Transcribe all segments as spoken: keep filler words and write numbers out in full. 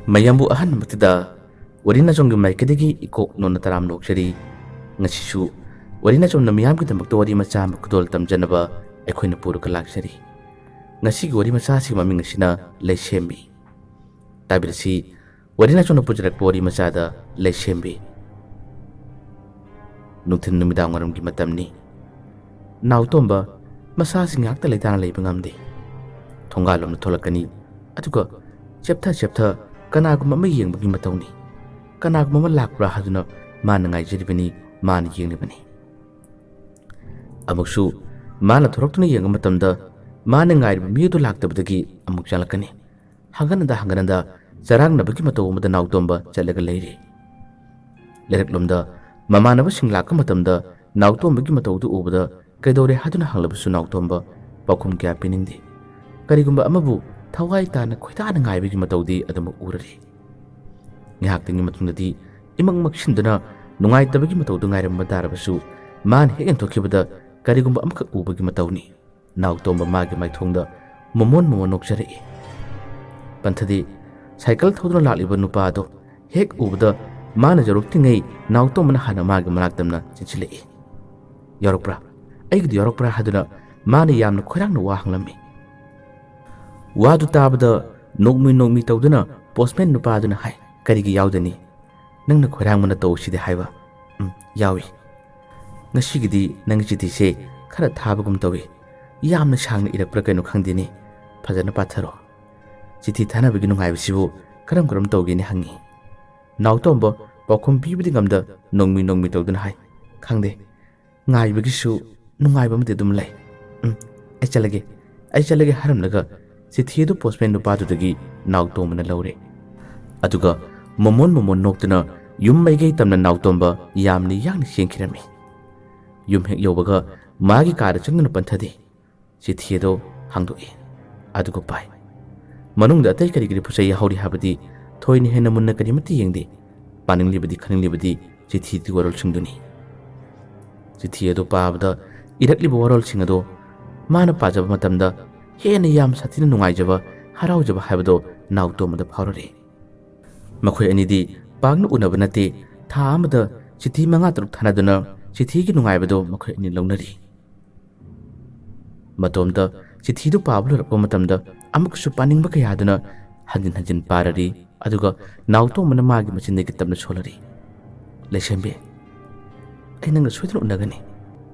ꯃꯌꯥꯝꯕꯨ ꯑꯍꯥꯟꯕꯃꯛꯇꯗ ꯋꯥꯔꯤ ꯅꯥꯆꯣꯝꯒꯤ ꯃꯥꯏꯀꯩꯗꯒꯤ ꯏꯀꯣꯛ ꯅꯣꯟꯅ ꯇꯔꯥꯝꯅ ꯑꯣꯛꯆꯔꯤ꯫ ꯉꯁꯤꯁꯨ ꯋꯥꯔꯤ ꯅꯥꯆꯣꯝꯅ ꯃꯤꯌꯥꯝꯒꯤꯗꯃꯛꯇ ꯋꯥꯔꯤ ꯃꯆꯥ ꯑꯃ ꯈꯨꯗꯣꯜ ꯇꯝꯖꯅꯕ ꯑꯩꯈꯣꯏꯅ ꯄꯨꯔꯒ ꯂꯥꯛꯆꯔꯤ꯫ ꯉꯁꯤꯒꯤ ꯋꯥꯔꯤ ꯃꯆꯥꯁꯤꯒꯤ ꯃꯃꯤꯡ ꯑꯁꯤꯅ ꯂꯩꯁꯦꯝꯕꯤ꯫ ꯇꯥꯕꯤꯔꯁꯤ, ꯋꯥꯔꯤ ꯅꯥꯆꯣꯝꯅ ꯄꯨꯖꯔꯛꯄ ꯋꯥꯔꯤ ꯃꯆꯥꯗ ꯂꯩꯁꯦꯝꯕꯤ꯫ ꯅꯨꯡꯊꯤꯜ ꯅꯨꯃꯤꯗꯥꯡ ꯋꯥꯏꯔꯝꯒꯤ ꯃꯇꯝꯅꯤ꯫ ꯅꯥꯎꯇꯣꯝꯕ ꯃꯁꯥꯁꯤ ꯉꯥꯏꯍꯥꯛꯇ ꯂꯩꯇꯥꯅ ꯂꯩꯕ ꯉꯝꯗꯦ꯫ ꯊꯣꯡꯒꯥꯜꯂꯣꯝꯗ ꯊꯣꯛꯂꯛꯀꯅꯤ, ꯑꯗꯨꯒ ꯆꯦꯞꯊ ꯆꯦꯞꯊ ꯀꯅꯥꯒꯨꯝꯕ ꯑꯃ ꯌꯦꯡꯕꯒꯤ ꯃꯇꯧꯅꯤ꯫ ꯀꯅꯥꯒꯨꯝꯕ ꯑꯃ ꯂꯥꯛꯄ꯭ꯔꯥ ꯍꯥꯏꯗꯨꯅ ꯃꯥꯅ ꯉꯥꯏꯖꯔꯤꯕꯅꯤ, ꯃꯥꯅ ꯌꯦꯡꯂꯤꯕꯅꯤ꯫ ꯑꯃꯨꯛꯁꯨ ꯃꯥꯅ ꯊꯣꯔꯛꯇꯨꯅ ꯌꯦꯡꯕ ꯃꯇꯝꯗ ꯃꯥꯅ ꯉꯥꯏꯔꯤꯕ ꯃꯤ ꯑꯗꯨ ꯂꯥꯛꯇꯕꯗꯒꯤ ꯑꯃꯨꯛ ꯆꯪꯂꯛꯀꯅꯤ꯫ ꯍꯪꯒꯠ ꯍꯟꯗ ꯍꯪꯒꯠ ꯍꯟꯗ ꯆꯔꯥꯡꯅꯕꯒꯤ ꯃꯇꯧ ꯑꯃꯗ ꯅꯥꯎꯇꯣꯝꯕ ꯆꯠꯂꯒ ꯂꯩꯔꯤ꯫ ꯂꯩꯔꯛꯂꯣꯝꯗ ꯃꯃꯥꯟꯅꯕꯁꯤꯡ ꯂꯥꯛꯄ ꯃꯇꯝꯗ ꯅꯥꯎꯇꯣꯝꯕꯒꯤ ꯃꯇꯧꯗꯨ ꯎꯕꯗ ꯀꯩꯗꯧꯔꯦ ꯍꯥꯏꯗꯨꯅ ꯍꯪꯂꯕꯁꯨ ꯅꯥꯎꯇꯣꯝꯕ ꯄꯥꯎꯈꯨꯝ ꯀꯌꯥ ꯄꯤꯅꯤꯡꯗꯦ꯫ ꯀꯔꯤꯒꯨꯝꯕ ꯑꯃꯕꯨ ꯊꯋꯥꯏ ꯇꯥꯅ ꯈꯣꯏꯗꯥꯅ ꯉꯥꯏꯕꯒꯤ ꯃꯇꯧꯗꯤ ꯑꯗꯨꯃꯛ ꯎꯔꯔꯦ꯫ ꯉꯥꯏꯍꯥꯛꯇꯪꯒꯤ ꯃꯇꯨꯡꯗꯗꯤ ꯏꯃꯛ ꯃꯛꯁꯤꯟꯗꯨꯅ ꯅꯨꯡꯉꯥꯏꯇꯕꯒꯤ ꯃꯇꯧꯗꯨ ꯉꯥꯏꯔꯝꯕ ꯇꯥꯔꯕꯁꯨ ꯃꯥꯅ ꯍꯦꯛ ꯌꯦꯡꯊꯣꯛꯈꯤꯕꯗ ꯀꯔꯤꯒꯨꯝꯕ ꯑꯃꯈꯛ ꯎꯕꯒꯤ ꯃꯇꯧꯅꯤ꯫ ꯅꯥꯎꯇꯣꯝꯕ ꯃꯥꯒꯤ ꯃꯥꯏꯊꯣꯡꯗ ꯃꯣꯃꯣꯟ ꯃꯣꯃꯣꯟ ꯅꯣꯛꯆꯔꯛꯏ꯫ ꯄꯟꯊꯗꯤ ꯁꯥꯏꯀꯜ ꯊꯧꯗꯨꯅ ꯂꯥꯛꯂꯤꯕ ꯅꯨꯄꯥ ꯑꯗꯣ ꯍꯦꯛ ꯎꯕꯗ ꯃꯥꯅ ꯌꯧꯔꯛꯇ꯭ꯔꯤꯉꯩ ꯅꯥꯎꯇꯣꯝꯕꯅ ꯍꯥꯟꯅ ꯃꯥꯒꯤ ꯃꯅꯥꯛ ꯇꯝꯅ ꯆꯦꯟꯁꯤꯜꯂꯛꯏ꯫ "ꯌꯧꯔꯛꯄ꯭ꯔꯥ? ꯑꯩꯒꯤꯗꯤ ꯌꯧꯔꯛꯄ꯭ꯔꯥ?" ꯍꯥꯏꯗꯨꯅ ꯃꯥꯅ ꯌꯥꯝꯅ ꯈꯣꯏꯔꯥꯡꯅ ꯋꯥ ꯍꯪꯂꯝꯃꯤ꯫ ꯋꯥꯗꯨ ꯇꯥꯕꯗ ꯅꯣꯛꯃꯤ ꯅꯣꯛꯃꯤ ꯇꯧꯗꯨꯅ ꯄꯣꯁꯃꯦꯟ ꯅꯨꯄꯥꯗꯨꯅ ꯍꯥꯏ, "ꯀꯔꯤꯒꯤ ꯌꯥꯎꯗꯅꯤ? ꯅꯪꯅ ꯈꯣꯏꯔꯥꯡꯕꯅ ꯇꯧꯁꯤꯗꯤ ꯍꯥꯏꯕ?" "ꯎꯝ, ꯌꯥꯎꯏ꯫ ꯉꯁꯤꯒꯤꯗꯤ ꯅꯪꯒꯤ ꯆꯤꯊꯤꯁꯦ ꯈꯔ ꯊꯥꯕꯒꯨꯝ ꯇꯧꯏ꯫ ꯌꯥꯝꯅ ꯁꯥꯡꯅ ꯏꯔꯛꯄ꯭ꯔꯥ ꯀꯩꯅꯣ ꯈꯪꯗꯦꯅꯦ꯫ ꯐꯖꯅ ꯄꯥꯊꯔꯣ꯫ ꯆꯤꯊꯤ ꯊꯥꯅꯕꯒꯤ ꯅꯨꯡꯉꯥꯏꯕꯁꯤꯕꯨ ꯀꯔꯝ ꯀꯔꯝ ꯇꯧꯒꯦꯅ?" ꯍꯪꯉꯤ꯫ ꯅꯥꯎꯇꯣꯝꯕ ꯄꯥꯎꯈꯨꯝ ꯄꯤꯕꯗꯤ ꯉꯝꯗ ꯅꯣꯡꯃꯤ ꯅꯣꯡꯃꯤ ꯇꯧꯗꯨꯅ ꯍꯥꯏ, "ꯈꯪꯗꯦ꯫ ꯉꯥꯏꯕꯒꯤꯁꯨ ꯅꯨꯡꯉꯥꯏꯕ ꯑꯃꯗꯤ ꯑꯗꯨꯝ ꯂꯩ꯫ ꯎꯝ, ꯑꯩ ꯆꯠꯂꯒꯦ, ꯑꯩ ꯆꯠꯂꯒꯦ" ꯍꯥꯏꯔꯝꯂꯒ ꯆꯤꯊꯤ ꯑꯗꯨ ꯄꯣꯁꯃꯦꯟ ꯅꯨꯄꯥꯗꯨꯗꯒꯤ ꯅꯥꯎꯇꯣꯝꯕꯅ ꯂꯧꯔꯦ꯫ ꯑꯗꯨꯒ ꯃꯣꯃꯣꯟ ꯃꯣꯃꯣꯟ ꯅꯣꯛꯇꯨꯅ ꯌꯨꯝ ꯃꯥꯏꯀꯩ ꯇꯝꯅ ꯅꯥꯎꯇꯣꯝꯕ ꯌꯥꯝꯅ ꯌꯥꯡꯅ ꯆꯦꯟꯈꯤꯔꯝꯃꯤ꯫ ꯌꯨꯝ ꯍꯦꯛ ꯌꯧꯕꯒ ꯃꯥꯒꯤ ꯀꯥꯗ ꯆꯪꯗꯨꯅ ꯄꯟꯊꯗꯦ꯫ ꯆꯤꯊꯤ ꯑꯗꯨ ꯍꯥꯡꯗꯣꯛꯏ꯫ ꯑꯗꯨꯒ ꯄꯥꯏ꯫ ꯃꯅꯨꯡꯗ ꯑꯇꯩ ꯀꯔꯤ ꯀꯔꯤ ꯄꯣꯠꯆꯩ ꯌꯥꯎꯍꯧꯔꯤ ꯍꯥꯏꯕꯗꯤ ꯊꯣꯏꯅ ꯍꯦꯟꯅ ꯃꯨꯟꯅ ꯀꯔꯤꯃꯠꯇ ꯌꯦꯡꯗꯦ꯫ ꯄꯥꯅꯤꯡꯂꯤꯕꯗꯤ ꯈꯪꯅꯤꯡꯂꯤꯕꯗꯤ ꯆꯤꯊꯤꯒꯤ ꯋꯥꯔꯣꯜꯁꯤꯡꯗꯨꯅꯤ꯫ ꯆꯤꯊꯤ ꯑꯗꯨ ꯄꯥꯕꯗ ꯏꯔꯛꯂꯤꯕ ꯋꯥꯔꯣꯜꯁꯤꯡ ꯑꯗꯨ ꯃꯥꯅ ꯄꯥꯖꯕ ꯃꯇꯝꯗ ꯍꯦꯟꯅ ꯌꯥꯝ ꯁꯥꯊꯤꯅ ꯅꯨꯡꯉꯥꯏꯖꯕ, ꯍꯔꯥꯎꯖꯕ ꯍꯥꯏꯕꯗꯨ ꯅꯥꯎꯇꯣꯝꯕꯗ ꯐꯥꯎꯔꯔꯦ꯫ ꯃꯈꯣꯏ ꯑꯅꯤꯗꯤ ꯄꯥꯛꯅ ꯎꯅꯕ ꯅꯠꯇꯦ꯫ ꯊꯥ ꯑꯃꯗ ꯆꯤꯊꯤ ꯃꯉꯥ ꯇꯔꯨꯛ ꯊꯥꯅꯗꯨꯅ ꯆꯤꯊꯤꯒꯤ ꯅꯨꯡꯉꯥꯏꯕꯗꯣ ꯃꯈꯣꯏ ꯑꯅꯤ ꯂꯧꯅꯔꯤ꯫ ꯃꯇꯣꯝꯇ ꯆꯤꯊꯤꯗꯨ ꯄꯥꯕ ꯂꯣꯏꯔꯛꯄ ꯃꯇꯝꯗ ꯑꯃꯨꯛꯀꯁꯨ ꯄꯥꯅꯤꯡꯕ ꯀꯌꯥꯗꯨꯅ ꯍꯟꯖꯤꯟ ꯍꯟꯖꯤꯟ ꯄꯥꯔꯔꯤ꯫ ꯑꯗꯨꯒ ꯅꯥꯎꯇꯣꯝꯕꯅ ꯃꯥꯒꯤ ꯃꯆꯤꯟꯗꯒꯤ ꯇꯞꯅ ꯁꯣꯜꯂꯔꯤ, "ꯂꯩꯁꯦꯝꯕꯤ, ꯑꯩ ꯅꯪꯒ ꯁꯣꯏꯗꯅ ꯎꯅꯒꯅꯤ꯫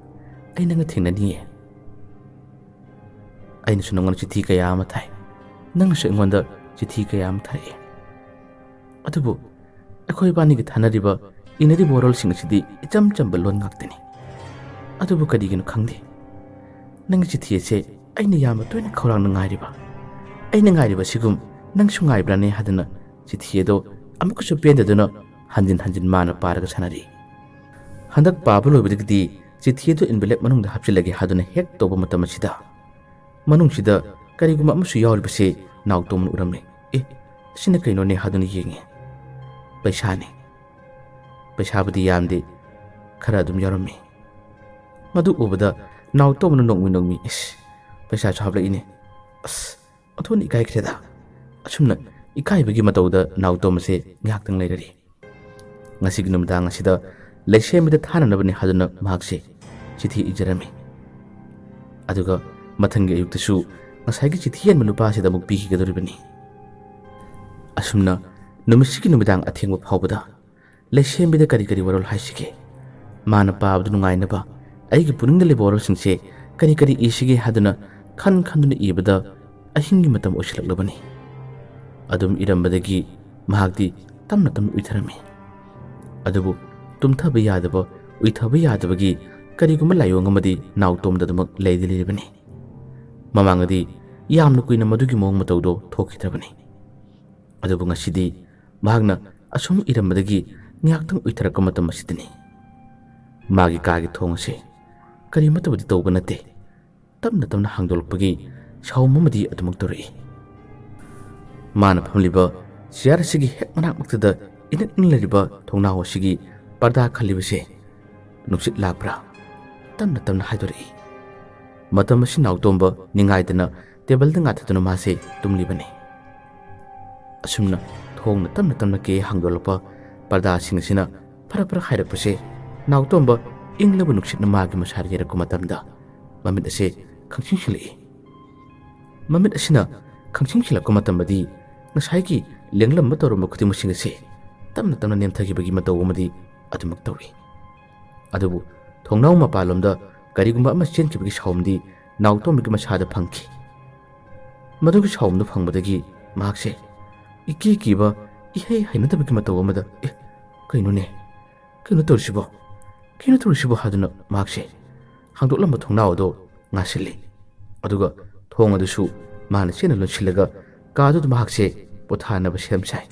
ꯑꯩ ꯅꯪꯒ ꯊꯦꯡꯅꯅꯤꯌꯦ꯫ ꯑꯩꯅꯁꯨ ꯅꯪꯉꯣꯟꯗ ꯆꯤꯊꯤ ꯀꯌꯥ ꯑꯃ ꯊꯥꯏ, ꯅꯪꯅꯁꯨ ꯑꯩꯉꯣꯟꯗ ꯆꯤꯊꯤ ꯀꯌꯥ ꯑꯃ ꯊꯥꯔꯛꯏ꯫ ꯑꯗꯨꯕꯨ ꯑꯩꯈꯣꯏ ꯏꯕꯥꯅꯤꯒꯤ ꯊꯥꯅꯔꯤꯕ, ꯏꯅꯔꯤꯕ ꯋꯥꯔꯣꯜꯁꯤꯡ ꯑꯁꯤꯗꯤ ꯏꯆꯝ ꯆꯝꯕ ꯂꯣꯟ ꯉꯥꯛꯇꯅꯤ꯫ ꯑꯗꯨꯕꯨ ꯀꯔꯤꯒꯤꯅꯣ ꯈꯪꯗꯦ, ꯅꯪꯒꯤ ꯆꯤꯊꯤ ꯑꯁꯦ ꯑꯩꯅ ꯌꯥꯝꯅ ꯇꯣꯏꯅ ꯈꯧꯔꯥꯡꯅ ꯉꯥꯏꯔꯤꯕ, ꯑꯩꯅ ꯉꯥꯏꯔꯤꯕ ꯑꯁꯤꯒꯨꯝ ꯅꯪꯁꯨ ꯉꯥꯏꯕ꯭ꯔꯥꯅꯦ?" ꯍꯥꯏꯗꯨꯅ ꯆꯤꯊꯤ ꯑꯗꯣ ꯑꯃꯨꯛꯀꯁꯨ ꯄꯦꯟꯗꯗꯨꯅ ꯍꯟꯖꯤꯟ ꯍꯟꯖꯤꯟ ꯃꯥꯅ ꯄꯥꯔꯒ ꯁꯥꯟꯅꯔꯤ꯫ ꯍꯟꯗꯛ ꯄꯥꯕ ꯂꯣꯏꯕꯗꯒꯤꯗꯤ ꯆꯤꯊꯤ ꯑꯗꯨ envelope ꯃꯅꯨꯡꯗ ꯍꯥꯞꯆꯤꯜꯂꯒꯦ ꯍꯥꯏꯗꯨꯅ ꯍꯦꯛ ꯇꯧꯕ ꯃꯇꯝ ꯑꯁꯤꯗ, ꯃꯅꯨꯡꯁꯤꯗ ꯀꯔꯤꯒꯨꯝꯕ ꯑꯃꯁꯨ ꯌꯥꯎꯔꯤꯕꯁꯦ ꯅꯥꯎꯇꯣꯝꯅ ꯎꯔꯝꯃꯤ꯫ "ꯑꯦ, ꯁꯤꯅ ꯀꯩꯅꯣꯅꯦ?" ꯍꯥꯏꯗꯨꯅ ꯌꯦꯡꯉꯤ꯫ "ꯄꯩꯁꯥꯅꯤ꯫ ꯄꯩꯁꯥꯕꯨꯗꯤ ꯌꯥꯝꯗꯦ, ꯈꯔ ꯑꯗꯨꯝ ꯌꯥꯎꯔꯝꯃꯤ꯫" ꯃꯗꯨ ꯎꯕꯗ ꯅꯥꯎꯇꯣꯝꯅ ꯅꯣꯡꯃꯤ ꯅꯣꯡꯃꯤ, "ꯏꯁ, ꯄꯩꯁꯥꯁꯨ ꯍꯥꯞꯂꯛꯏꯅꯦ꯫ ꯑꯁ, ꯑꯣꯟꯊꯣꯛꯅ ꯏꯀꯥꯏꯈ꯭ꯔꯦꯗ꯫" ꯑꯁꯨꯝꯅ ꯏꯀꯥꯏꯕꯒꯤ ꯃꯇꯧꯗ ꯅꯥꯎꯇꯣꯝ ꯑꯁꯦ ꯉꯥꯏꯍꯥꯛꯇꯪ ꯂꯩꯔꯔꯤ꯫ ꯉꯁꯤꯒꯤ ꯅꯨꯃꯤꯗꯥꯡ ꯑꯁꯤꯗ ꯂꯩꯁꯦꯝꯕꯤꯗ ꯊꯥꯅꯅꯕꯅꯤ ꯍꯥꯏꯗꯨꯅ ꯃꯍꯥꯛꯁꯦ ꯆꯤꯊꯤ ꯏꯖꯔꯝꯃꯤ꯫ ꯑꯗꯨꯒ ꯃꯊꯪꯒꯤ ꯑꯌꯨꯛꯇꯁꯨ ꯉꯁꯥꯏꯒꯤ ꯆꯤꯊꯤ ꯌꯦꯟꯕ ꯅꯨꯄꯥꯁꯤꯗ ꯑꯃꯨꯛ ꯄꯤꯈꯤꯒꯗꯧꯔꯤꯕꯅꯤ꯫ ꯑꯁꯨꯝꯅ ꯅꯨꯃꯤꯠꯁꯤꯒꯤ ꯅꯨꯃꯤꯗꯥꯡ ꯑꯊꯦꯡꯕ ꯐꯥꯎꯕꯗ ꯂꯩꯁꯦꯝꯕꯤꯗ ꯀꯔꯤ ꯀꯔꯤ ꯋꯥꯔꯣꯜ ꯍꯥꯏꯁꯤꯒꯦ? ꯃꯥꯅ ꯄꯥꯕꯗ ꯅꯨꯡꯉꯥꯏꯅꯕ ꯑꯩꯒꯤ ꯄꯨꯛꯅꯤꯡꯗ ꯂꯩꯕ ꯋꯥꯔꯣꯜꯁꯤꯡꯁꯦ ꯀꯔꯤ ꯀꯔꯤ ꯏꯁꯤꯒꯦ ꯍꯥꯏꯗꯨꯅ ꯈꯟ ꯈꯟꯗꯨꯅ ꯏꯕꯗ ꯑꯍꯤꯡꯒꯤ ꯃꯇꯝ ꯑꯣꯏꯁꯤꯜꯂꯛꯂꯕꯅꯤ꯫ ꯑꯗꯨꯝ ꯏꯔꯝꯕꯗꯒꯤ ꯃꯍꯥꯛꯇꯤ ꯇꯞꯅ ꯇꯞꯅ ꯎꯏꯊꯔꯝꯃꯤ꯫ ꯑꯗꯨꯕꯨ ꯇꯨꯝꯊꯕ ꯌꯥꯗꯕ, ꯎꯏꯊꯕ ꯌꯥꯗꯕꯒꯤ ꯀꯔꯤꯒꯨꯝꯕ ꯂꯥꯏꯑꯣꯡ ꯑꯃꯗꯤ ꯅꯥꯎꯇꯣꯝꯗ ꯑꯗꯨꯃꯛ ꯂꯩꯗꯤ ꯂꯩꯔꯤꯕꯅꯤ꯫ ꯃꯃꯥꯡꯗꯗꯤ ꯌꯥꯝꯅ ꯀꯨꯏꯅ ꯃꯗꯨꯒꯤ ꯃꯑꯣꯡ ꯃꯇꯧꯗꯣ ꯊꯣꯛꯈꯤꯗ꯭ꯔꯕꯅꯤ꯫ ꯑꯗꯨꯕꯨ ꯉꯁꯤꯗꯤ ꯃꯍꯥꯛꯅ ꯑꯁꯨꯝ ꯏꯔꯝꯕꯗꯒꯤ ꯉꯥꯏꯍꯥꯛꯇꯪ ꯎꯏꯊꯔꯛꯄ ꯃꯇꯝ ꯑꯁꯤꯗꯅꯤ꯫ ꯃꯥꯒꯤ ꯀꯥꯒꯤ ꯊꯣꯡ ꯑꯁꯦ ꯀꯔꯤꯃꯠꯇꯕꯨꯗꯤ ꯇꯧꯕ ꯅꯠꯇꯦ꯫ ꯇꯞꯅ ꯇꯞꯅ ꯍꯥꯡꯗꯣꯛꯂꯛꯄꯒꯤ ꯁꯥꯎꯝ ꯑꯃꯗꯤ ꯑꯗꯨꯃꯛ ꯇꯧꯔꯛꯏ꯫ ꯃꯥꯅ ꯐꯝꯂꯤꯕ ꯆꯤꯌꯥꯔ ꯑꯁꯤꯒꯤ ꯍꯦꯛ ꯃꯅꯥꯛꯃꯛꯇꯗ ꯏꯅꯛ ꯅꯛꯅ ꯂꯩꯔꯤꯕ ꯊꯣꯡꯅꯥꯎ ꯑꯁꯤꯒꯤ ꯄꯔꯗꯥ ꯈꯜꯂꯤꯕꯁꯦ ꯅꯨꯡꯁꯤꯠ ꯂꯥꯛꯄ꯭ꯔꯥ? ꯇꯞꯅ ꯇꯞꯅ ꯍꯥꯏꯗꯣꯔꯛꯏ꯫ ꯃꯇꯝ ꯑꯁꯤ ꯅꯥꯎꯇꯣꯝꯕ ꯅꯤꯡꯉꯥꯏꯗꯅ ꯇꯦꯕꯜꯗ ꯉꯥꯊꯗꯨꯅ ꯃꯥꯁꯦ ꯇꯨꯝꯂꯤꯕꯅꯤ꯫ ꯑꯁꯨꯝꯅ ꯊꯣꯡꯅ ꯇꯞꯅ ꯇꯞꯅ ꯀꯦ ꯍꯥꯡꯗꯣꯛꯂꯛꯄ ꯄꯔꯗꯥꯁꯤꯡ ꯑꯁꯤꯅ ꯐꯔ ꯐꯔ ꯍꯥꯏꯔꯛꯄꯁꯦ ꯅꯥꯎꯇꯣꯝꯕ ꯏꯪꯂꯕ ꯅꯨꯡꯁꯤꯠꯅ ꯃꯥꯒꯤ ꯃꯁꯥꯗ ꯌꯩꯔꯛꯄ ꯃꯇꯝꯗ ꯃꯃꯤꯠ ꯑꯁꯦ ꯈꯪꯁꯤꯡꯁꯤꯜꯂꯛꯏ꯫ ꯃꯃꯤꯠ ꯑꯁꯤꯅ ꯈꯪꯁꯤꯡꯁꯤꯜꯂꯛꯄ ꯃꯇꯝꯗꯗꯤ ꯉꯁꯥꯏꯒꯤ ꯂꯦꯡꯂꯝꯕ ꯇꯧꯔꯝꯕ ꯈꯨꯗꯤꯡꯃꯛꯁꯤꯡ ꯑꯁꯦ ꯇꯞꯅ ꯇꯞꯅ ꯅꯦꯝꯊꯈꯤꯕꯒꯤ ꯃꯇꯧ ꯑꯃꯗꯤ ꯑꯗꯨꯃꯛ ꯇꯧꯏ꯫ ꯑꯗꯨꯕꯨ ꯊꯣꯡꯅꯥꯎ ꯃꯄꯥꯟꯂꯣꯝꯗ ꯀꯔꯤꯒꯨꯝꯕ ꯑꯃ ꯆꯦꯟꯈꯤꯕꯒꯤ ꯁꯥꯎꯝꯗꯤ ꯅꯥꯎꯇꯣꯝꯕꯒꯤ ꯃꯁꯥꯗ ꯐꯪꯈꯤ꯫ ꯃꯗꯨꯒꯤ ꯁꯥꯎꯝꯗꯨ ꯐꯪꯕꯗꯒꯤ ꯃꯍꯥꯛꯁꯦ ꯏꯀꯤ ꯀꯤꯕ, ꯏꯍꯩ ꯍꯩꯅꯗꯕꯒꯤ ꯃꯇꯧ ꯑꯃꯗ, "ꯑꯦ, ꯀꯩꯅꯣꯅꯦ? ꯀꯩꯅꯣ ꯇꯧꯔꯤꯁꯤꯕꯣ? ꯀꯩꯅꯣ ꯇꯧꯔꯤꯁꯤꯕꯣ?" ꯍꯥꯏꯗꯨꯅ ꯃꯍꯥꯛꯁꯦ ꯍꯥꯡꯗꯣꯛꯂꯝꯕ ꯊꯣꯡꯅꯥꯎ ꯑꯗꯨ ꯉꯥꯁꯤꯜꯂꯤ꯫ ꯑꯗꯨꯒ ꯊꯣꯡ ꯑꯗꯨꯁꯨ ꯃꯥꯅ ꯆꯦꯠꯅ ꯂꯣꯟꯁꯤꯜꯂꯒ ꯀꯥꯗꯨꯗ ꯃꯍꯥꯛꯁꯦ ꯄꯣꯊꯥꯅꯕ ꯁꯦꯝ ꯁꯥꯏ꯫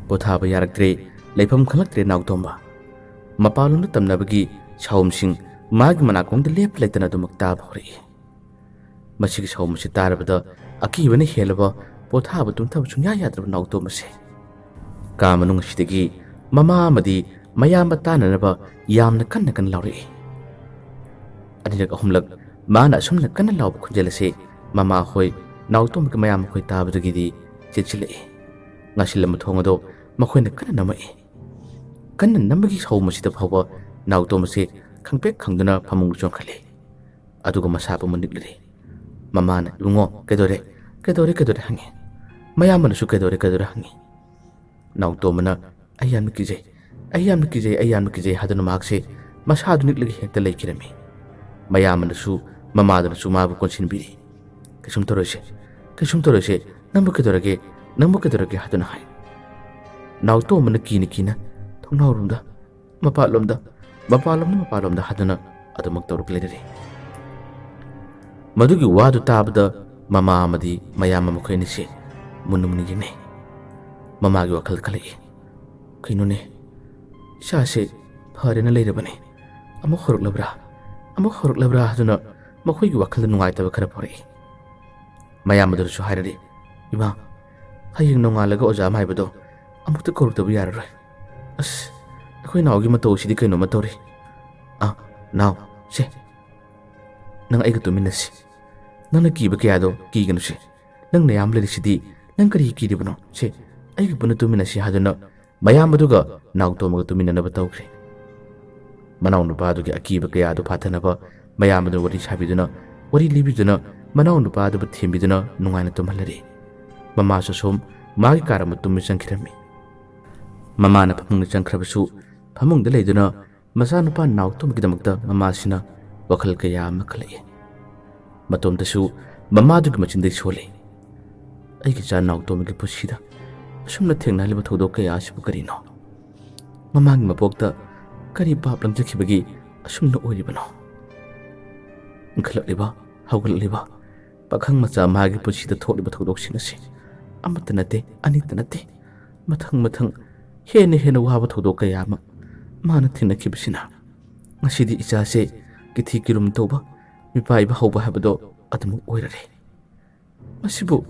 ꯄꯣꯊꯥꯕ ꯌꯥꯔꯛꯇ꯭ꯔꯦ, ꯂꯩꯐꯝ ꯈꯪꯂꯛꯇ꯭ꯔꯦ ꯅꯥꯎꯇꯣꯝꯕ꯫ ꯃꯄꯥꯟꯂꯣꯝꯗ ꯇꯝꯅꯕꯒꯤ ꯁꯥꯎꯝꯁꯤꯡ ꯃꯥꯒꯤ ꯃꯅꯥꯀꯣꯡꯗ ꯂꯦꯞ ꯂꯩꯇꯅ ꯑꯗꯨꯃꯛ ꯇꯥꯕ ꯍꯧꯔꯛꯏ꯫ ꯃꯁꯤꯒꯤ ꯁꯥꯎꯝ ꯑꯁꯤ ꯇꯥꯔꯕꯗ ꯑꯀꯤꯕꯅ ꯍꯦꯜꯂꯕ ꯄꯣꯊꯥꯕ ꯇꯨꯝꯊꯕ ꯁꯨꯡꯌꯥ ꯌꯥꯗ꯭ꯔꯕ ꯅꯥꯎꯇꯣꯝꯕꯁꯦ ꯀꯥ ꯃꯅꯨꯡ ꯑꯁꯤꯗꯒꯤ ꯃꯃꯥ ꯑꯃꯗꯤ ꯃꯌꯥꯝꯕ ꯇꯥꯅꯅꯕ ꯌꯥꯝꯅ ꯀꯟꯅ ꯀꯟꯅ ꯂꯥꯎꯔꯛꯏ꯫ ꯑꯅꯤꯔꯛ ꯑꯍꯨꯝꯂꯛ ꯃꯥꯅ ꯑꯁꯨꯝꯅ ꯀꯟꯅ ꯂꯥꯎꯕ ꯈꯣꯟꯖꯦꯜ ꯑꯁꯤ ꯃꯃꯥ ꯍꯣꯏ, ꯅꯥꯎꯇꯣꯝꯕꯒꯤ ꯃꯌꯥꯝꯕ ꯍꯣꯏ ꯇꯥꯕꯗꯒꯤꯗꯤ ꯆꯦꯟꯁꯤꯜꯂꯛꯏ꯫ ꯉꯥꯁꯤꯜꯂꯝꯕ ꯊꯣꯡ ꯑꯗꯣ ꯃꯈꯣꯏꯅ ꯀꯟꯅ ꯅꯝꯃꯛꯏ꯫ ꯀꯟꯅ ꯅꯝꯕꯒꯤ ꯁꯥꯎꯝ ꯑꯁꯤꯗ ꯐꯥꯎꯕ ꯅꯥꯎꯇꯣꯝꯕꯁꯦ ꯈꯪꯄ꯭ꯔꯦꯛ ꯈꯪꯗꯨꯅ ꯐꯃꯨꯡꯗ ꯆꯣꯡꯈꯠꯂꯤ꯫ ꯑꯗꯨꯒ ꯃꯁꯥ ꯄꯨꯝꯕ ꯅꯤꯛꯂꯔꯦ꯫ ꯃꯃꯥꯅ, "ꯏꯕꯨꯡꯉꯣ, ꯀꯩꯗꯧꯔꯦ? ꯀꯩꯗꯧꯔꯦ? ꯀꯩꯗꯧꯔꯦ?" ꯍꯪꯉꯤ꯫ ꯃꯌꯥꯝꯕꯅꯁꯨ, "ꯀꯩꯗꯧꯔꯦ? ꯀꯩꯗꯧꯔꯦ?" ꯍꯪꯉꯤ꯫ ꯅꯥꯎꯇꯣꯝꯕꯅ, "ꯑꯩ ꯌꯥꯝꯅ ꯀꯤꯖꯩ, ꯑꯩ ꯌꯥꯝꯅ ꯀꯤꯖꯩ, ꯑꯩ ꯌꯥꯝꯅ ꯀꯤꯖꯩ" ꯍꯥꯏꯗꯨꯅ ꯃꯍꯥꯛꯁꯦ ꯃꯁꯥꯗꯨ ꯅꯤꯛꯂꯒ ꯍꯦꯛꯇ ꯂꯩꯈꯤꯔꯝꯃꯤ꯫ ꯃꯌꯥꯝꯕꯅꯁꯨ ꯃꯃꯥꯗꯨꯅꯁꯨ ꯃꯥꯕꯨ ꯀꯣꯟꯁꯤꯟꯕꯤꯔꯤ꯫ "ꯀꯩꯁꯨꯝ ꯇꯧꯔꯣꯏꯁꯦ, ꯀꯩꯁꯨꯝ ꯇꯧꯔꯣꯏꯁꯦ, ꯅꯪꯕꯨ ꯀꯩꯗꯧꯔꯒꯦ, ꯅꯪꯕꯨ ꯀꯩꯗꯧꯔꯒꯦ?" ꯍꯥꯏꯗꯨꯅ ꯍꯥꯏ꯫ ꯅꯥꯎꯇꯣꯝꯕꯅ ꯀꯤꯅ ꯀꯤꯅ ꯊꯣꯡꯅꯥꯎꯔꯣꯝꯗ, ꯃꯄꯥꯟꯂꯣꯝꯗ, ꯃꯄꯥꯟꯂꯣꯝꯗ, ꯃꯄꯥꯟꯂꯣꯝꯗ ꯍꯥꯏꯗꯨꯅ ꯑꯗꯨꯃꯛ ꯇꯧꯔꯒ ꯂꯩꯔꯦ꯫ ꯃꯗꯨꯒꯤ ꯋꯥꯗꯨ ꯇꯥꯕꯗ ꯃꯃꯥ ꯑꯃꯗꯤ ꯃꯌꯥꯝꯕ ꯃꯈꯣꯏ ꯑꯅꯤꯁꯦ ꯃꯨꯟꯅ ꯃꯨꯟꯅ ꯌꯦꯡꯅꯩ꯫ ꯃꯃꯥꯒꯤ ꯋꯥꯈꯜꯗ ꯈꯜꯂꯛꯏ, "ꯀꯩꯅꯣꯅꯦ, ꯏꯆꯥꯁꯦ ꯐꯔꯦꯅ ꯂꯩꯔꯕꯅꯦ, ꯑꯃꯨꯛ ꯍꯧꯔꯛꯂꯕ꯭ꯔꯥ? ꯑꯃꯨꯛ ꯍꯧꯔꯛꯂꯕ꯭ꯔꯥ?" ꯍꯥꯏꯗꯨꯅ ꯃꯈꯣꯏꯒꯤ ꯋꯥꯈꯜꯗ ꯅꯨꯡꯉꯥꯏꯇꯕ ꯈꯔ ꯐꯥꯎꯔꯛꯏ꯫ ꯃꯌꯥꯝꯕꯗꯨꯅꯁꯨ ꯍꯥꯏꯔꯔꯤ, "ꯏꯃꯥ, ꯍꯌꯦꯡ ꯅꯣꯡꯉꯥꯜꯂꯒ ꯑꯣꯖꯥ ꯑꯃ ꯍꯥꯏꯕꯗꯣ ꯑꯃꯨꯛꯇ ꯀꯧꯔꯛꯇꯕ ꯌꯥꯔꯔꯣꯏ꯫ ꯑꯁ, ꯑꯩꯈꯣꯏ ꯅꯥꯎꯒꯤ ꯃꯇꯧ ꯑꯁꯤꯗꯤ ꯀꯩꯅꯣꯝꯃ ꯇꯧꯔꯦ꯫ ꯑꯥ, ꯅꯥꯎ, ꯁꯦ, ꯅꯪ ꯑꯩꯒ ꯇꯨꯃꯤꯟꯅꯁꯤ꯫ ꯅꯪꯅ ꯀꯤꯕ ꯀꯌꯥꯗꯣ ꯀꯤꯒꯅꯨꯁꯦ꯫ ꯅꯪ ꯅꯌꯥꯝ ꯂꯩꯔꯤꯁꯤꯗꯤ "ꯅꯪ ꯀꯔꯤ ꯀꯤꯔꯤꯕꯅꯣ? ꯁꯦ, ꯑꯩꯒ ꯄꯨꯟꯅ ꯇꯨꯃꯤꯟꯅꯁꯤ" ꯍꯥꯏꯗꯨꯅ ꯃꯌꯥꯝ ꯑꯗꯨꯒ ꯅꯥꯎꯇꯣꯝꯕꯒ ꯇꯨꯃꯤꯟꯅꯅꯕ ꯇꯧꯈ꯭ꯔꯦ꯫ ꯃꯅꯥꯎꯅꯨꯄꯥ ꯑꯗꯨꯒꯤ ꯑꯀꯤꯕ ꯀꯌꯥ ꯑꯗꯨ ꯐꯥꯊꯅꯕ ꯃꯌꯥꯝ ꯑꯗꯨ ꯋꯥꯔꯤ ꯁꯥꯕꯤꯗꯨꯅ, ꯋꯥꯔꯤ ꯂꯤꯕꯤꯗꯨꯅ, ꯃꯅꯥꯎꯅꯨꯄꯥ ꯑꯗꯨꯕꯨ ꯊꯦꯝꯕꯤꯗꯨꯅ ꯅꯨꯡꯉꯥꯏꯅ ꯇꯨꯝꯍꯜꯂꯔꯦ꯫ ꯃꯃꯥꯁꯨ ꯁꯣꯝ ꯃꯥꯒꯤ ꯀꯥꯔ ꯑꯃ ꯇꯨꯝꯕ ꯆꯪꯈꯤꯔꯝꯃꯤ꯫ ꯃꯃꯥꯅ ꯐꯃꯨꯡꯗ ꯆꯪꯈ꯭ꯔꯕꯁꯨ, ꯐꯃꯨꯡꯗ ꯂꯩꯗꯨꯅ ꯃꯆꯥꯅꯨꯄꯥ ꯅꯥꯎꯇꯣꯝꯕꯒꯤꯗꯃꯛꯇ ꯃꯃꯥꯁꯤꯅ ꯋꯥꯈꯜ ꯀꯌꯥ ꯑꯃ ꯈꯜꯂꯛꯏ꯫ ꯃꯇꯣꯝꯇꯁꯨ ꯃꯃꯥꯗꯨꯒꯤ ꯃꯆꯤꯟꯗꯒꯤ ꯁꯣꯜꯂꯤ, "ꯑꯩꯒꯤ ꯏꯆꯥ ꯅꯥꯎꯇꯣꯝꯕꯒꯤ ꯄꯨꯟꯁꯤꯗ ꯑꯁꯨꯝꯅ ꯊꯦꯡꯅꯍꯜꯂꯤꯕ ꯊꯧꯗꯣꯛ ꯀꯌꯥ ꯑꯁꯤꯕꯨ ꯀꯔꯤꯅꯣ? ꯃꯃꯥꯒꯤ ꯃꯄꯣꯛꯇ ꯀꯔꯤ ꯄꯥꯞ ꯂꯪꯖꯈꯤꯕꯒꯤ ꯑꯁꯨꯝꯅ ꯑꯣꯏꯔꯤꯕꯅꯣ?" ꯏꯟꯈꯠꯂꯛꯂꯤꯕ, ꯍꯧꯒꯠꯂꯛꯂꯤꯕ ꯄꯥꯈꯪ ꯃꯆꯥ ꯃꯥꯒꯤ ꯄꯨꯟꯁꯤꯗ ꯊꯣꯛꯂꯤꯕ ꯊꯧꯗꯣꯛꯁꯤꯡ ꯑꯁꯤ ꯑꯃꯠꯇ ꯅꯠꯇꯦ, ꯑꯅꯤꯇ ꯅꯠꯇꯦ, ꯃꯊꯪ ꯃꯊꯪ ꯍꯦꯟꯅ ꯍꯦꯟꯅ ꯋꯥꯕ ꯊꯧꯗꯣꯛ ꯀꯌꯥ ꯑꯃ ꯃꯥꯅ ꯊꯦꯡꯅꯈꯤꯕꯁꯤꯅ ꯉꯁꯤꯗꯤ ꯏꯆꯥꯁꯦ ꯀꯤꯊꯤ ꯀꯤꯔꯨꯝ ꯇꯧꯕ, ꯃꯤꯄꯥꯏꯕ ꯍꯧꯕ ꯍꯥꯏꯕꯗꯣ ꯑꯗꯨꯃꯛ ꯑꯣꯏꯔꯔꯦ꯫ ꯃꯁꯤꯕꯨ,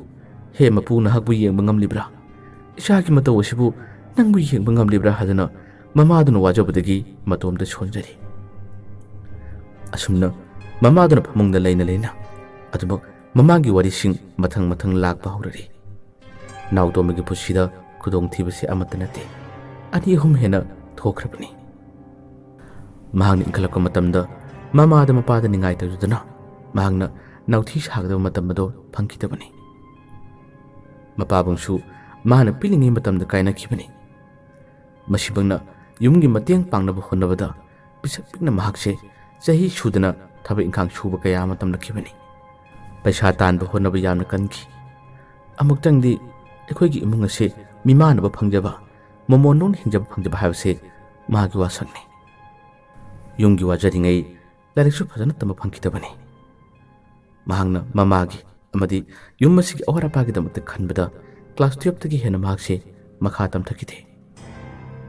"ꯍꯦ ꯃꯄꯨ, ꯅꯍꯥꯛꯄꯨ ꯌꯦꯡꯕ ꯉꯝꯂꯤꯕ꯭ꯔꯥ? ꯏꯆꯥꯒꯤ ꯃꯇꯧ ꯑꯁꯤꯕꯨ ꯅꯪꯕꯨ ꯌꯦꯡꯕ ꯉꯝꯂꯤꯕ꯭ꯔꯥ?" ꯍꯥꯏꯗꯨꯅ ꯃꯃꯥꯗꯨꯅ ꯋꯥꯖꯕꯗꯒꯤ ꯃꯇꯣꯝꯇ ꯁꯣꯟꯖꯔꯤ꯫ ꯑꯁꯨꯝꯅ ꯃꯃꯥꯗꯨꯅ ꯐꯃꯨꯡꯗ ꯂꯩꯅ ꯂꯩꯅ ꯑꯗꯨꯃꯛ ꯃꯃꯥꯒꯤ ꯋꯥꯔꯤꯁꯤꯡ ꯃꯊꯪ ꯃꯊꯪ ꯂꯥꯛꯄ ꯍꯧꯔꯔꯤ꯫ ꯅꯥꯎꯇꯣꯝꯕꯒꯤ ꯄꯨꯟꯁꯤꯗ ꯈꯨꯗꯣꯡꯊꯤꯕꯁꯤ ꯑꯃꯠꯇ ꯅꯠꯇꯦ, ꯑꯅꯤ ꯑꯍꯨꯝ ꯍꯦꯟꯅ ꯊꯣꯛꯈ꯭ꯔꯕꯅꯤ꯫ ꯃꯍꯥꯛꯅ ꯏꯟꯈꯠꯂꯛꯄ ꯃꯇꯝꯗ ꯃꯃꯥꯗ ꯃꯄꯥꯗ ꯅꯤꯡꯉꯥꯏ ꯇꯧꯖꯗꯨꯅ ꯃꯍꯥꯛꯅ ꯅꯥꯎꯊꯤ ꯁꯥꯒꯗꯕ ꯃꯇꯝ ꯑꯗꯣ ꯐꯪꯈꯤꯗꯕꯅꯤ꯫ ꯃꯄꯥꯕꯨꯡꯁꯨ ꯃꯥꯅ ꯄꯤꯛꯂꯤꯉꯩ ꯃꯇꯝꯗ ꯀꯥꯏꯅꯈꯤꯕꯅꯤ꯫ ꯃꯁꯤꯃꯛꯅ ꯌꯨꯝꯒꯤ ꯃꯇꯦꯡ ꯄꯥꯡꯅꯕ ꯍꯣꯠꯅꯕꯗ ꯄꯤꯁꯛ ꯄꯤꯛꯅ ꯃꯍꯥꯛꯁꯦ ꯆꯍꯤ ꯁꯨꯗꯅ ꯊꯕꯛ ꯏꯪꯈꯥꯡ ꯁꯨꯕ ꯀꯌꯥ ꯑꯃ ꯇꯝꯂꯛꯈꯤꯕꯅꯤ꯫ ꯄꯩꯁꯥ ꯇꯥꯟꯕ ꯍꯣꯠꯅꯕ ꯌꯥꯝꯅ ꯀꯟꯈꯤ꯫ ꯑꯃꯨꯛꯇꯪꯗꯤ ꯑꯩꯈꯣꯏꯒꯤ ꯏꯃꯨꯡ ꯑꯁꯦ ꯃꯤꯃꯥꯟꯅꯕ ꯐꯪꯖꯕ, ꯃꯣꯃꯣꯟ ꯂꯣꯟ ꯍꯤꯡꯖꯕ ꯐꯪꯖꯕ ꯍꯥꯏꯕꯁꯦ ꯃꯍꯥꯛꯀꯤ ꯋꯥꯁꯛꯅꯤ꯫ ꯌꯨꯝꯒꯤ ꯋꯥꯖꯔꯤꯉꯩ ꯂꯥꯏꯔꯤꯛꯁꯨ ꯐꯖꯅ ꯇꯝꯕ ꯐꯪꯈꯤꯗꯕꯅꯤ꯫ ꯃꯍꯥꯛꯅ ꯃꯃꯥꯒꯤ ꯑꯃꯗꯤ ꯌꯨꯝ ꯑꯁꯤꯒꯤ ꯑꯋꯥꯠ ꯑꯄꯥꯒꯤꯗꯃꯛꯇ ꯈꯟꯕꯗ ꯀ꯭ꯂꯥꯁ ꯇꯨꯌꯦꯜꯐꯇꯒꯤ ꯍꯦꯟꯅ ꯃꯍꯥꯛꯁꯦ ꯃꯈꯥ ꯇꯝꯊꯈꯤꯗꯦ꯫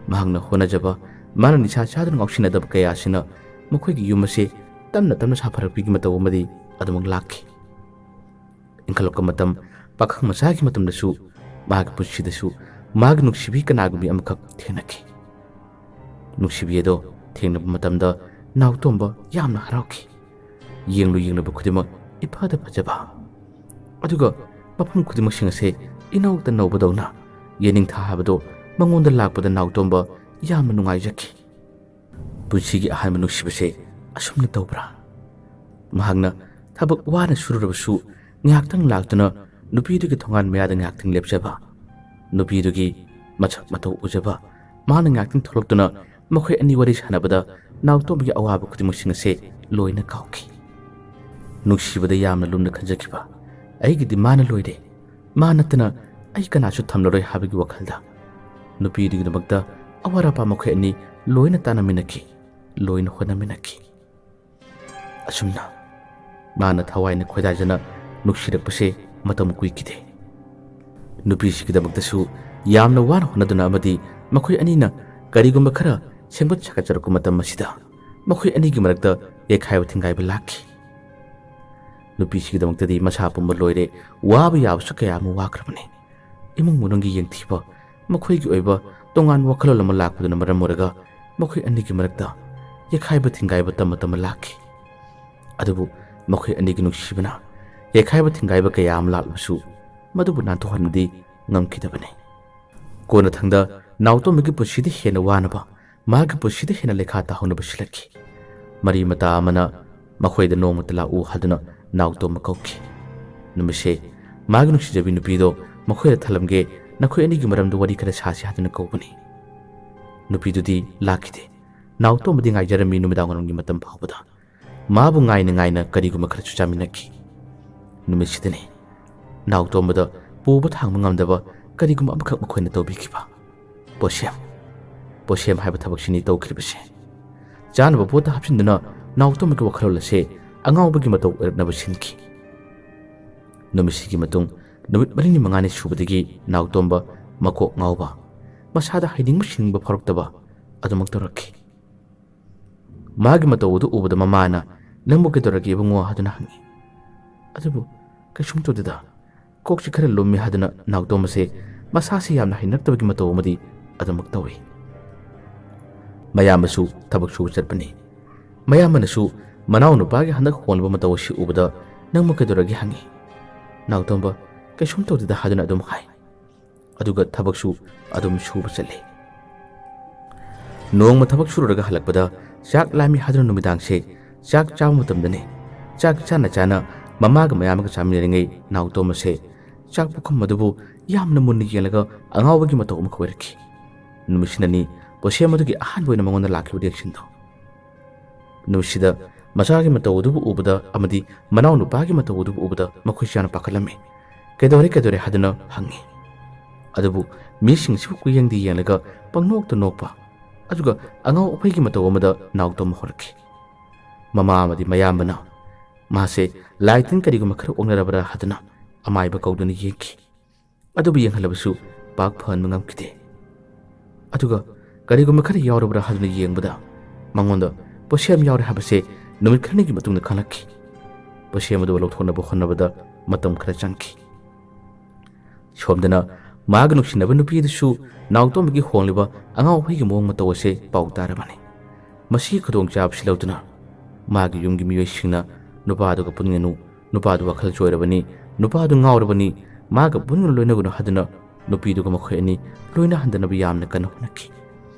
ꯃꯍꯥꯛꯅ ꯍꯣꯠꯅꯖꯕ, ꯃꯥꯅ ꯅꯤꯁꯥ ꯆꯥꯗꯨꯅ ꯉꯥꯎꯁꯤꯟꯅꯗꯕ ꯀꯌꯥ ꯑꯁꯤꯅ ꯃꯈꯣꯏꯒꯤ ꯌꯨꯝ ꯑꯁꯤ ꯇꯞꯅ ꯇꯞꯅ ꯁꯥꯐꯔꯛꯄꯒꯤ ꯃꯇꯧ ꯑꯃꯗꯤ ꯑꯗꯨꯃꯛ ꯂꯥꯛꯈꯤ꯫ ꯏꯟꯈꯠꯂꯛꯄ ꯃꯇꯝ, ꯄꯥꯈꯪ ꯃꯆꯥꯒꯤ ꯃꯇꯝꯗꯁꯨ ꯃꯍꯥꯛꯀꯤ ꯄꯨꯟꯁꯤꯗꯁꯨ ꯃꯍꯥꯛꯀꯤ ꯅꯨꯡꯁꯤꯕꯤ ꯀꯅꯥꯒꯨꯝꯕꯤ ꯑꯃꯈꯛ ꯊꯦꯡꯅꯈꯤ꯫ ꯅꯨꯡꯁꯤꯕꯤ ꯑꯗꯣ ꯊꯦꯡꯅꯕ ꯃꯇꯝꯗ ꯅꯥꯎꯇꯣꯝꯕ ꯌꯥꯝꯅ ꯍꯔꯥꯎꯈꯤ꯫ ꯌꯦꯡꯂꯨ ꯌꯦꯡꯂꯨꯕ ꯈꯨꯗꯤꯡꯃꯛ ꯏꯐꯗ ꯐꯖꯕ, ꯑꯗꯨꯒ ꯃꯐꯝ ꯈꯨꯗꯤꯡꯃꯛꯁꯤꯡ ꯑꯁꯦ ꯏꯅꯧꯇ ꯅꯧꯕꯗꯧꯅ ꯌꯦꯅꯤꯡꯊꯥ ꯍꯥꯏꯕꯗꯣ ꯃꯉꯣꯟꯗ ꯂꯥꯛꯄꯗ ꯅꯥꯎꯇꯣꯝꯕ ꯌꯥꯝꯅ ꯅꯨꯡꯉꯥꯏꯖꯈꯤ꯫ ꯄꯨꯟꯁꯤꯒꯤ ꯑꯍꯥꯟꯕ ꯅꯨꯡꯁꯤꯕꯁꯦ ꯑꯁꯨꯝꯅ ꯇꯧꯕ꯭ꯔꯥ? ꯃꯍꯥꯛꯅ ꯊꯕꯛ ꯋꯥꯅ ꯁꯨꯔꯨꯔꯕꯁꯨ ꯉꯥꯏꯍꯥꯛꯇꯪ ꯂꯥꯛꯇꯨꯅ ꯅꯨꯄꯤꯗꯨꯒꯤ ꯊꯣꯡꯒꯥꯟ ꯃꯌꯥꯗ ꯉꯥꯏꯍꯥꯛꯇꯪ ꯂꯦꯞꯆꯕ, ꯅꯨꯄꯤꯗꯨꯒꯤ ꯃꯁꯛ ꯃꯇꯧ ꯎꯖꯕ, ꯃꯥꯅ ꯉꯥꯏꯍꯥꯛꯇꯪ ꯊꯣꯛꯂꯛꯇꯨꯅ ꯃꯈꯣꯏ ꯑꯅꯤ ꯋꯥꯔꯤ ꯁꯥꯟꯅꯕꯗ ꯅꯥꯎꯇꯣꯝꯕꯒꯤ ꯑꯋꯥꯕ ꯈꯨꯗꯤꯡꯃꯛꯁꯤꯡ ꯑꯁꯦ ꯂꯣꯏꯅ ꯀꯥꯎꯈꯤ꯫ ꯅꯨꯡꯁꯤꯕꯗ ꯌꯥꯝꯅ ꯂꯨꯝꯅ ꯈꯟꯖꯈꯤꯕ "ꯑꯩꯒꯤꯗꯤ ꯃꯥꯅ ꯂꯣꯏꯔꯦ, ꯃꯥ ꯅꯠꯇꯅ ꯑꯩ ꯀꯅꯥꯁꯨ ꯊꯝꯂꯔꯣꯏ" ꯍꯥꯏꯕꯒꯤ ꯋꯥꯈꯜꯗ ꯅꯨꯄꯤꯗꯨꯒꯤꯗꯃꯛꯇ ꯑꯋꯥꯠ ꯑꯄꯥ ꯃꯈꯣꯏ ꯑꯅꯤ ꯂꯣꯏꯅ ꯇꯥꯟꯅꯃꯤꯟꯅꯈꯤ, ꯂꯣꯏꯅ ꯍꯣꯠꯅꯃꯤꯟꯅꯈꯤ꯫ ꯑꯁꯨꯝꯅ ꯃꯥꯅ ꯊꯋꯥꯏꯅ ꯈꯣꯏꯗꯥꯖꯅ ꯅꯨꯡꯁꯤꯔꯛꯄꯁꯦ ꯃꯇꯝ ꯀꯨꯏꯈꯤꯗꯦ꯫ ꯅꯨꯄꯤꯁꯤꯒꯤꯗꯃꯛꯇꯁꯨ ꯌꯥꯝꯅ ꯋꯥꯅ ꯍꯣꯠꯅꯗꯨꯅ ꯑꯃꯗꯤ ꯃꯈꯣꯏ ꯑꯅꯤꯅ ꯀꯔꯤꯒꯨꯝꯕ ꯈꯔ ꯁꯦꯝꯒꯠ ꯁꯥꯒꯠꯆꯔꯛꯄ ꯃꯇꯝ ꯑꯁꯤꯗ ꯃꯈꯣꯏ ꯑꯅꯤꯒꯤ ꯃꯔꯛꯇ ꯌꯩꯈꯥꯏꯕ ꯊꯤꯡꯒꯥꯏꯕ ꯂꯥꯛꯈꯤ꯫ ꯅꯨꯄꯤꯁꯤꯒꯤꯗꯃꯛꯇꯗꯤ ꯃꯁꯥ ꯄꯨꯝꯕ ꯂꯣꯏꯔꯦ, ꯋꯥꯕ ꯌꯥꯕꯁꯨ ꯀꯌꯥ ꯑꯃ ꯋꯥꯈ꯭ꯔꯕꯅꯤ꯫ ꯏꯃꯨꯡ ꯃꯅꯨꯡꯒꯤ ꯌꯦꯡꯊꯤꯕ, ꯃꯈꯣꯏꯒꯤ ꯑꯣꯏꯕ ꯇꯣꯉꯥꯟꯕ ꯋꯥꯈꯜꯂꯣꯟ ꯑꯃ ꯂꯥꯛꯄꯗꯨꯅ ꯃꯔꯝ ꯑꯣꯏꯔꯒ ꯃꯈꯣꯏ ꯑꯅꯤꯒꯤ ꯃꯔꯛꯇ ꯌꯩꯈꯥꯏꯕ ꯊꯤꯡꯒꯥꯏꯕ ꯇꯝꯃ ꯇꯝꯃ ꯂꯥꯛꯈꯤ꯫ ꯑꯗꯨꯕꯨ ꯃꯈꯣꯏ ꯑꯅꯤꯒꯤ ꯅꯨꯡꯁꯤꯕꯅ ꯌꯩꯈꯥꯏꯕ ꯊꯤꯡꯒꯥꯏꯕ ꯀꯌꯥ ꯑꯃ ꯂꯥꯛꯂꯕꯁꯨ ꯃꯗꯨꯕꯨ ꯅꯥꯟꯊꯣꯛꯍꯟꯕꯗꯤ ꯉꯝꯈꯤꯗꯕꯅꯤ꯫ ꯀꯣꯟꯅꯊꯪꯗ ꯅꯥꯎꯇꯣꯝꯕꯒꯤ ꯄꯨꯟꯁꯤꯗ ꯍꯦꯟꯅ ꯋꯥꯅꯕ, ꯃꯍꯥꯛꯀꯤ ꯄꯨꯟꯁꯤꯗ ꯍꯦꯟꯅ ꯂꯩꯈꯥ ꯇꯥꯍꯧꯅꯕ ꯁꯤꯜꯂꯛꯈꯤ꯫ ꯃꯔꯤ ꯃꯇꯥ ꯑꯃꯅ ꯃꯈꯣꯏꯗ ꯅꯣꯡꯃꯇ ꯂꯥꯛꯎ ꯍꯥꯏꯗꯨꯅ ꯅꯥꯎꯇꯣꯝꯕ ꯀꯧꯈꯤ꯫ ꯅꯨꯃꯤꯠꯁꯦ ꯃꯥꯒꯤ ꯅꯨꯡꯁꯤꯖꯕꯤ ꯅꯨꯄꯤꯗꯣ ꯃꯈꯣꯏꯗ ꯊꯜꯂꯝꯒꯦ, ꯅꯈꯣꯏ ꯑꯅꯤꯒꯤ ꯃꯔꯝꯗ ꯋꯥꯔꯤ ꯈꯔ ꯁꯥꯁꯤ ꯍꯥꯏꯗꯨꯅ ꯀꯧꯕꯅꯤ꯫ ꯅꯨꯄꯤꯗꯨꯗꯤ ꯂꯥꯛꯈꯤꯗꯦ꯫ ꯅꯥꯎꯇꯣꯝꯕꯗꯤ ꯉꯥꯏꯖꯔꯝꯃꯤ ꯅꯨꯃꯤꯗꯥꯡ ꯋꯥꯏꯔꯝꯒꯤ ꯃꯇꯝ ꯐꯥꯎꯕꯗ꯫ ꯃꯥꯕꯨ ꯉꯥꯏꯅ ꯉꯥꯏꯅ ꯀꯔꯤꯒꯨꯝꯕ ꯈꯔꯁꯨ ꯆꯥꯃꯤꯟꯅꯈꯤ꯫ ꯅꯨꯃꯤꯠꯁꯤꯗꯅꯤ ꯅꯥꯎꯇꯣꯝꯕꯗ ꯄꯨꯕ ꯊꯥꯡꯕ ꯉꯝꯗꯕ ꯀꯔꯤꯒꯨꯝꯕ ꯑꯃꯈꯛ ꯃꯈꯣꯏꯅ ꯇꯧꯕꯤꯈꯤꯕ꯫ ꯄꯣꯠꯁꯦꯝ꯫ ꯄꯣꯠꯁꯦꯝ ꯍꯥꯏꯕ ꯊꯕꯛꯁꯤꯅꯤ ꯇꯧꯈ꯭ꯔꯤꯕꯁꯦ꯫ ꯆꯥꯅꯕ ꯄꯣꯠꯇ ꯍꯥꯞꯆꯤꯟꯗꯨꯅ ꯅꯥꯎꯇꯣꯝꯕꯒꯤ ꯋꯥꯈꯜꯂꯣꯟ ꯑꯁꯦ ꯑꯉꯥꯎꯕꯒꯤ ꯃꯇꯧ ꯑꯣꯏꯔꯛꯅꯕ ꯁꯤꯟꯈꯤ꯫ ꯅꯨꯃꯤꯠꯁꯤꯒꯤ ꯃꯇꯨꯡ ꯅꯨꯃꯤꯠ ꯃꯔꯤꯅꯤ ꯃꯉꯥꯅꯤ ꯁꯨꯕꯗꯒꯤ ꯅꯥꯎꯇꯣꯝꯕ ꯃꯀꯣꯛ ꯉꯥꯎꯕ, ꯃꯁꯥꯗ ꯍꯩꯅꯤꯡꯕ ꯁꯤꯅꯤꯡꯕ ꯐꯥꯎꯔꯛꯇꯕ ꯑꯗꯨꯃꯛ ꯇꯧꯔꯛꯈꯤ꯫ ꯃꯥꯒꯤ ꯃꯇꯧ ꯑꯗꯨ ꯎꯕꯗ ꯃꯃꯥꯅ, "ꯅꯪꯕꯨ ꯀꯩꯗꯧꯔꯒꯦ ꯏꯕꯨꯡꯉꯣ?" ꯍꯥꯏꯗꯨꯅ ꯍꯪꯉꯤ꯫ ꯑꯗꯨꯕꯨ ꯀꯩꯁꯨꯝ ꯇꯧꯗꯦꯗ, ꯀꯣꯛꯁꯤ ꯈꯔ ꯂꯨꯝꯃꯤ ꯍꯥꯏꯗꯨꯅ ꯅꯥꯎꯇꯣꯝꯕꯁꯦ ꯃꯁꯥꯁꯤ ꯌꯥꯝꯅ ꯍꯩꯅꯔꯛꯇꯕꯒꯤ ꯃꯇꯧ ꯑꯃꯗꯤ ꯑꯗꯨꯃꯛ ꯇꯧꯏ꯫ ꯃꯌꯥꯝꯕꯁꯨ ꯊꯕꯛ ꯁꯨꯕ ꯆꯠꯄꯅꯤ꯫ ꯃꯌꯥꯝꯕꯅꯁꯨ ꯃꯅꯥꯎ ꯅꯨꯄꯥꯒꯤ ꯍꯟꯗꯛ ꯍꯣꯡꯂꯕ ꯃꯇꯧ ꯑꯁꯤ ꯎꯕꯗ, "ꯅꯪꯕꯨ ꯀꯩꯗꯧꯔꯒꯦ?" ꯍꯪꯉꯤ꯫ ꯅꯥꯎꯇꯣꯝꯕ, "ꯀꯩꯁꯨꯝ ꯇꯧꯗꯦꯗ" ꯍꯥꯏꯗꯨꯅ ꯑꯗꯨꯝ ꯍꯥꯏ꯫ ꯑꯗꯨꯒ ꯊꯕꯛꯁꯨ ꯑꯗꯨꯝ ꯁꯨꯕ ꯆꯠꯂꯤ꯫ ꯅꯣꯡꯃ ꯊꯕꯛ ꯁꯨꯔꯨꯔꯒ ꯍꯜꯂꯛꯄꯗ ꯆꯥꯛ ꯂꯥꯝꯃꯤ ꯍꯥꯏꯗꯨꯅ ꯅꯨꯃꯤꯗꯥꯡꯁꯦ ꯆꯥꯛ ꯆꯥꯕ ꯃꯇꯝꯗꯅꯤ꯫ ꯆꯥꯛ ꯆꯥꯅ ꯆꯥꯅ ꯃꯃꯥꯒ ꯃꯌꯥꯝꯕꯒ ꯆꯥꯃꯤꯟꯅꯔꯤꯉꯩ ꯅꯥꯎꯇꯣꯝ ꯑꯁꯦ ꯆꯥꯛ ꯄꯨꯈꯝ ꯑꯗꯨꯕꯨ ꯌꯥꯝꯅ ꯃꯨꯟꯅ ꯌꯦꯡꯂꯒ ꯑꯉꯥꯎꯕꯒꯤ ꯃꯇꯧ ꯑꯃꯈꯛ ꯑꯣꯏꯔꯛꯈꯤ꯫ ꯅꯨꯃꯤꯠꯁꯤꯅꯅꯤ ꯄꯣꯠꯁꯦꯝ ꯑꯗꯨꯒꯤ ꯑꯍꯥꯟꯕ ꯑꯣꯏꯅ ꯃꯉꯣꯟꯗ ꯂꯥꯛꯈꯤꯕ ꯔꯤꯌꯦꯛꯁꯟꯗꯣ꯫ ꯅꯨꯃꯤꯠꯁꯤꯗ ꯃꯆꯥꯒꯤ ꯃꯇꯧ ꯑꯗꯨꯕꯨ ꯎꯕꯗ ꯑꯃꯗꯤ ꯃꯅꯥꯎꯅꯨꯄꯥꯒꯤ ꯃꯇꯧ ꯑꯗꯨꯕꯨ ꯎꯕꯗ ꯃꯈꯣꯏꯁꯨ ꯌꯥꯝꯅ ꯄꯥꯈꯠꯂꯝꯃꯤ꯫ "ꯀꯩꯗꯧꯔꯦ, ꯀꯩꯗꯧꯔꯦ?" ꯍꯥꯏꯗꯨꯅ ꯍꯪꯉꯤ꯫ ꯑꯗꯨꯕꯨ ꯃꯤꯁꯤꯡꯁꯤꯕꯨ ꯀꯨꯌꯦꯡꯗꯤ ꯌꯦꯡꯂꯒ ꯄꯪꯅꯣꯛꯇ ꯅꯣꯛꯄ, ꯑꯗꯨꯒ ꯑꯉꯥꯎ ꯑꯐꯩꯒꯤ ꯃꯇꯧ ꯑꯃꯗ ꯅꯥꯎꯇꯣꯝ ꯍꯧꯔꯛꯈꯤ꯫ ꯃꯃꯥ ꯑꯃꯗꯤ ꯃꯌꯥꯝꯕꯅ ꯃꯥꯁꯦ ꯂꯥꯏ ꯇꯤꯟ ꯀꯔꯤꯒꯨꯝꯕ ꯈꯔ ꯑꯣꯛꯅꯔꯕ꯭ꯔꯥ ꯍꯥꯏꯗꯨꯅ ꯑꯃꯥꯏꯕ ꯀꯧꯗꯨꯅ ꯌꯦꯡꯈꯤ꯫ ꯑꯗꯨꯕꯨ ꯌꯦꯡꯍꯜꯂꯕꯁꯨ ꯄꯥꯛ ꯐꯍꯟꯕ ꯉꯝꯈꯤꯗꯦ꯫ ꯑꯗꯨꯒ ꯀꯔꯤꯒꯨꯝꯕ ꯈꯔ ꯌꯥꯎꯔꯕ꯭ꯔꯥ ꯍꯥꯏꯗꯨꯅ ꯌꯦꯡꯕꯗ ꯃꯉꯣꯟꯗ ꯄꯣꯠꯁꯦꯝ ꯌꯥꯎꯔꯦ ꯍꯥꯏꯕꯁꯦ ꯅꯨꯃꯤꯠ ꯈꯔꯅꯤꯒꯤ ꯃꯇꯨꯡꯗ ꯈꯪꯂꯛꯈꯤ꯫ ꯄꯣꯠꯁꯦꯝ ꯑꯗꯨ ꯂꯧꯊꯣꯛꯅꯕ ꯍꯣꯠꯅꯕꯗ ꯃꯇꯝ ꯈꯔ ꯆꯪꯈꯤ꯫ ꯁꯣꯝꯗꯅ ꯃꯥꯒ ꯅꯨꯡꯁꯤꯅꯕ ꯅꯨꯄꯤ ꯑꯗꯨꯁꯨ ꯅꯥꯎꯇꯣꯝꯕꯒꯤ ꯍꯣꯡꯂꯤꯕ ꯑꯉꯥꯎ ꯑꯐꯩꯒꯤ ꯃꯑꯣꯡ ꯃꯇꯧ ꯑꯁꯦ ꯄꯥꯎ ꯇꯥꯔꯕꯅꯤ꯫ ꯃꯁꯤꯒꯤ ꯈꯨꯗꯣꯡꯆꯥꯕꯁꯤ ꯂꯧꯗꯨꯅ ꯃꯥꯒꯤ ꯌꯨꯝꯒꯤ ꯃꯤꯑꯣꯏꯁꯤꯡꯅ ꯅꯨꯄꯥꯗꯨꯒ ꯄꯨꯟꯒꯅꯨ, ꯅꯨꯄꯥꯗꯨ ꯋꯥꯈꯜ ꯆꯣꯏꯔꯕꯅꯤ, ꯅꯨꯄꯥꯗꯨ ꯉꯥꯎꯔꯕꯅꯤ, ꯃꯥꯒ ꯄꯨꯟꯒꯅꯨ ꯂꯣꯏꯅꯒꯅꯨ ꯍꯥꯏꯗꯨꯅ ꯅꯨꯄꯤꯗꯨꯒ ꯃꯈꯣꯏ ꯑꯅꯤ ꯂꯣꯏꯅꯍꯟꯗꯅꯕ ꯌꯥꯝꯅ ꯀꯟꯅ ꯍꯣꯠꯅꯈꯤ꯫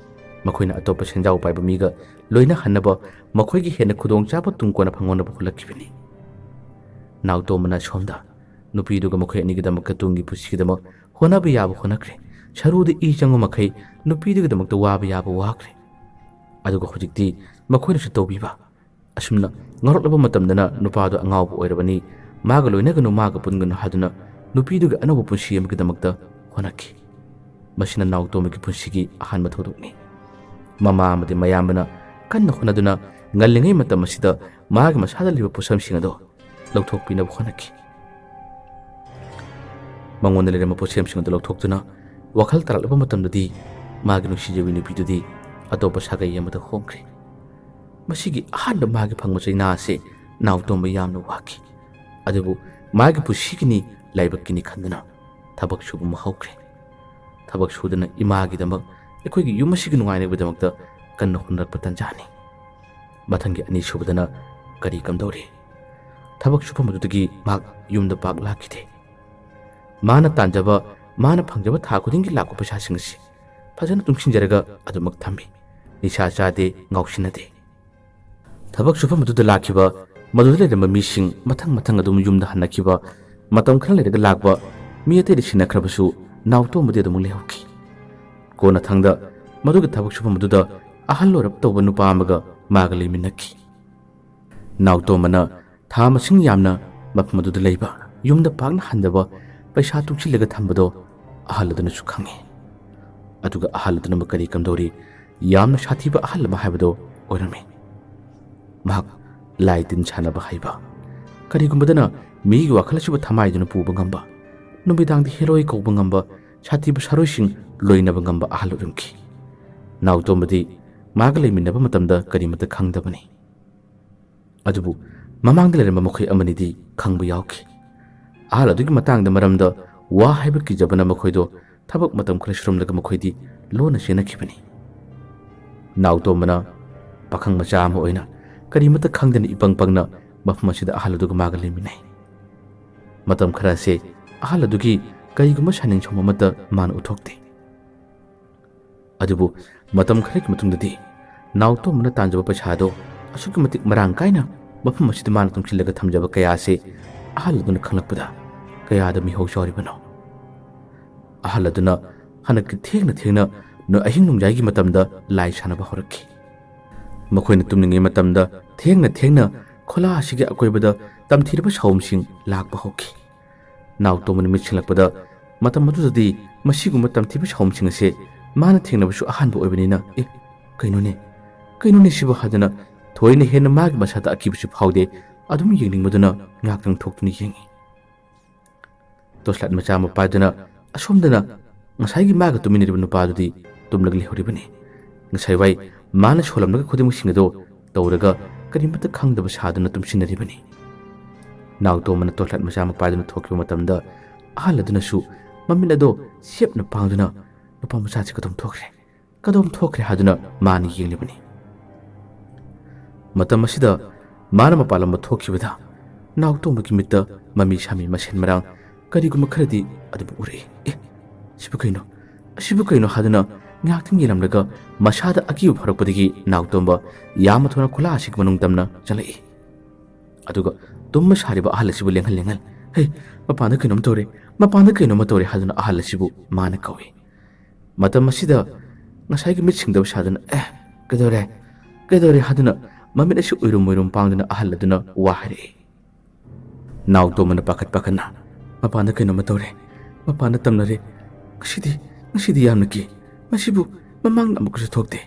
ꯃꯈꯣꯏꯅ ꯑꯇꯣꯞꯄ ꯁꯦꯟꯖꯥꯎ ꯄꯥꯏꯕ ꯃꯤꯒ ꯂꯣꯏꯅꯍꯟꯅꯕ ꯃꯈꯣꯏꯒꯤ ꯍꯦꯟꯅ ꯈꯨꯗꯣꯡꯆꯥꯕ ꯇꯨꯡ ꯀꯣꯟꯅ ꯐꯪꯍꯧꯅꯕ ꯍꯣꯠꯅꯈꯤꯕꯅꯤ꯫ ꯅꯥꯎꯇꯣꯝꯕꯅ ꯁꯣꯝꯗ ꯅꯨꯄꯤꯗꯨꯒ ꯃꯈꯣꯏ ꯑꯅꯤꯒꯤꯗꯃꯛꯇ ꯇꯨꯡꯒꯤ ꯄꯨꯟꯁꯤꯒꯤꯗꯃꯛ ꯍꯣꯠꯅꯕ ꯌꯥꯕ ꯍꯣꯠꯅꯈ꯭ꯔꯦ꯫ ꯁꯔꯨꯗ ꯏ ꯆꯪꯕ ꯃꯈꯩ ꯅꯨꯄꯤꯗꯨꯒꯤꯗꯃꯛꯇ ꯋꯥꯕ ꯌꯥꯕ ꯋꯥꯈ꯭ꯔꯦ꯫ ꯑꯗꯨꯒ ꯍꯧꯖꯤꯛꯇꯤ ꯃꯈꯣꯏꯅꯁꯨ ꯇꯧꯕꯤꯕ, ꯑꯁꯨꯝꯅ ꯉꯥꯎꯔꯛꯂꯕ ꯃꯇꯝꯗꯅ ꯅꯨꯄꯥꯗꯨ ꯑꯉꯥꯎꯕ ꯑꯣꯏꯔꯕꯅꯤ, ꯃꯥꯒ ꯂꯣꯏꯅꯒꯅꯨ, ꯃꯥꯒ ꯄꯨꯟꯒꯅꯨ ꯍꯥꯏꯗꯨꯅ ꯅꯨꯄꯤꯗꯨꯒꯤ ꯑꯅꯧꯕ ꯄꯨꯟꯁꯤ ꯑꯃꯒꯤꯗꯃꯛꯇ ꯍꯣꯠꯅꯈꯤ꯫ ꯃꯁꯤꯅ ꯅꯥꯎꯇꯣꯝꯕꯒꯤ ꯄꯨꯟꯁꯤꯒꯤ ꯑꯍꯥꯟꯕ ꯊꯧꯗꯣꯛꯅꯤ꯫ ꯃꯃꯥ ꯑꯃꯗꯤ ꯃꯌꯥꯝꯕꯅ ꯀꯟꯅ ꯍꯣꯠꯅꯗꯨꯅ ꯉꯜꯂꯤꯉꯩ ꯃꯇꯝ ꯑꯁꯤꯗ ꯃꯥꯒꯤ ꯃꯁꯥꯗ ꯂꯩꯕ ꯄꯣꯠꯁꯝꯁꯤꯡ ꯑꯗꯨ ꯂꯧꯊꯣꯛꯄꯤꯅꯕ ꯍꯣꯠꯅꯈꯤ꯫ ꯃꯉꯣꯟꯗ ꯂꯩꯔꯝꯕ ꯄꯣꯠꯁꯦꯝꯁꯤꯡ ꯑꯗꯨ ꯂꯧꯊꯣꯛꯇꯨꯅ ꯋꯥꯈꯜ ꯇꯥꯔꯛꯂꯕ ꯃꯇꯝꯗꯗꯤ ꯃꯥꯒꯤ ꯅꯨꯡꯁꯤꯖꯕꯤ ꯅꯨꯄꯤꯗꯨꯗꯤ ꯑꯇꯣꯞꯄ ꯁꯥꯒꯩ ꯑꯃꯗ ꯍꯣꯡꯈ꯭ꯔꯦ꯫ ꯃꯁꯤꯒꯤ ꯑꯍꯥꯟꯕ ꯃꯥꯒꯤ ꯐꯪꯕ ꯆꯩꯅꯥ ꯑꯁꯤ ꯅꯥꯎꯇꯣꯝꯕ ꯌꯥꯝꯅ ꯋꯥꯈꯤ꯫ ꯑꯗꯨꯕꯨ ꯃꯥꯒꯤ ꯄꯨꯟꯁꯤꯒꯤꯅꯤ, ꯂꯥꯏꯕꯛꯀꯤꯅꯤ ꯈꯟꯗꯨꯅ ꯊꯕꯛ ꯁꯨꯕ ꯑꯃ ꯍꯧꯈ꯭ꯔꯦ꯫ ꯊꯕꯛ ꯁꯨꯗꯅ ꯏꯃꯥꯒꯤꯗꯃꯛ, ꯑꯩꯈꯣꯏꯒꯤ ꯌꯨꯝ ꯑꯁꯤꯒꯤ ꯅꯨꯡꯉꯥꯏꯅꯕꯒꯤꯗꯃꯛꯇ ꯀꯟꯅ ꯍꯣꯠꯅꯔꯛꯄ ꯇꯟꯖꯥꯅꯤ꯫ ꯃꯊꯪꯒꯤ ꯑꯅꯤꯁꯨꯕꯗꯅ ꯀꯔꯤ ꯀꯝꯗꯧꯔꯤ? ꯊꯕꯛ ꯁꯨꯐꯝ ꯑꯗꯨꯗꯒꯤ ꯃꯍꯥꯛ ꯌꯨꯝꯗ ꯄꯥꯛ ꯂꯥꯛꯈꯤꯗꯦ꯫ ꯃꯥꯅ ꯇꯥꯟꯖꯕ, ꯃꯥꯅ ꯐꯪꯖꯕ ꯊꯥ ꯈꯨꯗꯤꯡꯒꯤ ꯂꯥꯛꯄ ꯄꯩꯁꯥꯁꯤꯡ ꯑꯁꯤ ꯐꯖꯅ ꯇꯨꯡꯁꯤꯟꯖꯔꯒ ꯑꯗꯨꯃꯛ ꯊꯝꯃꯤ꯫ ꯅꯤꯁꯥ ꯆꯥꯗꯦ, ꯉꯥꯎꯁꯤꯟꯅꯗꯦ꯫ ꯊꯕꯛ ꯁꯨꯐꯝ ꯑꯗꯨꯗ ꯂꯥꯛꯈꯤꯕ, ꯃꯗꯨꯗ ꯂꯩꯔꯝꯕ ꯃꯤꯁꯤꯡ ꯃꯊꯪ ꯃꯊꯪ ꯑꯗꯨꯝ ꯌꯨꯝꯗ ꯍꯟꯅꯈꯤꯕ, ꯃꯇꯝ ꯈꯔ ꯂꯩꯔꯒ ꯂꯥꯛꯄ ꯃꯤ ꯑꯇꯩꯗꯤ ꯁꯤꯟꯅꯈ꯭ꯔꯕꯁꯨ, ꯅꯥꯎꯇꯣꯝꯕꯗꯤ ꯑꯗꯨꯃꯛ ꯂꯩꯍꯧꯈꯤ꯫ ꯀꯣꯟꯅꯊꯪꯗ ꯃꯗꯨꯒꯤ ꯊꯕꯛ ꯁꯨꯐꯝ ꯑꯗꯨꯗ ꯑꯍꯜ ꯑꯣꯏꯔꯞ ꯇꯧꯕ ꯅꯨꯄꯥ ꯑꯃꯒ ꯃꯥꯒ ꯂꯩꯃꯤꯟꯅꯈꯤ꯫ ꯅꯥꯎꯇꯣꯝꯕꯅ ꯊꯥ ꯃꯁꯤꯡ ꯌꯥꯝꯅ ꯃꯐꯝ ꯑꯗꯨꯗ ꯂꯩꯕ, ꯌꯨꯝꯗ ꯄꯥꯛꯅ ꯍꯟꯗꯕ, ꯄꯩꯁꯥ ꯇꯨꯡꯁꯤꯜꯂꯒ ꯊꯝꯕꯗꯣ ꯑꯍꯜ ꯑꯗꯨꯅꯁꯨ ꯈꯪꯏ꯫ ꯑꯗꯨꯒ ꯑꯍꯜ ꯑꯗꯨꯅ ꯀꯔꯤ ꯀꯝꯗꯧꯔꯤ? ꯌꯥꯝꯅ ꯁꯥꯊꯤꯕ ꯑꯍꯜ ꯑꯃ ꯍꯥꯏꯕꯗꯣ ꯑꯣꯏꯔꯝꯃꯤ꯫ ꯃꯍꯥꯛ ꯂꯥꯏ ꯇꯤꯟ ꯁꯥꯟꯅꯕ ꯍꯩꯕ, ꯀꯔꯤꯒꯨꯝꯕꯗꯅ ꯃꯤꯒꯤ ꯋꯥꯈꯜ ꯑꯁꯤꯕꯨ ꯊꯃꯥꯏꯗꯨꯅ ꯄꯨꯕ ꯉꯝꯕ, ꯅꯨꯃꯤꯗꯥꯡꯗ ꯍꯦꯔꯣꯏ ꯀꯧꯕ ꯉꯝꯕ, ꯁꯥꯊꯤꯕ ꯁꯥꯔꯣꯏꯁꯤꯡ ꯂꯣꯏꯅꯕ ꯉꯝꯕ ꯑꯍꯜ ꯑꯣꯏꯔꯝꯈꯤ꯫ ꯅꯥꯎꯇꯣꯝꯕꯗꯤ ꯃꯥꯒ ꯂꯩꯃꯤꯟꯅꯕ ꯃꯇꯝꯗ ꯀꯔꯤꯃꯠꯇ ꯈꯪꯗꯕꯅꯤ꯫ ꯑꯗꯨꯕꯨ ꯃꯃꯥꯡꯗ ꯂꯩꯔꯝꯕ ꯃꯈꯣꯏ ꯑꯃꯅꯤꯗꯤ ꯈꯪꯕ ꯌꯥꯎꯈꯤ꯫ ꯑꯍꯜ ꯑꯗꯨꯒꯤ ꯃꯇꯥꯡꯗ ꯃꯔꯝꯗ ꯋꯥ ꯍꯥꯏꯕ ꯀꯤꯖꯕꯅ ꯃꯈꯣꯏꯗꯣ ꯊꯕꯛ ꯃꯇꯝ ꯈꯔ ꯁꯨꯔꯝꯂꯒ ꯃꯈꯣꯏꯗꯤ ꯂꯣꯟꯅ ꯆꯦꯟꯅꯈꯤꯕꯅꯤ꯫ ꯅꯥꯎꯇꯣꯝꯕꯅ ꯄꯥꯈꯪ ꯃꯆꯥ ꯑꯃ ꯑꯣꯏꯅ ꯀꯔꯤꯃꯠꯇ ꯈꯪꯗꯅ ꯏꯄꯪ ꯄꯪꯅ ꯃꯐꯝ ꯑꯁꯤꯗ ꯑꯍꯜ ꯑꯗꯨꯒ ꯃꯥꯒ ꯂꯩꯃꯤꯟꯅꯩ꯫ ꯃꯇꯝ ꯈꯔꯁꯦ ꯑꯍꯜ ꯑꯗꯨꯒꯤ ꯀꯔꯤꯒꯨꯝꯕ ꯁꯥꯅꯤꯡ ꯁꯥꯎꯅꯤꯡ ꯑꯃꯠꯇ ꯃꯥꯅ ꯎꯠꯊꯣꯛꯇꯦ꯫ ꯑꯗꯨꯕꯨ ꯃꯇꯝ ꯈꯔꯒꯤ ꯃꯇꯨꯡꯗꯗꯤ ꯅꯥꯎꯇꯣꯝꯕꯅ ꯇꯥꯟꯖꯕ ꯄꯩꯁꯥꯗꯣ ꯑꯁꯨꯛꯀꯤ ꯃꯇꯤꯛ ꯃꯔꯥꯡ ꯀꯥꯏꯅ ꯃꯐꯝ ꯑꯁꯤꯗ ꯃꯥꯅ ꯇꯨꯡꯁꯤꯜꯂꯒ ꯊꯝꯖꯕ ꯀꯌꯥ ꯑꯁꯤ ꯑꯍꯜ ꯑꯗꯨꯅ ꯈꯪꯂꯛꯄꯗ ꯀꯌꯥꯗ ꯃꯤꯍꯧ ꯆꯥꯎꯔꯤꯕꯅꯣ? ꯑꯍꯜ ꯑꯗꯨꯅ ꯍꯟꯗꯛꯀꯤ ꯊꯦꯡꯅ ꯊꯦꯡꯅ ꯅ-, ꯑꯍꯤꯡ ꯅꯣꯡꯌꯥꯏꯒꯤ ꯃꯇꯝꯗ ꯂꯥꯏ ꯁꯥꯟꯅꯕ ꯍꯧꯔꯛꯈꯤ꯫ ꯃꯈꯣꯏꯅ ꯇꯨꯝꯂꯤꯉꯩ ꯃꯇꯝꯗ ꯊꯦꯡꯅ ꯊꯦꯡꯅ ꯈꯣꯂꯥ ꯑꯁꯤꯒꯤ ꯑꯀꯣꯏꯕꯗ ꯇꯝꯊꯤꯔꯕ ꯁꯥꯎꯝꯁꯤꯡ ꯂꯥꯛꯄ ꯍꯧꯈꯤ꯫ ꯅꯥꯎꯇꯣꯝꯕꯅ ꯃꯤꯠ ꯁꯤꯡꯂꯛꯄꯗ ꯃꯇꯝ ꯑꯗꯨꯗꯗꯤ ꯃꯁꯤꯒꯨꯝꯕ ꯇꯝꯊꯤꯕ ꯁꯥꯎꯝꯁꯤꯡ ꯑꯁꯦ ꯃꯥꯅ ꯊꯦꯡꯅꯕꯁꯨ ꯑꯍꯥꯟꯕ ꯑꯣꯏꯕꯅꯤꯅ, "ꯑꯦ, ꯀꯩꯅꯣꯅꯦ? ꯀꯩꯅꯣꯅꯦ ꯁꯤꯕꯨ?" ꯍꯥꯏꯗꯨꯅ ꯊꯣꯏꯅ ꯍꯦꯟꯅ ꯃꯥꯒꯤ ꯃꯁꯥꯗ ꯑꯀꯤꯕꯁꯨ ꯐꯥꯎꯗꯦ꯫ ꯑꯗꯨꯝ ꯌꯦꯡꯅꯤꯡꯕꯗꯨꯅ ꯉꯥꯏꯍꯥꯛꯇꯪ ꯊꯣꯛꯇꯨꯅ ꯌꯦꯡꯉꯤ꯫ ꯇꯣꯁꯂꯥꯏꯠ ꯃꯆꯥ ꯑꯃ ꯄꯥꯏꯗꯨꯅ ꯑꯁꯣꯝꯗꯅ ꯉꯁꯥꯏꯒꯤ ꯃꯥꯒ ꯇꯨꯃꯤꯟꯅꯔꯤꯕ ꯅꯨꯄꯥꯗꯨꯗꯤ ꯇꯨꯝꯂꯒ ꯂꯩꯍꯧꯔꯤꯕꯅꯤ꯫ ꯉꯁꯥꯏ ꯋꯥꯏ ꯃꯥꯅ ꯁꯣꯜꯂꯝꯂꯒ ꯈꯨꯗꯤꯡꯃꯛꯁꯤꯡ ꯑꯗꯨ ꯇꯧꯔꯒ ꯀꯔꯤꯃꯠꯇ ꯈꯪꯗꯕ ꯁꯥꯗꯨꯅ ꯇꯨꯝꯁꯤꯟꯅꯔꯤꯕꯅꯤ꯫ ꯅꯥꯎꯇꯣꯝꯕꯅ ꯇꯣꯁꯂꯥꯏꯠ ꯃꯆꯥ ꯑꯃ ꯄꯥꯏꯗꯨꯅ ꯊꯣꯛꯈꯤꯕ ꯃꯇꯝꯗ ꯑꯍꯜ ꯑꯗꯨꯅꯁꯨ ꯃꯃꯤꯠ ꯑꯗꯣ ꯁꯦꯞꯅ ꯄꯥꯡꯗꯨꯅ, "ꯅꯨꯄꯥ ꯃꯆꯥꯁꯤ ꯀꯗꯣꯝ ꯊꯣꯛꯈ꯭ꯔꯦ? ꯀꯗꯣꯝ ꯊꯣꯛꯈ꯭ꯔꯦ?" ꯍꯥꯏꯗꯨꯅ ꯃꯥꯅ ꯌꯦꯡꯂꯤꯕꯅꯤ꯫ ꯃꯇꯝ ꯑꯁꯤꯗ ꯃꯥꯅ ꯃꯄꯥꯟ ꯂꯝꯗ ꯊꯣꯛꯈꯤꯕꯗ ꯅꯥꯎꯇꯣꯝꯕꯒꯤ ꯃꯤꯠꯇ ꯃꯃꯤ ꯁꯥꯃꯤ ꯃꯁꯦꯟ ꯃꯔꯥꯡ ꯀꯔꯤꯒꯨꯝꯕ ꯈꯔꯗꯤ ꯑꯗꯨꯕꯨ ꯎꯔꯛꯏ꯫ "ꯑꯦ, ꯁꯤꯕꯨ ꯀꯩꯅꯣ? ꯑꯁꯤꯕꯨ ꯀꯩꯅꯣ?" ꯍꯥꯏꯗꯨꯅ ꯉꯥꯏꯍꯥꯛꯇꯪ ꯌꯦꯡꯂꯝꯂꯒ ꯃꯁꯥꯗ ꯑꯀꯤꯕ ꯐꯥꯎꯔꯛꯄꯗꯒꯤ ꯅꯥꯎꯇꯣꯝꯕ ꯌꯥꯝꯅ ꯊꯨꯅ ꯈꯨꯂꯥ ꯑꯁꯤꯒꯤ ꯃꯅꯨꯡ ꯇꯝꯅ ꯆꯪꯂꯛꯏ꯫ ꯑꯗꯨꯒ ꯇꯨꯝꯕ ꯁꯥꯔꯤꯕ ꯑꯍꯜ ꯑꯁꯤꯕꯨ ꯂꯦꯡꯍꯜ ꯂꯦꯡꯍꯜ, "ꯍꯦ, ꯃꯄꯥꯟꯗ ꯀꯩꯅꯣꯝ ꯇꯧꯔꯦ, ꯃꯄꯥꯟꯗ ꯀꯩꯅꯣꯝꯃ ꯇꯧꯔꯦ" ꯍꯥꯏꯗꯨꯅ ꯑꯍꯜ ꯑꯁꯤꯕꯨ ꯃꯥꯅ ꯀꯧꯏ꯫ ꯃꯇꯝ ꯑꯁꯤꯗ ꯉꯁꯥꯏꯒꯤ ꯃꯤꯠ ꯁꯤꯡꯗꯕ ꯁꯥꯗꯨꯅ, "ꯑꯦ, ꯀꯩꯗꯧꯔꯦ? ꯀꯩꯗꯧꯔꯦ?" ꯍꯥꯏꯗꯨꯅ ꯃꯃꯤꯠ ꯑꯁꯤ ꯎꯏꯔꯨꯝ ꯎꯏꯔꯨꯝ ꯄꯥꯡꯗꯨꯅ ꯑꯍꯜ ꯑꯗꯨꯅ ꯋꯥ ꯍꯥꯏꯔꯛꯏ꯫ ꯅꯥꯎꯇꯣꯝꯕꯅ ꯄꯥꯈꯠ ꯄꯥꯈꯠꯅ, "ꯃꯄꯥꯟꯗ ꯀꯩꯅꯣꯝꯃ ꯇꯧꯔꯦ, ꯃꯄꯥꯟꯗ ꯇꯝꯅꯔꯦ꯫ ꯉꯁꯤꯗꯤ, ꯉꯁꯤꯗꯤ ꯌꯥꯝꯅ ꯀꯤ꯫ ꯃꯁꯤꯕꯨ ꯃꯃꯥꯡꯗ ꯑꯃꯨꯛꯀꯁꯨ ꯊꯣꯛꯇꯦ꯫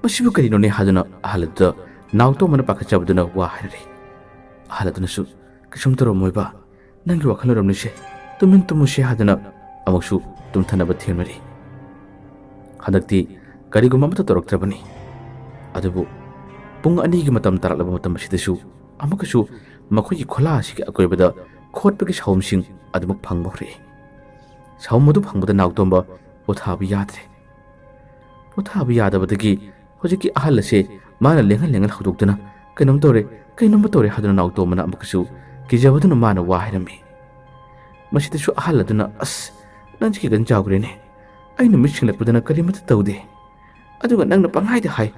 ꯃꯁꯤꯕꯨ ꯀꯔꯤꯅꯣꯅꯦ?" ꯍꯥꯏꯗꯨꯅ ꯑꯍꯜ ꯑꯗꯨꯗ ꯅꯥꯎꯇꯣꯝꯕꯅ ꯄꯥꯈꯠꯆꯕꯗꯨꯅ ꯋꯥ ꯍꯥꯏꯔꯛꯏ꯫ ꯑꯍꯜ ꯑꯗꯨꯅꯁꯨ, "ꯀꯩꯁꯨꯝ ꯇꯧꯔꯝꯃꯣꯏꯕ, ꯅꯪꯒꯤ ꯋꯥꯈꯜ ꯑꯣꯏꯔꯝꯅꯤꯁꯦ, ꯇꯨꯃꯤꯟ ꯇꯨꯝꯃꯨꯁꯦ" ꯍꯥꯏꯗꯨꯅ ꯑꯃꯨꯛꯁꯨ ꯇꯨꯝꯊꯅꯕ ꯊꯦꯝꯅꯔꯤ꯫ ꯍꯟꯗꯛꯇꯤ ꯀꯔꯤꯒꯨꯝꯕ ꯑꯃꯠꯇ ꯇꯧꯔꯛꯇ꯭ꯔꯕꯅꯤ꯫ ꯑꯗꯨꯕꯨ ꯄꯨꯡ ꯑꯅꯤꯒꯤ ꯃꯇꯝ ꯇꯥꯔꯛꯂꯕ ꯃꯇꯝ ꯑꯁꯤꯗꯁꯨ ꯑꯃꯨꯛꯀꯁꯨ ꯃꯈꯣꯏꯒꯤ ꯈꯨꯂꯥ ꯑꯁꯤꯒꯤ ꯑꯀꯣꯏꯕꯗ ꯈꯣꯠꯄꯒꯤ ꯁꯥꯎꯝꯁꯤꯡ ꯑꯗꯨꯃꯛ ꯐꯪꯕ ꯍꯧꯔꯛꯏ꯫ ꯁꯥꯎꯝ ꯑꯗꯨ ꯐꯪꯕꯗ ꯅꯥꯎꯇꯣꯝꯕ ꯄꯣꯊꯥꯕ ꯌꯥꯗ꯭ꯔꯦ꯫ ꯄꯣꯊꯥꯕ ꯌꯥꯗꯕꯗꯒꯤ ꯍꯧꯖꯤꯛꯀꯤ ꯑꯍꯜ ꯑꯁꯦ ꯃꯥꯅ ꯂꯦꯡꯍꯟ ꯂꯦꯡꯍꯟ ꯍꯧꯗꯣꯛꯇꯨꯅ, "ꯀꯩꯅꯣꯝ ꯇꯧꯔꯦ, ꯀꯩꯅꯣꯝꯃ ꯇꯧꯔꯦ" ꯍꯥꯏꯗꯨꯅ ꯅꯥꯎꯇꯣꯝꯕꯅ ꯑꯃꯨꯛꯀꯁꯨ ꯀꯤꯖꯕꯗꯨꯅ ꯃꯥꯅ ꯋꯥ ꯍꯥꯏꯔꯝꯃꯤ꯫ ꯃꯁꯤꯗꯁꯨ ꯑꯍꯜ ꯑꯗꯨꯅ, "ꯑꯁ, ꯅꯪꯁꯤ ꯈꯤꯇꯪ ꯆꯥꯎꯈ꯭ꯔꯦꯅꯦ꯫ ꯑꯩꯅ ꯃꯤꯠ ꯁꯤꯡꯂꯛꯄꯗꯅ ꯀꯔꯤꯃꯠꯇ ꯇꯧꯗꯦ꯫ ꯑꯗꯨꯒ ꯅꯪꯅ ꯄꯪꯍꯥꯏꯗ ꯍꯥꯏ꯫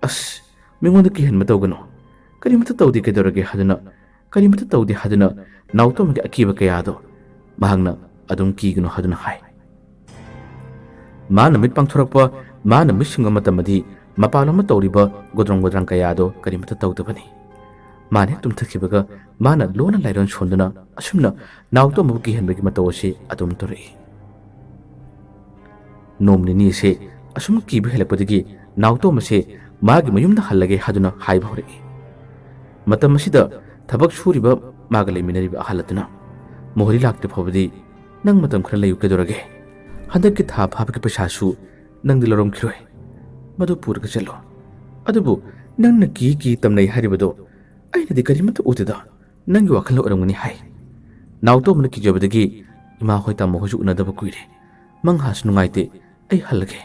ꯑꯁ, ꯃꯤꯉꯣꯟꯗ ꯀꯤꯍꯟꯕ ꯇꯧꯒꯅꯨ꯫ ꯀꯔꯤꯃꯠꯇ ꯇꯧꯗꯦ, ꯀꯩꯗꯧꯔꯒꯦ?" ꯍꯥꯏꯗꯨꯅ, ꯀꯔꯤꯃꯠꯇ ꯇꯧꯗꯦ ꯍꯥꯏꯗꯨꯅ ꯅꯥꯎꯇꯣꯝꯕꯒꯤ ꯑꯀꯤꯕ ꯀꯌꯥꯗꯣ ꯃꯍꯥꯛꯅ ꯑꯗꯨꯝ ꯀꯤꯒꯅꯨ ꯍꯥꯏꯗꯨꯅ ꯍꯥꯏ꯫ ꯃꯥꯅ ꯃꯤꯠ ꯄꯥꯡꯊꯣꯔꯛꯄ, ꯃꯥꯅ ꯃꯤꯠ ꯁꯤꯡꯕ ꯃꯇꯝꯗꯤ ꯃꯄꯥꯟꯂꯣꯝꯗ ꯇꯧꯔꯤꯕ ꯒꯣꯗ꯭ꯔꯣꯡ ꯒꯣꯗ꯭ꯔꯥꯡ ꯀꯌꯥꯗꯣ ꯀꯔꯤꯃꯠꯇ ꯇꯧꯗꯕꯅꯤ꯫ ꯃꯥꯅ ꯍꯦꯛ ꯇꯨꯝꯊꯈꯤꯕꯒ ꯃꯥꯅ ꯂꯣꯟꯅ ꯂꯥꯏꯔꯣꯟ ꯁꯣꯟꯗꯨꯅ ꯑꯁꯨꯝꯅ ꯅꯥꯎꯇꯣꯝꯕꯕꯨ ꯀꯤꯍꯟꯕꯒꯤ ꯃꯇꯧ ꯑꯁꯤ ꯑꯗꯨꯝ ꯇꯧꯔꯛꯏ꯫ ꯅꯣꯡ ꯅꯤꯅꯤ ꯑꯁꯦ ꯑꯁꯨꯝ ꯀꯤꯕ ꯍꯦꯜꯂꯛꯄꯗꯒꯤ ꯅꯥꯎꯇꯣꯝꯕꯁꯦ ꯃꯥꯒꯤ ꯃꯌꯨꯝꯗ ꯍꯜꯂꯒꯦ ꯍꯥꯏꯗꯨꯅ ꯍꯥꯏꯕ ꯍꯧꯔꯛꯏ꯫ ꯃꯇꯝ ꯑꯁꯤꯗ ꯊꯕꯛ ꯁꯨꯔꯤꯕ ꯃꯥꯒ ꯂꯩꯃꯤꯟꯅꯔꯤꯕ ꯑꯍꯜ ꯑꯗꯨꯅ, "ꯃꯣꯍꯣꯔꯤ ꯂꯥꯛꯇ꯭ꯔꯤ ꯐꯥꯎꯕꯗꯤ ꯅꯪ ꯃꯇꯝ ꯈꯔ ꯂꯩꯌꯨ, ꯀꯩꯗꯧꯔꯒꯦ? ꯍꯟꯗꯛꯀꯤ ꯊꯥ ꯐꯥꯕꯒꯤ ꯄꯩꯁꯥꯁꯨ ꯅꯪꯗꯤ ꯂꯧꯔꯝꯈꯤꯔꯣꯏ꯫ ꯃꯗꯨ ꯄꯨꯔꯒ ꯆꯠꯂꯣ꯫ ꯑꯗꯨꯕꯨ ꯅꯪꯅ ꯀꯤ ꯀꯤ ꯇꯝꯅꯩ ꯍꯥꯏꯔꯤꯕꯗꯣ ꯑꯩꯅꯗꯤ ꯀꯔꯤꯃꯠꯇ ꯎꯗꯦꯗ꯫ ꯅꯪꯒꯤ ꯋꯥꯈꯜ ꯑꯣꯏꯔꯝꯒꯅꯤ" ꯍꯥꯏ꯫ ꯅꯥꯎꯇꯣꯝꯕꯅ ꯀꯤꯖꯕꯗꯒꯤ, "ꯏꯃꯥ ꯍꯣꯏ, ꯇꯥꯃꯣ ꯍꯣꯏꯁꯨ ꯎꯅꯗꯕ ꯀꯨꯏꯔꯦ꯫ ꯃꯪꯍꯥꯁꯨ ꯅꯨꯡꯉꯥꯏꯇꯦ꯫ ꯑꯩ ꯍꯜꯂꯒꯦ꯫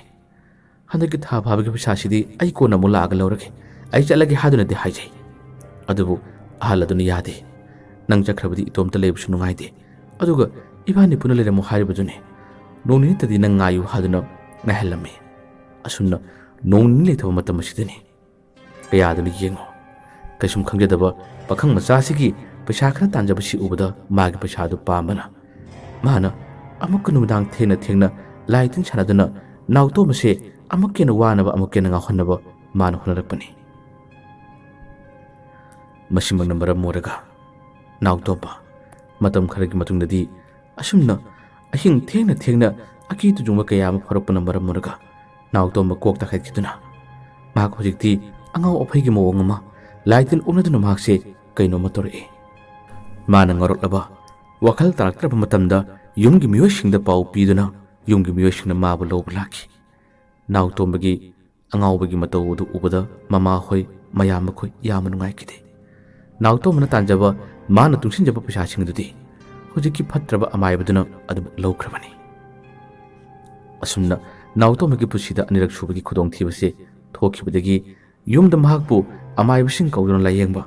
ꯍꯟꯗꯛꯀꯤ ꯊꯥ ꯐꯥꯕꯒꯤ ꯄꯩꯁꯥꯁꯤꯗꯤ ꯑꯩ ꯀꯣꯟꯅ ꯑꯃꯨꯛ ꯂꯥꯛꯑꯒ ꯂꯧꯔꯒꯦ꯫ ꯑꯩ ꯆꯠꯂꯒꯦ" ꯍꯥꯏꯗꯨꯅꯗꯤ ꯍꯥꯏꯖꯩ꯫ ꯑꯗꯨꯕꯨ ꯑꯍꯜ ꯑꯗꯨꯅ ꯌꯥꯗꯦ꯫ "ꯅꯪ ꯆꯠꯈ꯭ꯔꯕꯗꯤ ꯏꯇꯣꯝꯇ ꯂꯩꯕꯁꯨ ꯅꯨꯡꯉꯥꯏꯇꯦ꯫ ꯑꯗꯨꯒ ꯏꯕꯥꯅꯤ ꯄꯨꯟꯅ ꯂꯩꯔꯝꯃꯨ ꯍꯥꯏꯔꯤꯕꯗꯨꯅꯤ꯫ ꯅꯣꯡ ꯅꯤꯅꯤꯇꯗꯤ ꯅꯪ ꯉꯥꯏꯌꯨ ꯍꯥꯏꯗꯨꯅ ꯉꯥꯏꯍꯜꯂꯝꯃꯤ꯫ ꯑꯁꯨꯝꯅ ꯅꯣꯡ ꯅꯤꯅꯤ ꯂꯩꯊꯕ ꯃꯇꯝ ꯑꯁꯤꯗꯅꯤ꯫ ꯀꯌꯥꯗꯅꯣ ꯌꯦꯡꯉꯣ꯫ ꯀꯩꯁꯨꯝ ꯈꯪꯖꯗꯕ ꯄꯥꯈꯪ ꯃꯆꯥꯁꯤꯒꯤ ꯄꯩꯁꯥ ꯈꯔ ꯇꯥꯟꯖꯕꯁꯤ ꯎꯕꯗ ꯃꯥꯒꯤ ꯄꯩꯁꯥꯗꯨ ꯄꯥꯝꯕꯅ ꯃꯥꯅ ꯑꯃꯨꯛꯀ ꯅꯨꯃꯤꯗꯥꯡ ꯊꯦꯡꯅ ꯊꯦꯡꯅ ꯂꯥꯏ ꯇꯤꯟ ꯁꯥꯟꯅꯗꯨꯅ ꯅꯥꯎꯇꯣꯝ ꯑꯁꯦ ꯑꯃꯨꯛꯀ ꯍꯦꯟꯅ ꯋꯥꯅꯕ, ꯑꯃꯨꯛꯀ ꯍꯦꯟꯅ ꯉꯥꯎꯍꯟꯅꯕ ꯃꯥꯅ ꯍꯣꯠꯅꯔꯛꯄꯅꯤ꯫ ꯃꯁꯤꯃꯛꯅ ꯃꯔꯝ ꯑꯣꯏꯔꯒ ꯅꯥꯎꯇꯣꯝꯕ ꯃꯇꯝ ꯈꯔꯒꯤ ꯃꯇꯨꯡꯗꯗꯤ ꯑꯁꯨꯝꯅ ꯑꯍꯤꯡ ꯊꯦꯡꯅ ꯊꯦꯡꯅ ꯑꯀꯤ ꯇꯨꯖꯨꯡꯕ ꯀꯌꯥ ꯑꯃ ꯐꯥꯎꯔꯛꯄꯅ ꯃꯔꯝ ꯑꯣꯏꯔꯒ ꯅꯥꯎꯇꯣꯝꯕ ꯀꯣꯛ ꯇꯥꯈꯠꯈꯤꯗꯨꯅ ꯃꯍꯥꯛ ꯍꯧꯖꯤꯛꯇꯤ ꯑꯉꯥꯎ ꯑꯐꯩꯒꯤ ꯃꯑꯣꯡ ꯑꯃ ꯂꯥꯏꯇꯤꯟ ꯑꯣꯟꯅꯗꯨꯅ ꯃꯍꯥꯛꯁꯦ ꯀꯩꯅꯣꯝꯃ ꯇꯧꯔꯛꯏ꯫ ꯃꯥꯅ ꯉꯥꯎꯔꯛꯂꯕ ꯋꯥꯈꯜ ꯇꯥꯔꯛꯇ꯭ꯔꯕ ꯃꯇꯝꯗ ꯌꯨꯝꯒꯤ ꯃꯤꯑꯣꯏꯁꯤꯡꯗ ꯄꯥꯎ ꯄꯤꯗꯨꯅ ꯌꯨꯝꯒꯤ ꯃꯤꯑꯣꯏꯁꯤꯡꯅ ꯃꯥꯕꯨ ꯂꯧꯕ ꯂꯥꯛꯈꯤ꯫ ꯅꯥꯎꯇꯣꯝꯕꯒꯤ ꯑꯉꯥꯎꯕꯒꯤ ꯃꯇꯧ ꯑꯗꯨ ꯎꯕꯗ ꯃꯃꯥ ꯍꯣꯏ, ꯃꯌꯥꯝꯕ ꯈꯣꯏ ꯌꯥꯝꯅ ꯅꯨꯡꯉꯥꯏꯈꯤꯗꯦ꯫ ꯅꯥꯎꯇꯣꯝꯕꯅ ꯇꯥꯟꯖꯕ, ꯃꯥꯅ ꯇꯨꯡꯁꯤꯟꯖꯕ ꯄꯩꯁꯥꯁꯤꯡ ꯑꯗꯨꯗꯤ ꯍꯧꯖꯤꯛꯀꯤ ꯐꯠꯇ꯭ꯔꯕ ꯑꯃꯥꯏꯕꯗꯨꯅ ꯑꯗꯨꯃꯛ ꯂꯧꯈ꯭ꯔꯕꯅꯤ꯫ ꯑꯁꯨꯝꯅ ꯅꯥꯎꯇꯣꯝꯕꯒꯤ ꯄꯨꯟꯁꯤꯗ ꯑꯅꯤꯔꯛ ꯁꯨꯕꯒꯤ ꯈꯨꯗꯣꯡꯊꯤꯕꯁꯦ ꯊꯣꯛꯈꯤꯕꯗꯒꯤ ꯌꯨꯝꯗ ꯃꯍꯥꯛꯄꯨ ꯑꯃꯥꯏꯕꯁꯤꯡ ꯀꯧꯗꯨꯅ ꯂꯥꯌꯦꯡꯕ,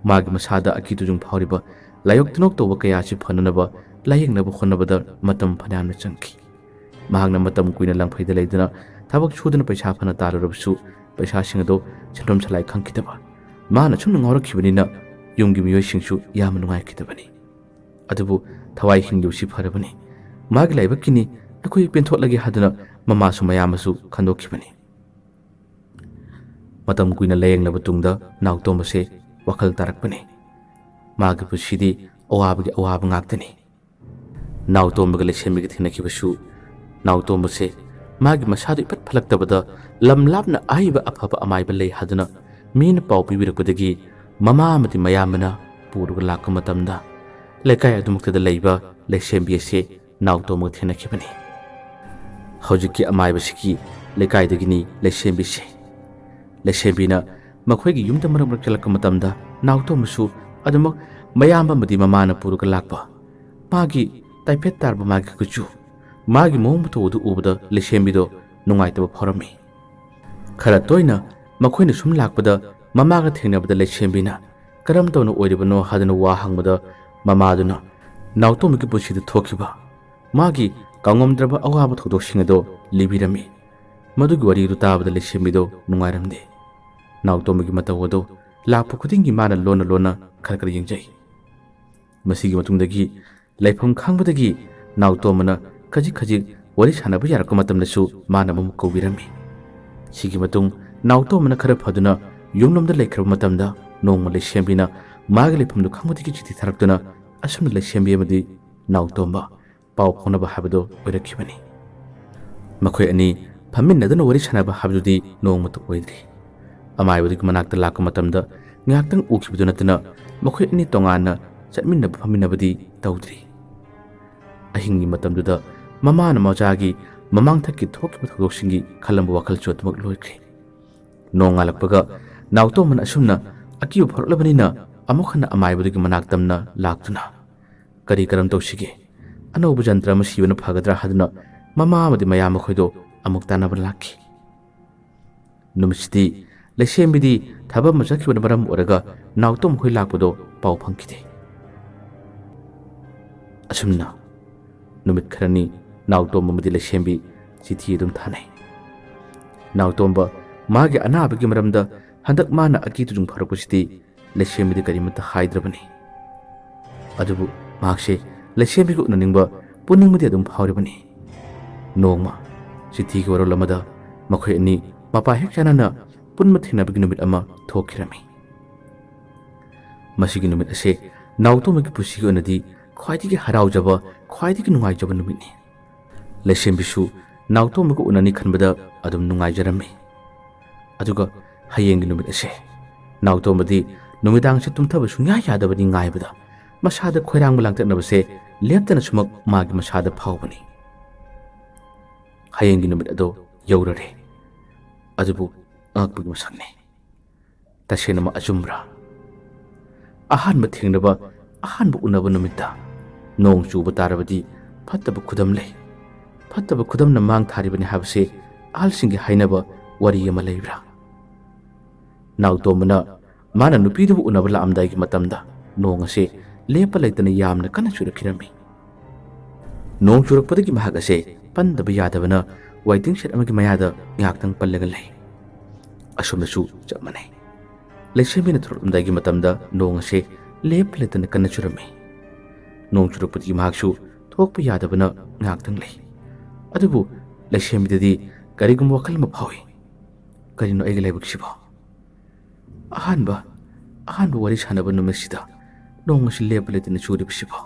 ꯃꯥꯒꯤ ꯃꯁꯥꯗ ꯑꯀꯤ ꯇꯨꯖꯨꯡ ꯐꯥꯎꯔꯤꯕ ꯂꯥꯏꯌꯣꯛ ꯇꯤꯟꯅꯣꯛ ꯇꯧꯕ ꯀꯌꯥꯁꯤ ꯐꯅꯅꯕ ꯂꯥꯌꯦꯡꯅꯕ ꯍꯣꯠꯅꯕꯗ ꯃꯇꯝ ꯐꯅꯌꯥꯝꯅ ꯆꯪꯈꯤ꯫ ꯃꯍꯥꯛꯅ ꯃꯇꯝ ꯀꯨꯏꯅ ꯂꯪꯐꯩꯗ ꯂꯩꯗꯨꯅ ꯊꯕꯛ ꯁꯨꯗꯨꯅ ꯄꯩꯁꯥ ꯐꯅ ꯇꯥꯜꯂꯨꯔꯕꯁꯨ ꯄꯩꯁꯥꯁꯤꯡ ꯑꯗꯨ ꯁꯦꯟꯐꯝ ꯁꯂꯥꯏ ꯈꯪꯈꯤꯗꯕ, ꯃꯥꯅ ꯁꯨꯝꯅ ꯉꯥꯎꯔꯛꯈꯤꯕꯅꯤꯅ ꯌꯨꯝꯒꯤ ꯃꯤꯑꯣꯏꯁꯤꯡꯁꯨ ꯌꯥꯝꯅ ꯅꯨꯡꯉꯥꯏꯈꯤꯗꯕꯅꯤ꯫ ꯑꯗꯨꯕꯨ ꯊꯋꯥꯏ ꯍꯤꯡꯂꯤꯕꯁꯤ ꯐꯔꯕꯅꯤ, ꯃꯥꯒꯤ ꯂꯥꯏꯕꯛꯀꯤꯅꯤ, ꯑꯩꯈꯣꯏ ꯄꯦꯟꯊꯣꯛꯂꯒꯦ ꯍꯥꯏꯗꯨꯅ ꯃꯃꯥꯁꯨ ꯃꯌꯥꯝ ꯑꯃꯁꯨ ꯈꯟꯗꯣꯛꯈꯤꯕꯅꯤ꯫ ꯃꯇꯝ ꯀꯨꯏꯅ ꯂꯥꯌꯦꯡꯂꯕ ꯇꯨꯡꯗ ꯅꯥꯎꯇꯣꯝꯕꯁꯦ ꯋꯥꯈꯜ ꯇꯥꯔꯛꯄꯅꯤ꯫ ꯃꯥꯒꯤ ꯄꯨꯟꯁꯤꯗꯤ ꯑꯋꯥꯕꯒꯤ ꯑꯋꯥꯕ ꯉꯥꯛꯇꯅꯤ꯫ ꯅꯥꯎꯇꯣꯝꯕꯒ ꯂꯩꯁꯦꯝꯕꯤꯒ ꯊꯦꯡꯅꯈꯤꯕꯁꯨ ꯅꯥꯎꯇꯣꯝꯕꯁꯦ ꯃꯥꯒꯤ ꯃꯁꯥꯗꯨ ꯏꯐꯠ ꯐꯠꯂꯛꯇꯕꯗ ꯂꯝ ꯂꯥꯞꯅ ꯑꯍꯩꯕ ꯑꯐꯕ ꯑꯃꯥꯏꯕ ꯂꯩ ꯍꯥꯏꯗꯨꯅ ꯃꯤꯅ ꯄꯥꯎ ꯄꯤꯕꯤꯔꯛꯄꯗꯒꯤ ꯃꯃꯥ ꯑꯃꯗꯤ ꯃꯌꯥꯝꯕꯅ ꯄꯨꯔꯒ ꯂꯥꯛꯄ ꯃꯇꯝꯗ ꯂꯩꯀꯥꯏ ꯑꯗꯨꯃꯛꯇꯗ ꯂꯩꯕ ꯂꯩꯁꯦꯝꯕꯤ ꯑꯁꯦ ꯅꯥꯎꯇꯣꯝꯕꯒ ꯊꯦꯡꯅꯈꯤꯕꯅꯤ꯫ ꯍꯧꯖꯤꯛꯀꯤ ꯑꯃꯥꯏꯕꯁꯤꯒꯤ ꯂꯩꯀꯥꯏꯗꯒꯤꯅꯤ ꯂꯩꯁꯦꯝꯕꯤꯁꯦ꯫ ꯂꯩꯁꯦꯝꯕꯤꯅ ꯃꯈꯣꯏꯒꯤ ꯌꯨꯝꯗ ꯃꯔꯛ ꯃꯔꯛ ꯆꯠꯂꯛꯄ ꯃꯇꯝꯗ ꯅꯥꯎꯇꯣꯝꯕꯁꯨ ꯑꯗꯨꯃꯛ ꯃꯌꯥꯝꯕ ꯑꯃꯗꯤ ꯃꯃꯥꯅ ꯄꯨꯔꯒ ꯂꯥꯛꯄ꯫ ꯃꯥꯒꯤ ꯇꯥꯏꯐꯦꯠ ꯇꯥꯔꯕ ꯃꯥꯒꯤ ꯀꯨꯆꯨ, ꯃꯥꯒꯤ ꯃꯑꯣꯡ ꯃꯇꯧ ꯑꯗꯨ ꯎꯕꯗ ꯂꯩꯁꯦꯝꯕꯤꯗꯣ ꯅꯨꯡꯉꯥꯏꯇꯕ ꯐꯥꯎꯔꯝꯃꯤ꯫ ꯈꯔ ꯇꯣꯏꯅ ꯃꯈꯣꯏꯅ ꯁꯨꯝ ꯂꯥꯛꯄꯗ ꯃꯃꯥꯒ ꯊꯦꯡꯅꯕꯗ ꯂꯩꯁꯦꯝꯕꯤꯅ ꯀꯔꯝ ꯇꯧꯅ ꯑꯣꯏꯔꯤꯕꯅꯣ ꯍꯥꯏꯗꯨꯅ ꯋꯥ ꯍꯪꯕꯗ ꯃꯃꯥꯗꯨꯅ ꯅꯥꯎꯇꯣꯝꯕꯒꯤ ꯄꯨꯟꯁꯤꯗ ꯊꯣꯛꯈꯤꯕ ꯃꯥꯒꯤ ꯀꯥꯎꯉꯝꯗ꯭ꯔꯕ ꯑꯋꯥꯕ ꯊꯧꯗꯣꯛꯁꯤꯡ ꯑꯗꯣ ꯂꯤꯕꯤꯔꯝꯃꯤ꯫ ꯃꯗꯨꯒꯤ ꯋꯥꯔꯤꯗꯨ ꯇꯥꯕꯗ ꯂꯩꯁꯦꯝꯕꯤꯗꯣ ꯅꯨꯡꯉꯥꯏꯔꯝꯗꯦ꯫ ꯅꯥꯎꯇꯣꯝꯕꯒꯤ ꯃꯇꯧ ꯑꯗꯣ ꯂꯥꯛꯄ ꯈꯨꯗꯤꯡꯒꯤ ꯃꯥꯅ ꯂꯣꯟꯅ ꯂꯣꯟꯅ ꯈꯔ ꯈꯔ ꯌꯦꯡꯖꯩ꯫ ꯃꯁꯤꯒꯤ ꯃꯇꯨꯡꯗꯒꯤ ꯂꯩꯐꯝ ꯈꯪꯕꯗꯒꯤ ꯅꯥꯎꯇꯣꯝꯕꯅ ꯈꯖꯤꯛ ꯈꯖꯤꯛ ꯋꯥꯔꯤ ꯁꯥꯟꯅꯕ ꯌꯥꯔꯛꯄ ꯃꯇꯝꯗꯁꯨ ꯃꯥꯅ ꯑꯃꯨꯛ ꯀꯧꯕꯤꯔꯝꯃꯤ꯫ ꯁꯤꯒꯤ ꯃꯇꯨꯡ ꯅꯥꯎꯇꯣꯝꯕꯅ ꯈꯔ ꯐꯗꯨꯅ ꯌꯨꯝꯂꯣꯝꯗ ꯂꯩꯈ꯭ꯔꯕ ꯃꯇꯝꯗ ꯅꯣꯡꯃ ꯂꯩꯁꯦꯝꯕꯤꯅ ꯃꯥꯒꯤ ꯂꯩꯐꯝꯗꯨ ꯈꯪꯕꯗꯒꯤ ꯆꯤꯊꯤ ꯊꯥꯔꯛꯇꯨꯅ ꯑꯁꯨꯝꯅ ꯂꯩꯁꯦꯝꯕꯤ ꯑꯃꯗꯤ ꯅꯥꯎꯇꯣꯝꯕ ꯄꯥꯎ ꯐꯥꯎꯅꯕ ꯍꯥꯏꯕꯗꯨ ꯑꯣꯏꯔꯛꯈꯤꯕꯅꯤ꯫ ꯃꯈꯣꯏ ꯑꯅꯤ ꯐꯝꯃꯤꯟꯅꯗꯨꯅ ꯋꯥꯔꯤ ꯁꯥꯟꯅꯕ ꯍꯥꯏꯕꯗꯨꯗꯤ ꯅꯣꯡꯃꯇ ꯑꯣꯏꯗ꯭ꯔꯤ꯫ ꯑꯃꯥꯏꯕꯗꯨꯒꯤ ꯃꯅꯥꯛꯇ ꯂꯥꯛꯄ ꯃꯇꯝꯗ ꯉꯥꯏꯍꯥꯛꯇꯪ ꯎꯈꯤꯕꯗꯨ ꯅꯠꯇꯅ ꯃꯈꯣꯏ ꯑꯅꯤ ꯇꯣꯉꯥꯟꯅ ꯆꯠꯃꯤꯟꯅꯕ ꯐꯝꯃꯤꯟꯅꯕꯗꯤ ꯇꯧꯗ꯭ꯔꯤ꯫ ꯑꯍꯤꯡꯒꯤ ꯃꯇꯝꯗꯨꯗ ꯃꯃꯥꯅ ꯃꯆꯥꯒꯤ ꯃꯃꯥꯡꯊꯛꯀꯤ ꯊꯣꯛꯈꯤꯕ ꯊꯧꯗꯣꯛꯁꯤꯡꯒꯤ ꯈꯜꯂꯝꯕ ꯋꯥꯈꯜꯁꯨ ꯑꯗꯨꯃꯛ ꯂꯣꯏꯈ꯭ꯔꯦ꯫ ꯅꯣꯡꯉꯥꯜꯂꯛꯄꯒ ꯅꯥꯎꯇꯣꯝꯕꯅ ꯑꯁꯨꯝꯅ ꯑꯀꯤꯕ ꯐꯥꯎꯔꯛꯂꯕꯅꯤꯅ ꯑꯃꯨꯛ ꯍꯟꯅ ꯑꯃꯥꯏꯕꯗꯨꯒꯤ ꯃꯅꯥꯛ ꯇꯝꯅ ꯂꯥꯛꯇꯨꯅ, "ꯀꯔꯤ ꯀꯔꯝ ꯇꯧꯁꯤꯒꯦ? ꯑꯅꯧꯕ ꯖꯟꯇ꯭ꯔ ꯑꯃ ꯁꯤꯕꯅ ꯐꯒꯗ꯭ꯔꯥ?" ꯍꯥꯏꯗꯨꯅ ꯃꯃꯥ ꯑꯃꯗꯤ ꯃꯌꯥꯝ ꯃꯈꯣꯏꯗꯣ ꯑꯃꯨꯛ ꯇꯥꯟꯅꯕ ꯂꯥꯛꯈꯤ꯫ ꯅꯨꯃꯤꯠꯁꯤꯗꯤ ꯂꯩꯁꯦꯝꯕꯤꯗꯤ ꯊꯕꯛ ꯑꯃ ꯆꯠꯈꯤꯕꯅ ꯃꯔꯝ ꯑꯣꯏꯔꯒ ꯅꯥꯎꯇꯣꯝ ꯃꯈꯣꯏ ꯂꯥꯛꯄꯗꯣ ꯄꯥꯎ ꯐꯪꯈꯤꯗꯦ꯫ ꯑꯁꯨꯝꯅ ꯅꯨꯃꯤꯠ ꯈꯔꯅꯤ ꯅꯥꯎꯇꯣꯝ ꯑꯃꯗꯤ ꯂꯩꯁꯦꯝꯕꯤ ꯆꯤꯊꯤ ꯑꯗꯨꯝ ꯊꯥꯅꯩ꯫ ꯅꯥꯎꯇꯣꯝꯕ ꯃꯥꯒꯤ ꯑꯅꯥꯕꯒꯤ ꯃꯔꯝꯗ ꯍꯟꯗꯛ ꯃꯥꯅ ꯑꯀꯤ ꯇꯨꯖꯨꯡ ꯐꯥꯔꯛꯄꯁꯤꯗꯤ ꯂꯩꯁꯦꯝꯕꯤꯗ ꯀꯔꯤꯃꯠꯇ ꯍꯥꯏꯗ꯭ꯔꯕꯅꯤ꯫ ꯑꯗꯨꯕꯨ ꯃꯍꯥꯛꯁꯦ ꯂꯩꯁꯦꯝꯕꯤꯒ ꯎꯅꯅꯤꯡꯕ, ꯄꯨꯟꯅꯤꯡꯕꯗꯤ ꯑꯗꯨꯝ ꯐꯥꯎꯔꯤꯕꯅꯤ꯫ ꯅꯣꯡꯃ ꯆꯤꯊꯤꯒꯤ ꯋꯥꯔꯣꯜ ꯑꯃꯗ ꯃꯈꯣꯏ ꯑꯅꯤ ꯃꯄꯥ ꯍꯦꯛ ꯆꯥꯟꯅꯅ ꯄꯨꯟꯕ ꯊꯦꯡꯅꯕꯒꯤ ꯅꯨꯃꯤꯠ ꯑꯃ ꯊꯣꯛꯈꯤꯔꯝꯃꯤ꯫ ꯃꯁꯤꯒꯤ ꯅꯨꯃꯤꯠ ꯑꯁꯦ ꯅꯥꯎꯇꯣꯝꯕꯒꯤ ꯄꯨꯟꯁꯤꯒꯤ ꯑꯣꯏꯅꯗꯤ ꯈ꯭ꯋꯥꯏꯗꯒꯤ ꯍꯔꯥꯎꯖꯕ, ꯈ꯭ꯋꯥꯏꯗꯒꯤ ꯅꯨꯡꯉꯥꯏꯖꯕ ꯅꯨꯃꯤꯠꯅꯤ꯫ ꯂꯩꯁꯦꯝꯕꯤꯁꯨ ꯅꯥꯎꯇꯣꯝꯕꯒ ꯎꯅꯅꯤ ꯈꯟꯕꯗ ꯑꯗꯨꯝ ꯅꯨꯡꯉꯥꯏꯖꯔꯝꯃꯤ꯫ ꯑꯗꯨꯒ ꯍꯌꯦꯡꯒꯤ ꯅꯨꯃꯤꯠ ꯑꯁꯦ ꯅꯥꯎꯇꯣꯝꯕꯗꯤ ꯅꯨꯃꯤꯗꯥꯡꯁꯦ ꯇꯨꯝꯊꯕ ꯁꯨꯡꯌꯥ ꯌꯥꯗꯕꯅꯤ ꯉꯥꯏꯕꯗ꯫ ꯃꯁꯥꯗ ꯈꯣꯏꯔꯥꯡꯕ ꯂꯥꯡꯇꯛꯅꯕꯁꯦ ꯂꯦꯞꯇꯅ ꯁꯨꯃꯛ ꯃꯥꯒꯤ ꯃꯁꯥꯗ ꯐꯥꯎꯕꯅꯤ꯫ ꯍꯌꯦꯡꯒꯤ ꯅꯨꯃꯤꯠ ꯑꯗꯣ ꯌꯧꯔꯔꯦ꯫ ꯑꯗꯨꯕꯨ ꯑꯉꯛꯄꯒꯤ ꯃꯁꯛꯅꯤ꯫ ꯇꯁꯦꯡꯅꯃꯛ ꯑꯆꯨꯝꯕ꯭ꯔꯥ? ꯑꯍꯥꯟꯕ ꯊꯦꯡꯅꯕ, ꯑꯍꯥꯟꯕ ꯎꯅꯕ ꯅꯨꯃꯤꯠꯇ ꯅꯣꯡ ꯆꯨꯕ ꯇꯥꯔꯕꯗꯤ ꯐꯠꯇꯕ ꯈꯨꯗꯝ ꯂꯩ꯫ ꯐꯠꯇꯕ ꯈꯨꯗꯝꯅ ꯃꯥꯡ ꯊꯥꯔꯤꯕꯅꯤ ꯍꯥꯏꯕꯁꯦ ꯑꯍꯜꯁꯤꯡꯒꯤ ꯍꯥꯏꯅꯕ ꯋꯥꯔꯤ ꯑꯃ ꯂꯩꯕ꯭ꯔꯥ? ꯅꯥꯎꯇꯣꯝꯕꯅ ꯃꯥꯅ ꯅꯨꯄꯤꯗꯨꯕꯨ ꯎꯅꯕ ꯂꯥꯛꯑꯝꯗꯥꯏꯒꯤ ꯃꯇꯝꯗ ꯅꯣꯡ ꯑꯁꯦ ꯂꯦꯞꯄ ꯂꯩꯇꯅ ꯌꯥꯝꯅ ꯀꯟꯅ ꯆꯨꯔꯛꯈꯤꯔꯝꯃꯤ꯫ ꯅꯣꯡ ꯆꯨꯔꯛꯄꯗꯒꯤ ꯃꯍꯥꯛ ꯑꯁꯦ ꯄꯟꯗꯕ ꯌꯥꯗꯕꯅ waiting shed ꯑꯃꯒꯤ ꯃꯌꯥꯗ ꯉꯥꯏꯍꯥꯛꯇꯪ ꯄꯜꯂꯒ ꯂꯩ꯫ ꯑꯁꯣꯝꯗꯁꯨ ꯆꯞ ꯃꯥꯟꯅꯩ꯫ ꯂꯩꯁꯦꯝꯕꯤꯅ ꯊꯣꯔꯛꯂꯝꯗꯥꯏꯒꯤ ꯃꯇꯝꯗ ꯅꯣꯡ ꯑꯁꯦ ꯂꯦꯞꯄ ꯂꯩꯇꯅ ꯀꯟꯅ ꯆꯨꯔꯝꯃꯤ꯫ ꯅꯣꯡ ꯆꯨꯔꯛꯄꯗꯒꯤ ꯃꯍꯥꯛꯁꯨ ꯊꯣꯛꯄ ꯌꯥꯗꯕꯅ ꯉꯥꯏꯍꯥꯛꯇꯪ ꯂꯩ꯫ ꯑꯗꯨꯕꯨ ꯂꯩꯁꯦꯝꯕꯤꯗꯗꯤ ꯀꯔꯤꯒꯨꯝꯕ ꯋꯥꯈꯜ ꯑꯃ ꯐꯥꯎꯏ꯫ "ꯀꯔꯤꯅꯣ ꯑꯩꯒꯤ ꯂꯥꯏꯕꯛꯁꯤꯕꯣ? ꯑꯍꯥꯟꯕ, ꯑꯍꯥꯟꯕ ꯋꯥꯔꯤ ꯁꯥꯟꯅꯕ ꯅꯨꯃꯤꯠꯁꯤꯗ ꯅꯣꯡ ꯑꯁꯤ ꯂꯦꯞꯄ ꯂꯩꯇꯅ ꯆꯨꯔꯤꯕꯁꯤꯕꯣ?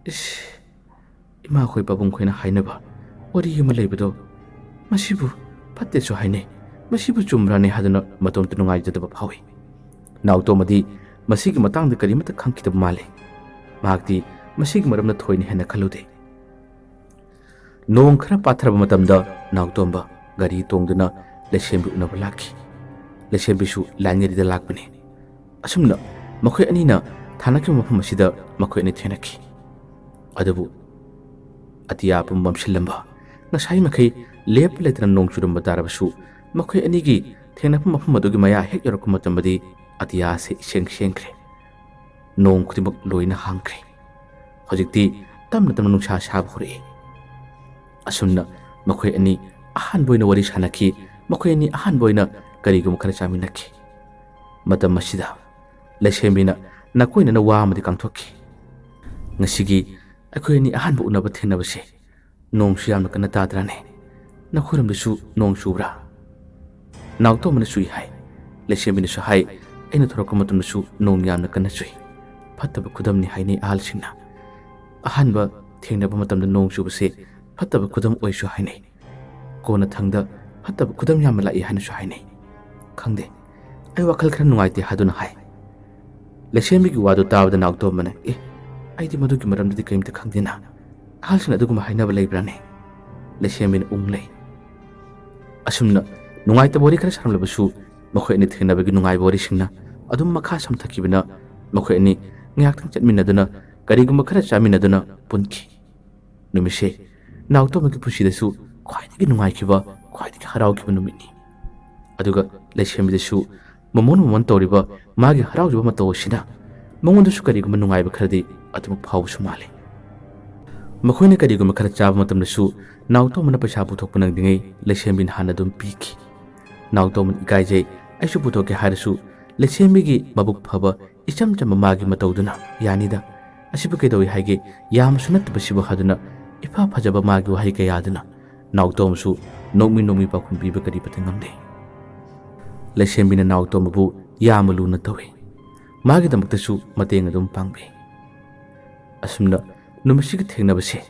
ꯏꯁ, ꯏꯃꯥꯈꯣꯏ ꯄꯥꯕꯨꯡꯈꯣꯏꯅ ꯍꯥꯏꯅꯕ ꯋꯥꯔꯤ ꯑꯃ ꯂꯩꯕꯗꯣ, ꯃꯁꯤꯕꯨ ꯐꯠꯇꯦꯁꯨ ꯍꯥꯏꯅꯩ, ꯃꯁꯤꯕꯨ ꯆꯨꯝꯕ꯭ꯔꯥꯅꯦ?" ꯍꯥꯏꯗꯨꯅ ꯃꯇꯣꯝꯇ ꯅꯨꯡꯉꯥꯏꯖꯗꯕ ꯐꯥꯎꯏ꯫ ꯅꯥꯎꯇꯣꯝꯕꯗꯤ ꯃꯁꯤꯒꯤ ꯃꯇꯥꯡꯗ ꯀꯔꯤꯃꯠꯇ ꯈꯪꯈꯤꯗꯕ ꯃꯥꯜꯂꯤ꯫ ꯃꯍꯥꯛꯇꯤ ꯃꯁꯤꯒꯤ ꯃꯔꯝꯗ ꯊꯣꯏꯅ ꯍꯦꯟꯅ ꯈꯜꯂꯨꯗꯦ꯫ ꯅꯣꯡ ꯈꯔ ꯄꯥꯊꯔꯕ ꯃꯇꯝꯗ ꯅꯥꯎꯇꯣꯝꯕ ꯒꯥꯔꯤ ꯇꯣꯡꯗꯨꯅ ꯂꯩꯁꯦꯝꯕꯤ ꯎꯅꯕ ꯂꯥꯛꯈꯤ꯫ ꯂꯩꯁꯦꯝꯕꯤꯁꯨ ꯂꯥꯏꯟ ꯒꯥꯔꯤꯗ ꯂꯥꯛꯄꯅꯤ꯫ ꯑꯁꯨꯝꯅ ꯃꯈꯣꯏ ꯑꯅꯤꯅ ꯊꯥꯅꯈꯤꯕ ꯃꯐꯝ ꯑꯁꯤꯗ ꯃꯈꯣꯏ ꯑꯅꯤ ꯊꯦꯡꯅꯈꯤ꯫ ꯑꯗꯨꯕꯨ ꯑꯇꯤꯌꯥ ꯄꯨꯝ ꯃꯝꯁꯤꯜꯂꯝꯕ, ꯉꯁꯥꯏ ꯃꯈꯩ ꯂꯦꯞꯄ ꯂꯩꯇꯅ ꯅꯣꯡ ꯆꯨꯔꯝꯕ ꯇꯥꯔꯕꯁꯨ, ꯃꯈꯣꯏ ꯑꯅꯤꯒꯤ ꯊꯦꯡꯅꯕ ꯃꯐꯝ ꯑꯗꯨꯒꯤ ꯃꯌꯥ ꯍꯦꯛ ꯌꯧꯔꯛꯄ ꯃꯇꯝꯗꯗꯤ ꯑꯇꯤꯌꯥ ꯑꯁꯤ ꯏꯁꯦꯡ ꯁꯦꯡꯈ꯭ꯔꯦ꯫ ꯅꯣꯡ ꯈꯨꯗꯤꯡꯃꯛ ꯂꯣꯏꯅ ꯍꯥꯡꯈ꯭ꯔꯦ꯫ ꯍꯧꯖꯤꯛꯇꯤ ꯇꯞꯅ ꯇꯞꯅ ꯅꯨꯡꯁꯥ ꯁꯥꯕ ꯍꯧꯔꯛꯏ꯫ ꯑꯁꯨꯝꯅ ꯃꯈꯣꯏ ꯑꯅꯤ ꯑꯍꯥꯟꯕ ꯑꯣꯏꯅ ꯋꯥꯔꯤ ꯁꯥꯟꯅꯈꯤ꯫ ꯃꯈꯣꯏ ꯑꯅꯤ ꯑꯍꯥꯟꯕ ꯑꯣꯏꯅ ꯀꯔꯤꯒꯨꯝꯕ ꯈꯔ ꯆꯥꯃꯤꯟꯅꯈꯤ꯫ ꯃꯇꯝ ꯑꯁꯤꯗ ꯂꯩꯁꯦꯝꯕꯤꯅ ꯅꯥꯀꯣꯏꯅꯅ ꯋꯥ ꯑꯃꯗꯤ ꯀꯥꯡꯊꯣꯛꯈꯤ꯫ "ꯉꯁꯤꯒꯤ ꯑꯩꯈꯣꯏ ꯑꯅꯤ ꯑꯍꯥꯟꯕ ꯎꯅꯕ ꯊꯦꯡꯅꯕꯁꯦ ꯅꯣꯡꯁꯨ ꯌꯥꯝꯅ ꯀꯟꯅ ꯇꯥꯗ꯭ꯔꯥꯅꯦ? ꯅꯈꯣꯏꯔꯣꯝꯗꯁꯨ ꯅꯣꯡ ꯆꯨꯕ꯭ꯔꯥ?" ꯅꯥꯎꯇꯣꯝꯕꯅ ꯆꯨꯏ ꯍꯥꯏ꯫ ꯂꯩꯁꯦꯝꯕꯤꯅꯁꯨ ꯍꯥꯏ, "ꯑꯩꯅ ꯊꯣꯔꯛꯄ ꯃꯇꯝꯗꯁꯨ ꯅꯣꯡ ꯌꯥꯝꯅ ꯀꯟꯅ ꯆꯨꯏ꯫ ꯐꯠꯇꯕ ꯈꯨꯗꯝꯅꯤ ꯍꯥꯏꯅꯩ ꯑꯍꯜꯁꯤꯡꯅ꯫ ꯑꯍꯥꯟꯕ ꯊꯦꯡꯅꯕ ꯃꯇꯝꯗ ꯅꯣꯡ ꯆꯨꯕꯁꯦ ꯐꯠꯇꯕ ꯈꯨꯗꯝ ꯑꯣꯏꯁꯨ ꯍꯥꯏꯅꯩ꯫ ꯀꯣꯟꯅ ꯊꯪꯗ ꯐꯠꯇꯕ ꯈꯨꯗꯝ ꯌꯥꯝꯅ ꯂꯥꯛꯏ ꯍꯥꯏꯅꯁꯨ ꯍꯥꯏꯅꯩ꯫ ꯈꯪꯗꯦ, ꯑꯩ ꯋꯥꯈꯜ ꯈꯔ ꯅꯨꯡꯉꯥꯏꯇꯦ" ꯍꯥꯏꯗꯨꯅ ꯍꯥꯏ꯫ ꯂꯩꯁꯦꯝꯕꯤꯒꯤ ꯋꯥꯗꯨ ꯇꯥꯕꯗ ꯅꯥꯎꯇꯣꯝꯕꯅ, "ꯑꯦ, ꯑꯩꯗꯤ ꯃꯗꯨꯒꯤ ꯃꯔꯝꯗꯗꯤ ꯀꯔꯤꯝꯇ ꯈꯪꯗꯦꯅ꯫ ꯑꯍꯜꯁꯤꯡꯅ ꯑꯗꯨꯒꯨꯝꯕ ꯍꯥꯏꯅꯕ ꯂꯩꯕ꯭ꯔꯥꯅꯦ?" ꯂꯩꯁꯦꯝꯕꯤꯅ ꯎꯪ ꯂꯩ꯫ ꯑꯁꯨꯝꯅ ꯅꯨꯡꯉꯥꯏꯇꯕ ꯋꯥꯔꯤ ꯈꯔ ꯁꯥꯔꯝꯂꯕꯁꯨ, ꯃꯈꯣꯏ ꯑꯅꯤ ꯊꯦꯡꯅꯕꯒꯤ ꯅꯨꯡꯉꯥꯏꯕ ꯋꯥꯔꯤꯁꯤꯡꯅ ꯑꯗꯨꯝ ꯃꯈꯥ ꯁꯝꯊꯈꯤꯕꯅ, ꯃꯈꯣꯏ ꯑꯅꯤ ꯉꯥꯏꯍꯥꯛꯇꯪ ꯆꯠꯃꯤꯟꯅꯗꯨꯅ ꯀꯔꯤꯒꯨꯝꯕ ꯈꯔ ꯆꯥꯃꯤꯟꯅꯗꯨꯅ ꯄꯨꯟꯈꯤ꯫ ꯅꯨꯃꯤꯠꯁꯦ ꯅꯥꯎꯇꯣꯝꯕꯒꯤ ꯄꯨꯟꯁꯤꯗꯁꯨ ꯈ꯭ꯋꯥꯏꯗꯒꯤ ꯅꯨꯡꯉꯥꯏꯈꯤꯕ, ꯈ꯭ꯋꯥꯏꯗꯒꯤ ꯍꯔꯥꯎꯈꯤꯕ ꯅꯨꯃꯤꯠꯅꯤ꯫ ꯑꯗꯨꯒ ꯂꯩꯁꯦꯝꯕꯤꯗꯁꯨ ꯃꯃꯣꯟ ꯃꯃꯣꯟ ꯇꯧꯔꯤꯕ ꯃꯥꯒꯤ ꯍꯔꯥꯎꯖꯕ ꯃꯇꯧ ꯑꯁꯤꯅ ꯃꯉꯣꯟꯗꯁꯨ ꯀꯔꯤꯒꯨꯝꯕ ꯅꯨꯡꯉꯥꯏꯕ ꯈꯔꯗꯤ ꯑꯗꯨꯃꯛ ꯐꯥꯎꯕꯁꯨ ꯃꯥꯜꯂꯤ꯫ ꯃꯈꯣꯏꯅ ꯀꯔꯤꯒꯨꯝꯕ ꯈꯔ ꯆꯥꯕ ꯃꯇꯝꯗꯁꯨ ꯅꯥꯎꯇꯣꯝꯕꯅ ꯄꯩꯁꯥ ꯄꯨꯊꯣꯛꯄ ꯅꯪꯗ꯭ꯔꯤꯉꯩ ꯂꯩꯁꯦꯝꯕꯤꯅ ꯍꯥꯟꯅ ꯑꯗꯨꯝ ꯄꯤꯈꯤ꯫ ꯅꯥꯎꯇꯣꯝꯕꯅ "ꯏꯀꯥꯏꯖꯩ, ꯑꯩꯁꯨ ꯄꯨꯊꯣꯛꯀꯦ" ꯍꯥꯏꯔꯁꯨ ꯂꯩꯁꯦꯝꯕꯤꯒꯤ ꯃꯕꯨꯛ ꯐꯕ ꯏꯆꯝ ꯆꯝꯕ ꯃꯥꯒꯤ ꯃꯇꯧꯗꯨꯅ "ꯌꯥꯅꯤꯗ, ꯑꯁꯤꯕꯨ ꯀꯩꯗꯧꯏ ꯍꯥꯏꯒꯦ, ꯌꯥꯝꯕꯁꯨ ꯅꯠꯇꯕ ꯁꯤꯕꯨ" ꯍꯥꯏꯗꯨꯅ ꯏꯐ ꯐꯖꯕ ꯃꯥꯒꯤ ꯋꯥꯍꯩ ꯀꯌꯥꯗꯨꯅ ꯅꯥꯎꯇꯣꯝꯕꯁꯨ ꯅꯣꯛꯃꯤ ꯅꯣꯛꯃꯤ ꯄꯥꯎꯈꯨꯝ ꯄꯤꯕ ꯀꯔꯤꯃꯠꯇ ꯉꯝꯗꯦ꯫ ꯂꯩꯁꯦꯝꯕꯤꯅ ꯅꯥꯎꯇꯣꯝꯕꯕꯨ ꯌꯥꯝꯅ ꯂꯨꯅ ꯇꯧꯏ꯫ ꯃꯥꯒꯤꯗꯃꯛꯇꯁꯨ ꯃꯇꯦꯡ ꯑꯗꯨꯝ ꯄꯥꯡꯕꯤ꯫ ꯑꯁꯨꯝꯅ ꯅꯨꯃꯤꯠꯁꯤꯒꯤ ꯊꯦꯡꯅꯕꯁꯦ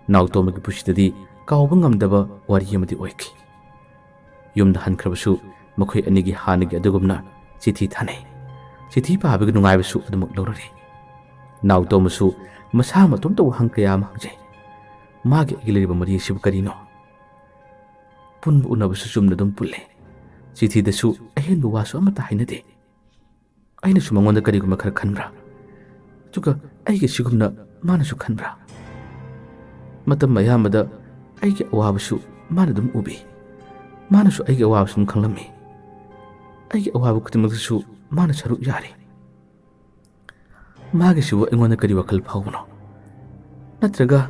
ꯅꯥꯎꯇꯣꯝꯕꯒꯤ ꯄꯨꯟꯁꯤꯗꯗꯤ ꯀꯥꯎꯕ ꯉꯝꯗꯕ ꯋꯥꯔꯤ ꯑꯃꯗꯤ ꯑꯣꯏꯈꯤ꯫ ꯌꯨꯝꯗ ꯍꯟꯈ꯭ꯔꯕꯁꯨ ꯃꯈꯣꯏ ꯑꯅꯤꯒꯤ ꯍꯥꯟꯅꯒꯤ ꯑꯗꯨꯒꯨꯝꯅ ꯆꯤꯊꯤ ꯊꯥꯅꯩ꯫ ꯆꯤꯊꯤ ꯄꯥꯕꯒꯤ ꯅꯨꯡꯉꯥꯏꯕꯁꯨ ꯑꯗꯨꯃꯛ ꯂꯧꯔꯔꯤ꯫ ꯅꯥꯎꯇꯣꯝꯕꯁꯨ ꯃꯁꯥ ꯃꯇꯣꯝꯇ ꯋꯥꯍꯪ ꯀꯌꯥ ꯑꯃ ꯍꯪꯖꯩ꯫ ꯃꯥꯒꯤ ꯑꯩꯒꯤ ꯂꯩꯔꯤꯕ ꯃꯔꯤ ꯑꯁꯤꯕꯨ ꯀꯔꯤꯅꯣ? ꯄꯨꯟꯕ ꯎꯅꯕꯁꯨ ꯆꯨꯝꯅ ꯑꯗꯨꯝ ꯄꯨꯜꯂꯦ꯫ ꯆꯤꯊꯤꯗꯁꯨ ꯑꯍꯦꯟꯕ ꯋꯥꯁꯨ ꯑꯃꯠꯇ ꯍꯥꯏꯅꯗꯦ꯫ ꯑꯩꯅꯁꯨ ꯃꯉꯣꯟꯗ ꯀꯔꯤꯒꯨꯝꯕ ꯈꯔ ꯈꯟꯕ꯭ꯔꯥ? ꯑꯗꯨꯒ ꯑꯩꯒꯤ ꯁꯤꯒꯨꯝꯅ ꯃꯥꯅꯁꯨ ꯈꯟꯕ꯭ꯔꯥ? ꯃꯇꯝ ꯑꯌꯥꯝꯕꯗ ꯑꯩꯒꯤ ꯑꯋꯥꯕꯁꯨ ꯃꯥꯅ ꯑꯗꯨꯝ ꯎꯕꯤ꯫ ꯃꯥꯅꯁꯨ ꯑꯩꯒꯤ ꯑꯋꯥꯕꯁꯨ ꯑꯗꯨꯝ ꯈꯪꯂꯝꯃꯤ꯫ ꯑꯩꯒꯤ ꯑꯋꯥꯕ ꯈꯨꯗꯤꯡꯃꯛꯇꯁꯨ ꯃꯥꯅ ꯁꯔꯨꯛ ꯌꯥꯔꯤ꯫ ꯃꯥꯒꯤꯁꯤꯕꯨ ꯑꯩꯉꯣꯟꯗ ꯀꯔꯤ ꯋꯥꯈꯜ ꯐꯥꯎꯕꯅꯣ? ꯅꯠꯇ꯭ꯔꯒ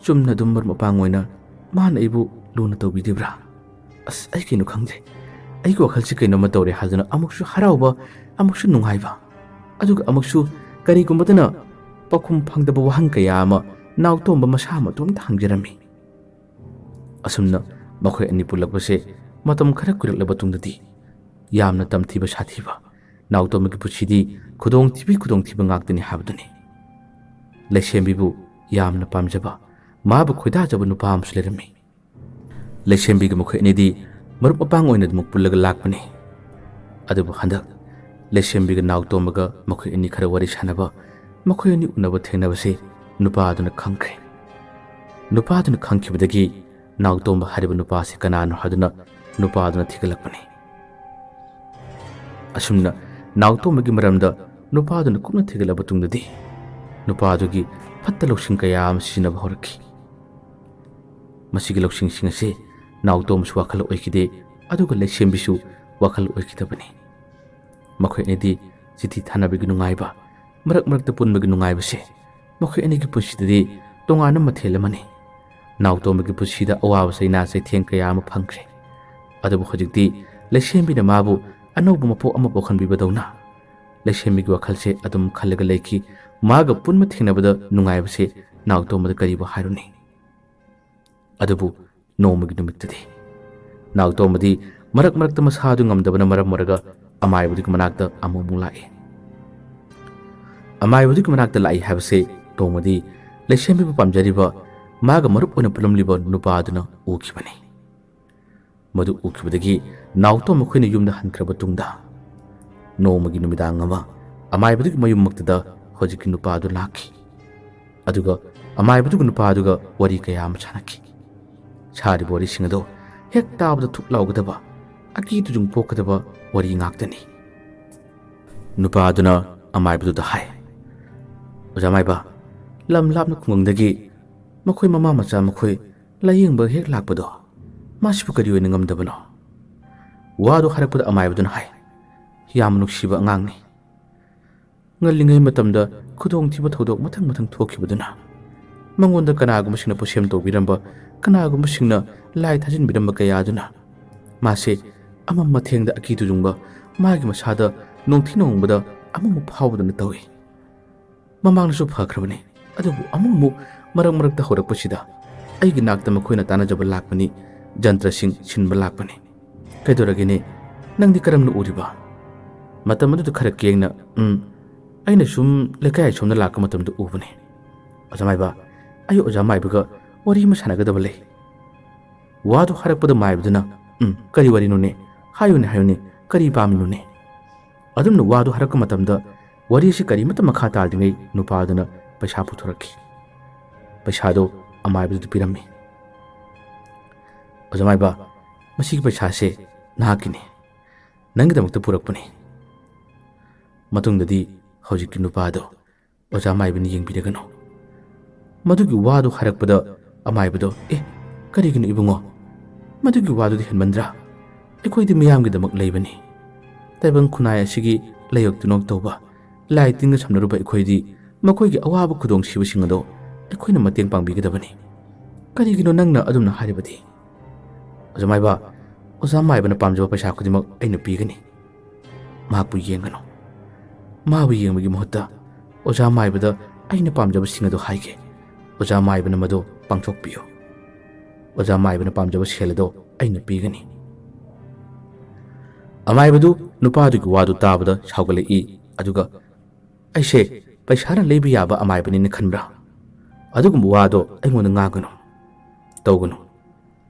ꯆꯨꯝꯅ ꯑꯗꯨꯝ ꯃꯔꯨꯞ ꯃꯄꯥꯡ ꯑꯣꯏꯅ ꯃꯥꯅ ꯑꯩꯕꯨ ꯂꯨꯅ ꯇꯧꯕꯤꯗ꯭ꯔꯤꯕ꯭ꯔꯥ? ꯑꯁ, ꯑꯩ ꯀꯩꯅꯣ ꯈꯪꯗꯦ꯫ ꯑꯩꯒꯤ ꯋꯥꯈꯜꯁꯤ ꯀꯩꯅꯣꯝꯃ ꯇꯧꯔꯦ ꯍꯥꯏꯗꯨꯅ ꯑꯃꯨꯛꯁꯨ ꯍꯔꯥꯎꯕ, ꯑꯃꯨꯛꯁꯨ ꯅꯨꯡꯉꯥꯏꯕ, ꯑꯗꯨꯒ ꯑꯃꯨꯛꯁꯨ ꯀꯔꯤꯒꯨꯝꯕꯗꯅ ꯄꯥꯎꯈꯨꯝ ꯐꯪꯗꯕ ꯋꯥꯍꯪ ꯀꯌꯥ ꯑꯃ ꯅꯥꯎꯇꯣꯝꯕ ꯃꯁꯥ ꯃꯇꯣꯝꯇ ꯍꯪꯖꯔꯝꯃꯤ꯫ ꯑꯁꯨꯝꯅ ꯃꯈꯣꯏ ꯑꯅꯤ ꯄꯨꯜꯂꯛꯄꯁꯦ ꯃꯇꯝ ꯈꯔ ꯀꯨꯏꯔꯛꯂꯕ ꯇꯨꯡꯗꯗꯤ ꯌꯥꯝꯅ ꯇꯝꯊꯤꯕ ꯁꯥꯊꯤꯕ ꯅꯥꯎꯇꯣꯝꯕꯒꯤ ꯄꯨꯟꯁꯤꯗꯤ ꯈꯨꯗꯣꯡꯊꯤꯕꯤ ꯈꯨꯗꯣꯡꯊꯤꯕ ꯉꯥꯛꯇꯅꯤ ꯍꯥꯏꯕꯗꯨꯅꯤ꯫ ꯂꯩꯁꯦꯝꯕꯤꯕꯨ ꯌꯥꯝꯅ ꯄꯥꯝꯖꯕ, ꯃꯥꯕꯨ ꯈꯣꯏꯗꯥꯖꯕ ꯅꯨꯄꯥ ꯑꯃꯁꯨ ꯂꯩꯔꯝꯃꯤ꯫ ꯂꯩꯁꯦꯝꯕꯤꯒ ꯃꯈꯣꯏ ꯑꯅꯤꯗꯤ ꯃꯔꯨꯞ ꯃꯄꯥꯡ ꯑꯣꯏꯅ ꯑꯗꯨꯃꯛ ꯄꯨꯜꯂꯒ ꯂꯥꯛꯄꯅꯤ꯫ ꯑꯗꯨꯕꯨ ꯍꯟꯗꯛ ꯂꯩꯁꯦꯝꯕꯤꯒ ꯅꯥꯎꯇꯣꯝꯕꯒ ꯃꯈꯣꯏ ꯑꯅꯤ ꯈꯔ ꯋꯥꯔꯤ ꯁꯥꯟꯅꯕ, ꯃꯈꯣꯏ ꯑꯅꯤ ꯎꯅꯕ ꯊꯦꯡꯅꯕꯁꯤ ꯅꯨꯄꯥꯗꯨꯅ ꯈꯪꯈ꯭ꯔꯦ꯫ ꯅꯨꯄꯥꯗꯨꯅ ꯈꯪꯈꯤꯕꯗꯒꯤ ꯅꯥꯎꯇꯣꯝꯕ ꯍꯥꯏꯔꯤꯕ ꯅꯨꯄꯥꯁꯤ ꯀꯅꯥꯅꯣ ꯍꯥꯏꯗꯨꯅ ꯅꯨꯄꯥꯗꯨꯅ ꯊꯤꯒꯠꯂꯛꯄꯅꯤ꯫ ꯑꯁꯨꯝꯅ ꯅꯥꯎꯇꯣꯝꯕꯒꯤ ꯃꯔꯝꯗ ꯅꯨꯄꯥꯗꯨꯅ ꯀꯨꯞꯅ ꯊꯤꯒꯠꯂꯕ ꯇꯨꯡꯗꯗꯤ ꯅꯨꯄꯥꯗꯨꯒꯤ ꯐꯠꯇ ꯂꯧꯁꯤꯡ ꯀꯌꯥ ꯑꯃ ꯁꯤꯖꯤꯟꯅꯕ ꯍꯧꯔꯛꯈꯤ꯫ ꯃꯁꯤꯒꯤ ꯂꯧꯁꯤꯡꯁꯤꯡ ꯑꯁꯤ ꯅꯥꯎꯇꯣꯝꯕꯁꯨ ꯋꯥꯈꯜ ꯑꯣꯏꯈꯤꯗꯦ, ꯑꯗꯨꯒ ꯂꯩꯁꯦꯝꯕꯤꯁꯨ ꯋꯥꯈꯜ ꯑꯣꯏꯈꯤꯗꯕꯅꯤ꯫ ꯃꯈꯣꯏ ꯑꯅꯤꯗꯤ ꯆꯤꯊꯤ ꯊꯥꯅꯕꯒꯤ ꯅꯨꯡꯉꯥꯏꯕ, ꯃꯔꯛ ꯃꯔꯛꯇ ꯄꯨꯟꯕꯒꯤ ꯅꯨꯡꯉꯥꯏꯕꯁꯦ ꯃꯈꯣꯏ ꯑꯅꯤꯒꯤ ꯄꯨꯟꯁꯤꯗꯗꯤ ꯇꯣꯉꯥꯟꯕ ꯃꯊꯦꯜ ꯑꯃꯅꯤ꯫ ꯅꯥꯎꯇꯣꯝꯕꯒꯤ ꯄꯨꯟꯁꯤꯗ ꯑꯋꯥꯕ ꯆꯩꯅꯥ ꯆꯩꯊꯦꯡ ꯀꯌꯥ ꯑꯃ ꯐꯪꯈ꯭ꯔꯦ꯫ ꯑꯗꯨꯕꯨ ꯍꯧꯖꯤꯛꯇꯤ ꯂꯩꯁꯦꯝꯕꯤꯅ ꯃꯥꯕꯨ ꯑꯅꯧꯕ ꯃꯄꯣꯛ ꯑꯃ ꯄꯣꯛꯍꯟꯕꯤꯕꯗꯧꯅ ꯂꯩꯁꯦꯝꯕꯤꯒꯤ ꯋꯥꯈꯜꯁꯦ ꯑꯗꯨꯝ ꯈꯜꯂꯒ ꯂꯩꯈꯤ꯫ ꯃꯥꯒ ꯄꯨꯟꯕ ꯊꯦꯡꯅꯕꯗ ꯅꯨꯡꯉꯥꯏꯕꯁꯦ ꯅꯥꯎꯇꯣꯝꯕꯗ ꯀꯔꯤꯕꯨ ꯍꯥꯏꯔꯨꯅꯤ? ꯑꯗꯨꯕꯨ ꯅꯣꯡꯃꯒꯤ ꯅꯨꯃꯤꯠꯇꯗꯤ ꯅꯥꯎꯇꯣꯝꯕꯗꯤ ꯃꯔꯛ ꯃꯔꯛꯇ ꯃꯁꯥꯗꯨ ꯉꯝꯗꯕꯅ ꯃꯔꯝ ꯑꯣꯏꯔꯒ ꯑꯃꯥꯏꯕꯗꯨꯒꯤ ꯃꯅꯥꯛꯇ ꯑꯃꯨꯛ ꯑꯃꯨꯛ ꯂꯥꯛꯏ꯫ ꯑꯃꯥꯏꯕꯗꯨꯒꯤ ꯃꯅꯥꯛꯇ ꯂꯥꯛꯏ ꯍꯥꯏꯕꯁꯦ ꯅꯣꯡꯃꯗꯤ ꯂꯩꯁꯦꯝꯕꯤꯕꯨ ꯄꯥꯝꯖꯔꯤꯕ ꯃꯥꯒ ꯃꯔꯨꯞ ꯑꯣꯏꯅ ꯄꯨꯜꯂꯝꯂꯤꯕ ꯅꯨꯄꯥꯗꯨꯅ ꯎꯈꯤꯕꯅꯤ꯫ ꯃꯗꯨ ꯎꯈꯤꯕꯗꯒꯤ ꯅꯥꯎꯇꯣꯝꯕ ꯃꯈꯣꯏꯅ ꯌꯨꯝꯗ ꯍꯟꯈ꯭ꯔꯕ ꯇꯨꯡꯗ ꯅꯣꯡꯃꯒꯤ ꯅꯨꯃꯤꯗꯥꯡ ꯑꯃ ꯑꯃꯥꯏꯕꯗꯨꯒꯤ ꯃꯌꯨꯝꯃꯛꯇꯗ ꯍꯧꯖꯤꯛꯀꯤ ꯅꯨꯄꯥꯗꯨ ꯂꯥꯛꯈꯤ꯫ ꯑꯗꯨꯒ ꯑꯃꯥꯏꯕꯗꯨꯒ ꯅꯨꯄꯥꯗꯨꯒ ꯋꯥꯔꯤ ꯀꯌꯥ ꯑꯃ ꯁꯥꯟꯅꯈꯤ꯫ ꯁꯥꯔꯤꯕ ꯋꯥꯔꯤꯁꯤꯡ ꯑꯗꯣ ꯍꯦꯛ ꯇꯥꯕꯗ ꯊꯨꯛ ꯂꯥꯎꯒꯗꯕ, ꯑꯀꯤ ꯇꯨꯖꯨꯡ ꯄꯣꯛꯀꯗꯕ ꯋꯥꯔꯤ ꯉꯥꯛꯇꯅꯤ꯫ ꯅꯨꯄꯥꯗꯨꯅ ꯑꯃꯥꯏꯕꯗꯨꯗ ꯍꯥꯏ, "ꯑꯣꯖꯥ ꯃꯥꯏꯕ, ꯂꯝ ꯂꯥꯞꯅ ꯈꯨꯡꯒꯪꯗꯒꯤ ꯃꯈꯣꯏ ꯃꯃꯥ ꯃꯆꯥ ꯃꯈꯣꯏ ꯂꯥꯌꯦꯡꯕ ꯍꯦꯛ ꯂꯥꯛꯄꯗꯣ, ꯃꯥꯁꯤꯕꯨ ꯀꯔꯤ ꯑꯣꯏꯅ ꯉꯝꯗꯕꯅꯣ?" ꯋꯥꯗꯨ ꯍꯥꯏꯔꯛꯄꯗ ꯑꯃꯥꯏꯕꯗꯨꯅ ꯍꯥꯏ, "ꯌꯥꯝꯅ ꯅꯨꯡꯁꯤꯕ ꯑꯉꯥꯡꯅꯤ꯫ ꯉꯜꯂꯤꯉꯩ ꯃꯇꯝꯗ ꯈꯨꯗꯣꯡꯊꯤꯕ ꯊꯧꯗꯣꯛ ꯃꯊꯪ ꯃꯊꯪ ꯊꯣꯛꯈꯤꯕꯗꯨꯅ ꯃꯉꯣꯟꯗ ꯀꯅꯥꯒꯨꯝꯕꯁꯤꯡꯅ ꯄꯣꯠꯁꯦꯝ ꯇꯧꯕꯤꯔꯝꯕ, ꯀꯅꯥꯒꯨꯝꯕꯁꯤꯡꯅ ꯂꯥꯏ ꯊꯥꯖꯤꯟꯕꯤꯔꯝꯕ ꯀꯌꯥꯗꯨꯅ ꯃꯥꯁꯦ ꯑꯃꯝ ꯑꯊꯦꯡꯗ ꯑꯀꯤ ꯇꯨꯖꯨꯡꯕ, ꯃꯥꯒꯤ ꯃꯁꯥꯗ ꯅꯣꯡꯊꯤ ꯅꯣꯡꯕꯗ ꯑꯃꯝꯕ ꯐꯥꯎꯕꯗꯧꯅ ꯇꯧꯏ꯫ ꯃꯃꯥꯡꯗꯁꯨ ꯐꯈ꯭ꯔꯕꯅꯤ, ꯑꯗꯨꯕꯨ ꯑꯃꯨꯛ ꯑꯃꯨꯛ ꯃꯔꯛ ꯃꯔꯛꯇ ꯍꯧꯔꯛꯄꯁꯤꯗ ꯑꯩꯒꯤ ꯅꯥꯛꯇ ꯃꯈꯣꯏꯅ ꯇꯥꯟꯅꯖꯕ ꯂꯥꯛꯄꯅꯤ, ꯖꯟꯇ꯭ꯔꯁꯤꯡ ꯁꯤꯟꯕ ꯂꯥꯛꯄꯅꯤ꯫ ꯀꯩꯗꯧꯔꯒꯦꯅꯦ? ꯅꯪꯗꯤ ꯀꯔꯝꯅ ꯎꯔꯤꯕ?" ꯃꯇꯝ ꯑꯗꯨꯗ ꯈꯔ ꯀꯦꯡꯅ, "ꯎꯝ, ꯑꯩꯅ ꯁꯨꯝ ꯂꯩꯀꯥꯏ ꯁꯣꯝꯗ ꯂꯥꯛꯄ ꯃꯇꯝꯗ ꯎꯕꯅꯤ꯫ ꯑꯣꯖꯥ ꯃꯥꯏꯕ, ꯑꯩ ꯑꯣꯖꯥ ꯃꯥꯏꯕꯒ ꯋꯥꯔꯤ ꯑꯃ ꯁꯥꯟꯅꯒꯗꯕ ꯂꯩ꯫" ꯋꯥꯗꯨ ꯍꯥꯏꯔꯛꯄꯗ ꯃꯥꯏꯕꯗꯨꯅ, "ꯎꯝ, ꯀꯔꯤ ꯋꯥꯔꯤꯅꯣꯅꯦ? ꯍꯥꯏꯌꯨꯅꯦ, ꯍꯥꯏꯌꯨꯅꯦ, ꯀꯔꯤ ꯄꯥꯝꯃꯤꯅꯣꯅꯦ?" ꯑꯗꯨꯝꯅ ꯋꯥꯗꯨ ꯍꯥꯏꯔꯛꯄ ꯃꯇꯝꯗ ꯋꯥꯔꯤ ꯑꯁꯤ ꯀꯔꯤꯃꯠꯇ ꯃꯈꯥ ꯇꯥꯗ꯭ꯔꯤꯉꯩ ꯅꯨꯄꯥꯗꯨꯅ ꯄꯩꯁꯥ ꯄꯨꯊꯣꯔꯛꯈꯤ꯫ ꯄꯩꯁꯥꯗꯨ ꯑꯃꯥꯏꯕꯗꯨꯗ ꯄꯤꯔꯝꯃꯤ꯫ "ꯑꯣꯖꯥ ꯃꯥꯏꯕ, ꯃꯁꯤꯒꯤ ꯄꯩꯁꯥꯁꯦ ꯅꯍꯥꯛꯀꯤꯅꯤ꯫ ꯅꯪꯒꯤꯗꯃꯛꯇ ꯄꯨꯔꯛꯄꯅꯤ꯫" ꯃꯇꯨꯡꯗꯗꯤ ꯍꯧꯖꯤꯛꯀꯤ ꯅꯨꯄꯥꯗꯣ ꯑꯣꯖꯥ ꯃꯥꯏꯕꯅ ꯌꯦꯡꯕꯤꯔꯒꯅꯨ꯫ ꯃꯗꯨꯒꯤ ꯋꯥꯗꯨ ꯍꯥꯏꯔꯛꯄꯗ ꯑꯃꯥꯏꯕꯗꯣ, "ꯑꯦ, ꯀꯔꯤꯒꯤꯅꯣ ꯏꯕꯨꯡꯉꯣ? ꯃꯗꯨꯒꯤ ꯋꯥꯗꯨꯗꯤ ꯍꯦꯟꯃꯟꯗ꯭ꯔꯥ? ꯑꯩꯈꯣꯏꯗꯤ ꯃꯤꯌꯥꯝꯒꯤꯗꯃꯛ ꯂꯩꯕꯅꯤ꯫ ꯇꯥꯏꯕꯪ ꯈꯨꯟꯅꯥꯏ ꯑꯁꯤꯒꯤ ꯂꯩꯌꯣꯛ ꯇꯤꯅꯣꯛ ꯇꯧꯕ, ꯂꯥꯏ ꯇꯤꯟꯒ ꯁꯝꯅꯔꯨꯕ ꯑꯩꯈꯣꯏꯗꯤ ꯃꯈꯣꯏꯒꯤ ꯑꯋꯥꯕ ꯈꯨꯗꯣꯡꯊꯤꯕꯁꯤꯡ ꯑꯗꯣ ꯑꯩꯈꯣꯏꯅ ꯃꯇꯦꯡ ꯄꯥꯡꯕꯤꯒꯗꯕꯅꯤ꯫ ꯀꯔꯤꯒꯤꯅꯣ ꯅꯪꯅ ꯑꯗꯨꯝꯅ ꯍꯥꯏꯔꯤꯕꯗꯤ?" "ꯑꯣꯖꯥ ꯃꯥꯏꯕ, ꯑꯣꯖꯥ ꯃꯥꯏꯕꯅ ꯄꯥꯝꯖꯕ ꯄꯩꯁꯥ ꯈꯨꯗꯤꯡꯃꯛ ꯑꯩꯅ ꯄꯤꯒꯅꯤ꯫ ꯃꯍꯥꯛꯄꯨ ꯌꯦꯡꯒꯅꯨ꯫ ꯃꯥꯕꯨ ꯌꯦꯡꯕꯒꯤ ꯃꯍꯨꯠꯇ ꯑꯣꯖꯥ ꯃꯥꯏꯕꯗ ꯑꯩꯅ ꯄꯥꯝꯖꯕꯁꯤꯡ ꯑꯗꯨ ꯍꯥꯏꯒꯦ꯫ ꯑꯣꯖꯥ ꯃꯥꯏꯕꯅ ꯃꯗꯨ ꯄꯥꯡꯊꯣꯛꯄꯤꯌꯨ꯫ ꯑꯣꯖꯥ ꯃꯥꯏꯕꯅ ꯄꯥꯝꯖꯕ ꯁꯦꯜ ꯑꯗꯣ ꯑꯩꯅ ꯄꯤꯒꯅꯤ꯫" ꯑꯃꯥꯏꯕꯗꯨ ꯅꯨꯄꯥꯗꯨꯒꯤ ꯋꯥꯗꯨ ꯇꯥꯕꯗ ꯁꯥꯎꯒꯠꯂꯛꯏ꯫ ꯑꯗꯨꯒ, "ꯑꯩꯁꯦ ꯄꯩꯁꯥꯅ ꯂꯩꯕ ꯌꯥꯕ ꯑꯃꯥꯏꯕꯅꯤꯅ ꯈꯟꯕ꯭ꯔꯥ? ꯑꯗꯨꯒꯨꯝꯕ ꯋꯥꯗꯣ ꯑꯩꯉꯣꯟꯗ ꯉꯥꯡꯒꯅꯨ, ꯇꯧꯒꯅꯨ꯫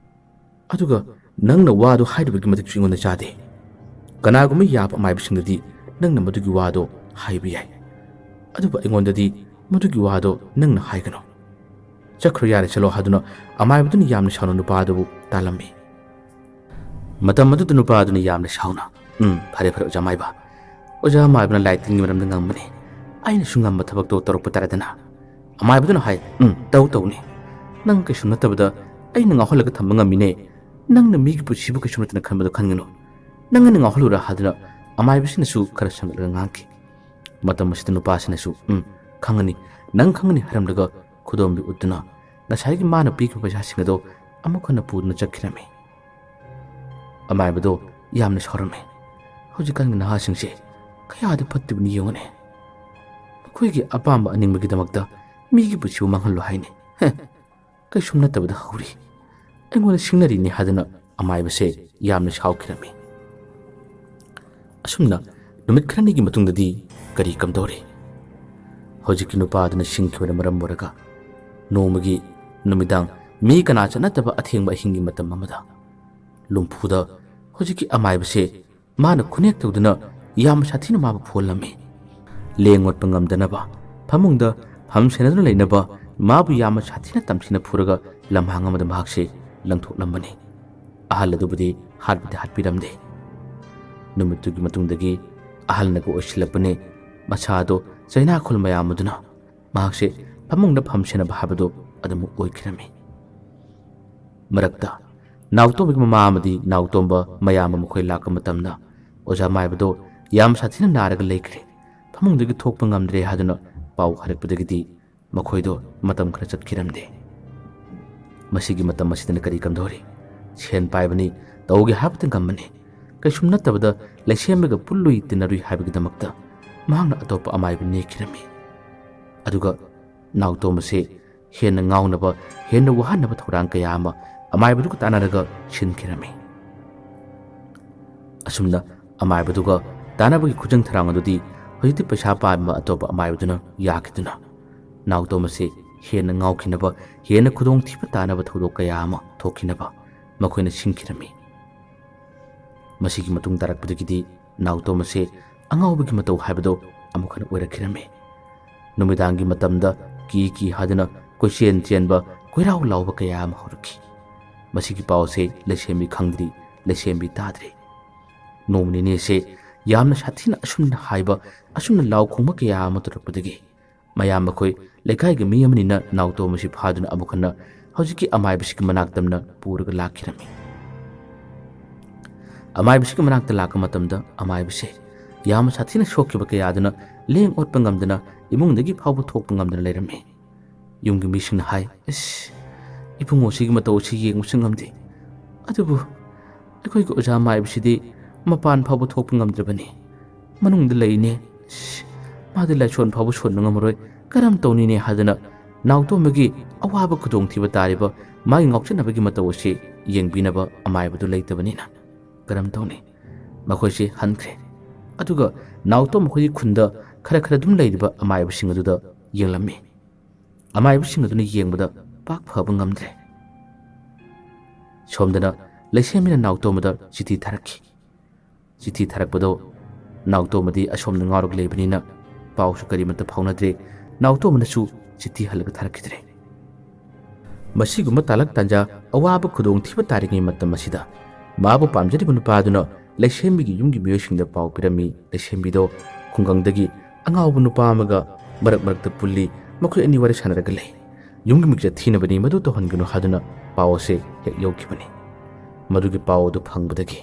ꯑꯗꯨꯒ ꯅꯪꯅ ꯋꯥꯗꯣ ꯍꯥꯏꯔꯤꯕꯒꯤ ꯃꯇꯤꯛꯁꯨ ꯑꯩꯉꯣꯟꯗ ꯆꯥꯗꯦ꯫ ꯀꯅꯥꯒꯨꯝꯕ ꯌꯥꯕ ꯑꯃꯥꯏꯕꯁꯤꯡꯗꯗꯤ ꯅꯪꯅ ꯃꯗꯨꯒꯤ ꯋꯥꯗꯣ ꯍꯥꯏꯕ ꯌꯥꯏ, ꯑꯗꯨꯕꯨ ꯑꯩꯉꯣꯟꯗꯗꯤ ꯃꯗꯨꯒꯤ ꯋꯥꯗꯣ ꯅꯪꯅ ꯍꯥꯏꯒꯅꯨ꯫ ꯆꯠꯈ꯭ꯔꯣ, ꯌꯥꯔꯦ, ꯆꯠꯂꯣ" ꯍꯥꯏꯗꯨꯅ ꯑꯃꯥꯏꯕꯗꯨꯅ ꯌꯥꯝꯅ ꯁꯥꯎꯅ ꯅꯨꯄꯥ ꯑꯗꯨꯕꯨ ꯇꯥꯜꯂꯝꯃꯤ꯫ ꯃꯇꯝ ꯑꯗꯨꯗ ꯅꯨꯄꯥ ꯑꯗꯨꯅ ꯌꯥꯝꯅ ꯁꯥꯎꯅ, "ꯎꯝ, ꯐꯔꯦ, ꯐꯔꯦ, ꯑꯣꯖꯥ ꯃꯥꯏꯕ꯫ ꯑꯣꯖꯥ ꯃꯥꯏꯕꯅ ꯂꯥꯏ ꯇꯤꯟꯒꯤ ꯃꯔꯝꯗ ꯉꯝꯕꯅꯤ꯫ ꯑꯩꯅꯁꯨ ꯉꯝꯕ ꯊꯕꯛꯇꯣ ꯇꯧꯔꯛꯄ ꯇꯥꯔꯦꯗꯅ꯫" ꯑꯃꯥꯏꯕꯗꯨꯅ ꯍꯥꯏ, "ꯎꯝ, ꯇꯧ, ꯇꯧꯅꯤ꯫ ꯅꯪ ꯀꯩꯁꯨ ꯅꯠꯇꯕꯗ ꯑꯩꯅ ꯉꯥꯎꯍꯜꯂꯒ ꯊꯝꯕ ꯉꯝꯃꯤꯅꯦ꯫ ꯅꯪꯅ ꯃꯤꯒꯤ ꯄꯨꯟꯁꯤꯕꯨ ꯀꯩꯁꯨ ꯅꯠꯇꯅ ꯈꯟꯕꯗꯣ ꯈꯟꯒꯅꯨ꯫ ꯅꯪ ꯑꯩꯅ ꯉꯥꯎꯍꯜꯂꯨꯔꯥ?" ꯍꯥꯏꯗꯨꯅ ꯑꯃꯥꯏꯕꯁꯤꯅꯁꯨ ꯈꯔ ꯁꯪꯒꯠꯂꯒ ꯉꯥꯡꯈꯤ꯫ ꯃꯇꯝ ꯑꯁꯤꯗ ꯅꯨꯄꯥꯁꯤꯅꯁꯨ, "ꯎꯝ, ꯈꯪꯒꯅꯤ, ꯅꯪ ꯈꯪꯒꯅꯤ" ꯍꯥꯏꯔꯝꯂꯒ ꯈꯨꯗꯣꯝꯕꯤ ꯎꯠꯇꯨꯅ ꯉꯁꯥꯏꯒꯤ ꯃꯥꯅ ꯄꯤꯈꯤꯕ ꯄꯩꯁꯥꯁꯤꯡ ꯑꯗꯣ ꯑꯃꯨꯛ ꯍꯟꯅ ꯄꯨꯗꯨꯅ ꯆꯠꯈꯤꯔꯝꯃꯤ꯫ ꯑꯃꯥꯏꯕꯗꯣ ꯌꯥꯝꯅ ꯁꯥꯎꯔꯝꯃꯤ꯫ "ꯍꯧꯖꯤꯛꯀꯥꯟꯒꯤ ꯅꯍꯥꯁꯤꯡꯁꯦ ꯀꯌꯥꯗꯤ ꯐꯠꯇ꯭ꯔꯤꯕꯅꯤ ꯌꯦꯡꯉꯨꯅꯦ꯫ ꯃꯈꯣꯏꯒꯤ ꯑꯄꯥꯝꯕ ꯑꯅꯤꯡꯕꯒꯤꯗꯃꯛꯇ ꯃꯤꯒꯤ ꯄꯨꯟꯁꯤꯕꯨ ꯃꯥꯡꯍꯜꯂꯣ ꯍꯥꯏꯅꯤ꯫ ꯍꯦ, ꯀꯩꯁꯨꯝ ꯅꯠꯇꯕꯗ ꯍꯧꯔꯤ꯫ ꯑꯩꯉꯣꯟꯗ ꯁꯤꯡꯅꯔꯤꯅꯦ" ꯍꯥꯏꯗꯨꯅ ꯑꯃꯥꯏꯕꯁꯦ ꯌꯥꯝꯅ ꯁꯥꯎꯈꯤꯔꯝꯃꯤ꯫ ꯑꯁꯨꯝꯅ ꯅꯨꯃꯤꯠ ꯈꯔꯅꯤꯒꯤ ꯃꯇꯨꯡꯗꯗꯤ ꯀꯔꯤ ꯀꯝꯗꯧꯔꯤ? ꯍꯧꯖꯤꯛꯀꯤ ꯅꯨꯄꯥꯗꯨꯅ ꯁꯤꯡꯈꯤꯕꯅ ꯃꯔꯝ ꯑꯣꯏꯔꯒ ꯅꯣꯡꯃꯒꯤ ꯅꯨꯃꯤꯗꯥꯡ ꯃꯤ ꯀꯅꯥ ꯆꯠꯅꯗꯕ ꯑꯊꯦꯡꯕ ꯑꯍꯤꯡꯒꯤ ꯃꯇꯝ ꯑꯃꯗ ꯂꯨꯝꯐꯨꯗ ꯍꯧꯖꯤꯛꯀꯤ ꯑꯃꯥꯏꯕꯁꯦ ꯃꯥꯅ ꯈꯨꯅꯦꯛ ꯇꯧꯗꯨꯅ ꯌꯥꯝ ꯁꯥꯊꯤꯅ ꯃꯥꯕꯨ ꯐꯨꯍꯜꯂꯝꯃꯤ꯫ ꯂꯦꯡ ꯑꯣꯠꯄ ꯉꯝꯗꯅꯕ ꯐꯃꯨꯡꯗ ꯐꯝ ꯁꯦꯟꯅꯗꯨꯅ ꯂꯩꯅꯕ ꯃꯥꯕꯨ ꯌꯥꯝꯅ ꯁꯥꯊꯤꯅ ꯇꯝꯊꯤꯅ ꯐꯨꯔꯒ ꯂꯝꯍꯥꯡ ꯑꯃꯗ ꯃꯍꯥꯛꯁꯦ ꯂꯪꯊꯣꯛꯂꯝꯕꯅꯤ꯫ ꯑꯍꯜ ꯑꯗꯨꯕꯨꯗꯤ ꯍꯥꯠꯄꯗꯤ ꯍꯥꯠꯄꯤꯔꯝꯗꯦ꯫ ꯅꯨꯃꯤꯠꯇꯨꯒꯤ ꯃꯇꯨꯡꯗꯒꯤ ꯑꯍꯜꯅꯒ ꯑꯣꯏꯁꯤꯜꯂꯛꯄꯅꯦ, ꯃꯁꯥꯗꯣ ꯆꯩꯅꯥꯈꯣꯜ ꯃꯌꯥꯝ ꯑꯗꯨꯅ ꯃꯍꯥꯛꯁꯦ ꯐꯃꯨꯡꯗ ꯐꯝ ꯁꯦꯟꯅꯕ ꯍꯥꯏꯕꯗꯨ ꯑꯗꯨꯃꯛ ꯑꯣꯏꯈꯤꯔꯝꯃꯤ꯫ ꯃꯔꯛꯇ ꯅꯥꯎꯇꯣꯝꯕꯒꯤ ꯃꯃꯥ ꯑꯃꯗꯤ ꯅꯥꯎꯇꯣꯝꯕ ꯃꯌꯥꯝꯕ ꯃꯈꯣꯏ ꯂꯥꯛꯄ ꯃꯇꯝꯗ ꯑꯣꯖꯥ ꯃꯥꯏꯕꯗꯣ ꯌꯥꯝ ꯁꯥꯊꯤꯅ ꯅꯥꯔꯒ ꯂꯩꯈ꯭ꯔꯦ꯫ ꯐꯃꯨꯡꯗꯒꯤ ꯊꯣꯛꯄ ꯉꯝꯗ꯭ꯔꯦ ꯍꯥꯏꯗꯨꯅ ꯄꯥꯎ ꯍꯥꯏꯔꯛꯄꯗꯒꯤꯗꯤ ꯃꯈꯣꯏꯗꯣ ꯃꯇꯝ ꯈꯔ ꯆꯠꯈꯤꯔꯝꯗꯦ꯫ ꯃꯁꯤꯒꯤ ꯃꯇꯝ ꯑꯁꯤꯗꯅ ꯀꯔꯤ ꯀꯝꯗꯧꯔꯤ? ꯁꯦꯟ ꯄꯥꯏꯕꯅꯤ, ꯇꯧꯒꯦ ꯍꯥꯏꯕꯗ ꯉꯝꯕꯅꯤ꯫ ꯀꯩꯁꯨꯝ ꯅꯠꯇꯕꯗ ꯂꯩꯁꯦꯝꯕꯒ ꯄꯨꯜꯂꯨꯏ ꯇꯤꯟꯅꯔꯨꯏ ꯍꯥꯏꯕꯒꯤꯗꯃꯛꯇ ꯃꯍꯥꯛꯅ ꯑꯇꯣꯞꯄ ꯑꯃꯥꯏꯕ ꯅꯦꯛꯈꯤꯔꯝꯃꯤ꯫ ꯑꯗꯨꯒ ꯅꯥꯎꯇꯣꯝ ꯑꯁꯤ ꯍꯦꯟꯅ ꯉꯥꯎꯅꯕ, ꯍꯦꯟꯅ ꯋꯥꯍꯟꯅꯕ ꯊꯧꯔꯥꯡ ꯀꯌꯥ ꯑꯃ ꯑꯃꯥꯏꯕꯗꯨꯒ ꯇꯥꯟꯅꯔꯒ ꯁꯤꯟꯈꯤꯔꯝꯃꯤ꯫ ꯑꯁꯨꯝꯅ ꯑꯃꯥꯏꯕꯗꯨꯒ ꯇꯥꯟꯅꯕꯒꯤ ꯈꯨꯖꯪ ꯊꯧꯔꯥꯡ ꯑꯗꯨꯗꯤ ꯍꯧꯖꯤꯛꯇꯤ ꯄꯩꯁꯥ ꯄꯥꯏꯕ ꯑꯇꯣꯞꯄ ꯑꯃꯥꯏꯕꯗꯨꯅ ꯌꯥꯈꯤꯗꯨꯅ ꯅꯥꯎꯇꯣꯝ ꯑꯁꯤ ꯍꯦꯟꯅ ꯉꯥꯎꯈꯤꯅꯕ, ꯍꯦꯟꯅ ꯈꯨꯗꯣꯡꯊꯤꯕ ꯇꯥꯅꯕ ꯊꯧꯗꯣꯛ ꯀꯌꯥ ꯑꯃ ꯊꯣꯛꯈꯤꯅꯕ ꯃꯈꯣꯏꯅ ꯁꯤꯟꯈꯤꯔꯝꯃꯤ꯫ ꯃꯁꯤꯒꯤ ꯃꯇꯨꯡ ꯇꯥꯔꯛꯄꯗꯒꯤꯗꯤ ꯅꯥꯎꯇꯣꯝ ꯑꯁꯤ ꯑꯉꯥꯎꯕꯒꯤ ꯃꯇꯧ ꯍꯥꯏꯕꯗꯨ ꯑꯃꯨꯛ ꯍꯟꯅ ꯑꯣꯏꯔꯛꯈꯤꯔꯝꯃꯤ꯫ ꯅꯨꯃꯤꯗꯥꯡꯒꯤ ꯃꯇꯝꯗ ꯀꯤ ꯀꯤ ꯍꯥꯏꯗꯨꯅ ꯀꯣꯏꯆꯦꯟ ꯆꯦꯟꯕ, ꯀꯣꯏꯔꯥꯎ ꯂꯥꯎꯕ ꯀꯌꯥ ꯑꯃ ꯍꯧꯔꯛꯈꯤ꯫ ꯃꯁꯤꯒꯤ ꯄꯥꯎ ꯑꯁꯤ ꯂꯩꯁꯦꯝꯕꯤ ꯈꯪꯗ꯭ꯔꯤ, ꯂꯩꯁꯦꯝꯕꯤ ꯇꯥꯗ꯭ꯔꯤ꯫ ꯅꯣꯡꯃ ꯅꯤꯅꯤꯁꯦ ꯌꯥꯝꯅ ꯁꯥꯊꯤꯅ ꯑꯁꯨꯝꯅ ꯍꯥꯏꯕ, ꯑꯁꯨꯝꯅ ꯂꯥꯎ ꯈꯣꯡꯕ ꯀꯌꯥ ꯑꯃ ꯇꯧꯔꯛꯄꯗꯒꯤ ꯃꯌꯥꯝ ꯃꯈꯣꯏ ꯂꯩꯀꯥꯏꯒꯤ ꯃꯤ ꯑꯃꯅꯤꯅ ꯅꯥꯎꯇꯣꯝ ꯑꯁꯤ ꯐꯥꯗꯨꯅ ꯑꯃꯨꯛ ꯍꯟꯅ ꯍꯧꯖꯤꯛꯀꯤ ꯑꯃꯥꯏꯕꯁꯤꯒꯤ ꯃꯅꯥꯛꯇꯝꯅ ꯄꯨꯔꯒ ꯂꯥꯛꯈꯤꯔꯝꯃꯤ꯫ ꯑꯃꯥꯏꯕꯁꯤꯒꯤ ꯃꯅꯥꯛꯇ ꯂꯥꯛꯄ ꯃꯇꯝꯗ ꯑꯃꯥꯏꯕꯁꯦ ꯌꯥꯝꯅ ꯁꯥꯊꯤꯅ ꯁꯣꯛꯈꯤꯕ ꯀꯌꯥꯗꯨꯅ ꯂꯦꯡ ꯑꯣꯠꯄ ꯉꯝꯗꯅ ꯏꯃꯨꯡꯗꯒꯤ ꯐꯥꯎꯕ ꯊꯣꯛꯄ ꯉꯝꯗꯅ ꯂꯩꯔꯝꯃꯤ꯫ ꯌꯨꯝꯒꯤ ꯃꯤꯁꯤꯡꯅ ꯍꯥꯏ, "ꯑꯁ, ꯏꯕꯨꯡꯉꯣꯁꯤꯒꯤ ꯃꯇꯧ ꯑꯁꯤ ꯌꯦꯡꯕꯁꯨ ꯉꯝꯗꯦ꯫ ꯑꯗꯨꯕꯨ ꯑꯩꯈꯣꯏꯒꯤ ꯑꯣꯖꯥ ꯃꯥꯏꯕꯁꯤꯗꯤ ꯃꯄꯥꯟ ꯐꯥꯎꯕ ꯊꯣꯛꯄ ꯉꯝꯗ꯭ꯔꯕꯅꯤ꯫ ꯃꯅꯨꯡꯗ ꯂꯩꯅꯦ꯫ ꯑꯁ, ꯃꯥꯗꯤ ꯂꯥꯏꯁꯣꯟ ꯐꯥꯎꯕ ꯁꯣꯟꯕ ꯉꯝꯃꯔꯣꯏ꯫ ꯀꯔꯝ ꯇꯧꯅꯤꯅꯦ?" ꯍꯥꯏꯗꯅ ꯅꯥꯎꯇꯣꯝꯕꯒꯤ ꯑꯋꯥꯕ ꯈꯨꯗꯣꯡꯊꯤꯕ ꯇꯥꯔꯤꯕ ꯃꯥꯒꯤ ꯉꯥꯎꯆꯠꯅꯕꯒꯤ ꯃꯇꯧ ꯑꯁꯤ ꯌꯦꯡꯕꯤꯅꯕ ꯑꯃꯥꯏꯕꯗꯨ ꯂꯩꯇꯕꯅꯤꯅ ꯀꯔꯝ ꯇꯧꯅꯤ? ꯃꯈꯣꯏꯁꯤ ꯍꯟꯈ꯭ꯔꯦ꯫ ꯑꯗꯨꯒ ꯅꯥꯎꯇꯣꯝ ꯃꯈꯣꯏꯒꯤ ꯈꯨꯟꯗ ꯈꯔ ꯈꯔ ꯑꯗꯨꯝ ꯂꯩꯔꯤꯕ ꯑꯃꯥꯏꯕꯁꯤꯡ ꯑꯗꯨꯗ ꯌꯦꯡꯂꯝꯃꯤ꯫ ꯑꯃꯥꯏꯕꯁꯤꯡ ꯑꯗꯨꯅ ꯌꯦꯡꯕꯗ ꯄꯥꯛ ꯐꯕ ꯉꯝꯗ꯭ꯔꯦ꯫ ꯁꯣꯝꯗꯅ ꯂꯩꯁꯦꯝꯕꯤꯅ ꯅꯥꯎꯇꯣꯝꯕꯗ ꯆꯤꯊꯤ ꯊꯥꯔꯛꯈꯤ꯫ ꯆꯤꯊꯤ ꯊꯥꯔꯛꯄꯗꯣ ꯅꯥꯎꯇꯣꯝꯕꯗꯤ ꯑꯁꯣꯝꯗ ꯉꯥꯎꯔꯒ ꯂꯩꯕꯅꯤꯅ ꯄꯥꯎꯁꯨ ꯀꯔꯤꯃꯠꯇ ꯐꯥꯎꯅꯗ꯭ꯔꯦ꯫ ꯅꯥꯎꯇꯣꯝꯕꯅꯁꯨ ꯆꯤꯊꯤ ꯍꯜꯂꯒ ꯊꯥꯔꯛꯈꯤꯗ꯭ꯔꯦ꯫ ꯃꯁꯤꯒꯨꯝꯕ ꯇꯥꯂꯛ ꯇꯥꯟꯖꯥ, ꯑꯋꯥꯕ ꯈꯨꯗꯣꯡꯊꯤꯕ ꯇꯥꯔꯤꯉꯩ ꯃꯇꯝ ꯑꯁꯤꯗ ꯃꯥꯕꯨ ꯄꯥꯝꯖꯔꯤꯕ ꯅꯨꯄꯥꯗꯨꯅ ꯂꯩꯁꯦꯝꯕꯤꯒꯤ ꯌꯨꯝꯒꯤ ꯃꯤꯑꯣꯏꯁꯤꯡꯗ ꯄꯥꯎ ꯄꯤꯔꯝꯃꯤ꯫ ꯂꯩꯁꯦꯝꯕꯤꯗꯣ ꯈꯨꯡꯒꯪꯗꯒꯤ ꯑꯉꯥꯎꯕ ꯅꯨꯄꯥ ꯑꯃꯒ ꯃꯔꯛ ꯃꯔꯛꯇ ꯄꯨꯜꯂꯤ, ꯃꯈꯣꯏ ꯑꯅꯤ ꯋꯥꯔꯤ ꯁꯥꯟꯅꯔꯒ ꯂꯩ꯫ ꯌꯨꯝꯒꯤ ꯃꯤꯡꯆꯠ ꯊꯤꯅꯕꯅꯤ, ꯃꯗꯨ ꯇꯧꯍꯟꯒꯅꯨ ꯍꯥꯏꯗꯨꯅ ꯄꯥꯎ ꯑꯁꯤ ꯍꯦꯛ ꯌꯧꯈꯤꯕꯅꯤ꯫ ꯃꯗꯨꯒꯤ ꯄꯥꯎ ꯑꯗꯨ ꯐꯪꯕꯗꯒꯤ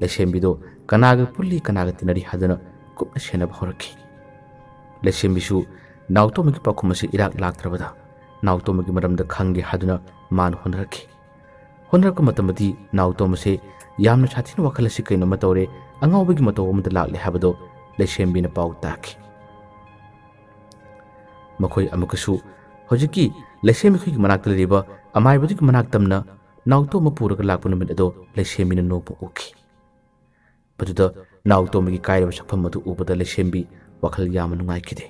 ꯂꯩꯁꯦꯝꯕꯤꯗꯣ ꯀꯅꯥꯒ ꯄꯨꯜꯂꯤ, ꯀꯅꯥꯒ ꯇꯤꯟꯅꯔꯤ ꯍꯥꯏꯗꯨꯅ ꯀꯨꯞꯅ ꯁꯦꯟꯅꯕ ꯍꯧꯔꯛꯈꯤ꯫ ꯂꯩꯁꯦꯝꯕꯤꯁꯨ ꯅꯥꯎꯇꯣꯝꯕꯒꯤ ꯄꯥꯎꯈꯨꯝ ꯑꯁꯤ ꯏꯔꯥꯛ ꯂꯥꯛꯇ꯭ꯔꯕꯗ ꯅꯥꯎꯇꯣꯝꯕꯒꯤ ꯃꯔꯝꯗ ꯈꯪꯒꯦ ꯍꯥꯏꯗꯨꯅ ꯃꯥꯅ ꯍꯣꯠꯅꯔꯛꯈꯤ꯫ ꯍꯣꯠꯅꯔꯛꯄ ꯃꯇꯝꯗꯗꯤ ꯅꯥꯎꯇꯣꯝꯕꯁꯦ ꯌꯥꯝꯅ ꯁꯥꯊꯤꯅ ꯋꯥꯈꯜ ꯑꯁꯤ ꯀꯩꯅꯣꯝꯃ ꯇꯧꯔꯦ, ꯑꯉꯥꯎꯕꯒꯤ ꯃꯇꯧ ꯑꯃꯗ ꯂꯥꯛꯂꯦ ꯍꯥꯏꯕꯗꯣ ꯂꯩꯁꯦꯝꯕꯤꯅ ꯄꯥꯎ ꯇꯥꯈꯤ꯫ ꯃꯈꯣꯏ ꯑꯃꯨꯛꯀꯁꯨ ꯍꯧꯖꯤꯛꯀꯤ ꯂꯩꯁꯦꯝꯕꯤꯈꯣꯏꯒꯤ ꯃꯅꯥꯛꯇ ꯂꯩꯔꯤꯕ ꯑꯃꯥꯏꯕꯗꯨꯒꯤ ꯃꯅꯥꯛ ꯇꯝꯅ ꯅꯥꯎꯇꯣꯝꯕ ꯄꯨꯔꯒ ꯂꯥꯛꯄ ꯅꯨꯃꯤꯠ ꯑꯗꯣ ꯂꯩꯁꯦꯝꯕꯤꯅ ꯅꯣꯡꯃ ꯎꯈꯤ꯫ ꯃꯗꯨꯗ ꯅꯥꯎꯇꯣꯝꯕꯒꯤ ꯀꯥꯏꯔꯕ ꯁꯛꯐꯝ ꯑꯗꯨ ꯎꯕꯗ ꯂꯩꯁꯦꯝꯕꯤ ꯋꯥꯈꯜ ꯌꯥꯝꯅ ꯅꯨꯡꯉꯥꯏꯈꯤꯗꯦ꯫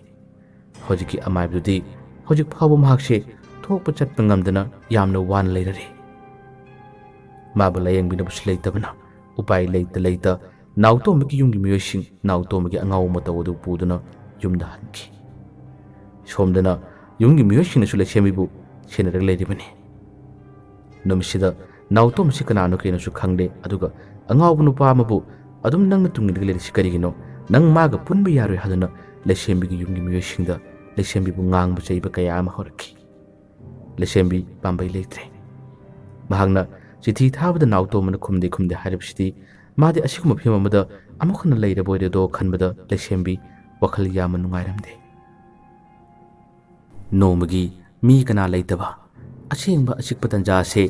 ꯍꯧꯖꯤꯛꯀꯤ ꯑꯃꯥꯏꯕꯗꯨꯗꯤ ꯍꯧꯖꯤꯛ ꯐꯥꯎꯕ ꯃꯍꯥꯛꯁꯦ ꯊꯣꯛꯄ ꯆꯠꯄ ꯉꯝꯗꯅ ꯌꯥꯝꯅ ꯋꯥꯅ ꯂꯩꯔꯔꯦ꯫ ꯃꯥꯕꯨ ꯂꯥꯌꯦꯡꯕꯤꯅꯕꯁꯨ ꯂꯩꯇꯕꯅ ꯎꯄꯥꯏ ꯂꯩꯇ ꯂꯩꯇ ꯅꯥꯎꯇꯣꯝꯕꯒꯤ ꯌꯨꯝꯒꯤ ꯃꯤꯑꯣꯏꯁꯤꯡ ꯅꯥꯎꯇꯣꯝꯕꯒꯤ ꯑꯉꯥꯎꯕ ꯃꯇꯧ ꯑꯗꯨ ꯄꯨꯗꯨꯅ ꯌꯨꯝꯗ ꯍꯟꯈꯤ꯫ ꯁꯣꯝꯗꯅ ꯌꯨꯝꯒꯤ ꯃꯤꯑꯣꯏꯁꯤꯡꯅꯁꯨ ꯂꯩꯁꯦꯝꯕꯤꯕꯨ ꯁꯦꯟꯅꯔꯒ ꯂꯩꯔꯤꯕꯅꯤ꯫ ꯅꯨꯃꯤꯠꯁꯤꯗ ꯅꯥꯎꯇꯣꯝꯕꯁꯤ ꯀꯅꯥꯅꯣ ꯀꯩꯅꯣꯁꯨ ꯈꯪꯗꯦ, ꯑꯗꯨꯒ ꯑꯉꯥꯎꯕ ꯅꯨꯄꯥ ꯑꯃꯕꯨ ꯑꯗꯨꯝ ꯅꯪꯅ ꯇꯨꯡꯏꯟꯅꯔꯒ ꯂꯩꯔꯤꯁꯤ ꯀꯔꯤꯒꯤꯅꯣ? ꯅꯪ ꯃꯥꯒ ꯄꯨꯟꯕ ꯌꯥꯔꯣꯏ ꯍꯥꯏꯗꯨꯅ ꯂꯩꯁꯦꯝꯕꯤꯒꯤ ꯌꯨꯝꯒꯤ ꯃꯤꯑꯣꯏꯁꯤꯡꯗ ꯂꯩꯁꯦꯝꯕꯤꯕꯨ ꯉꯥꯡꯕ ꯆꯩꯕ ꯀꯌꯥ ꯑꯃ ꯍꯧꯔꯛꯈꯤ꯫ ꯂꯩꯁꯦꯝꯕꯤ ꯄꯥꯝꯕꯩ ꯂꯩꯇ꯭ꯔꯦ꯫ ꯃꯍꯥꯛꯅ ꯆꯤꯊꯤ ꯊꯥꯕꯗ ꯅꯥꯎꯇꯣꯝꯕꯅ ꯈꯨꯝꯗꯦ ꯈꯨꯝꯗꯦ ꯍꯥꯏꯔꯤꯕꯁꯤꯗꯤ ꯃꯥꯗꯤ ꯑꯁꯤꯒꯨꯝꯕ ꯐꯤꯕꯝ ꯑꯃꯗ ꯑꯃꯨꯛ ꯍꯟꯅ ꯂꯩꯔꯕꯣꯏꯔꯦꯗꯣ ꯈꯟꯕꯗ ꯂꯩꯁꯦꯝꯕꯤ ꯋꯥꯈꯜ ꯌꯥꯝꯅ ꯅꯨꯡꯉꯥꯏꯔꯝꯗꯦ꯫ ꯅꯣꯡꯃꯒꯤ ꯃꯤ ꯀꯅꯥ ꯂꯩꯇꯕ ꯑꯁꯦꯡꯕ ꯑꯆꯤꯛꯄ ꯇꯟꯖꯥ ꯑꯁꯦ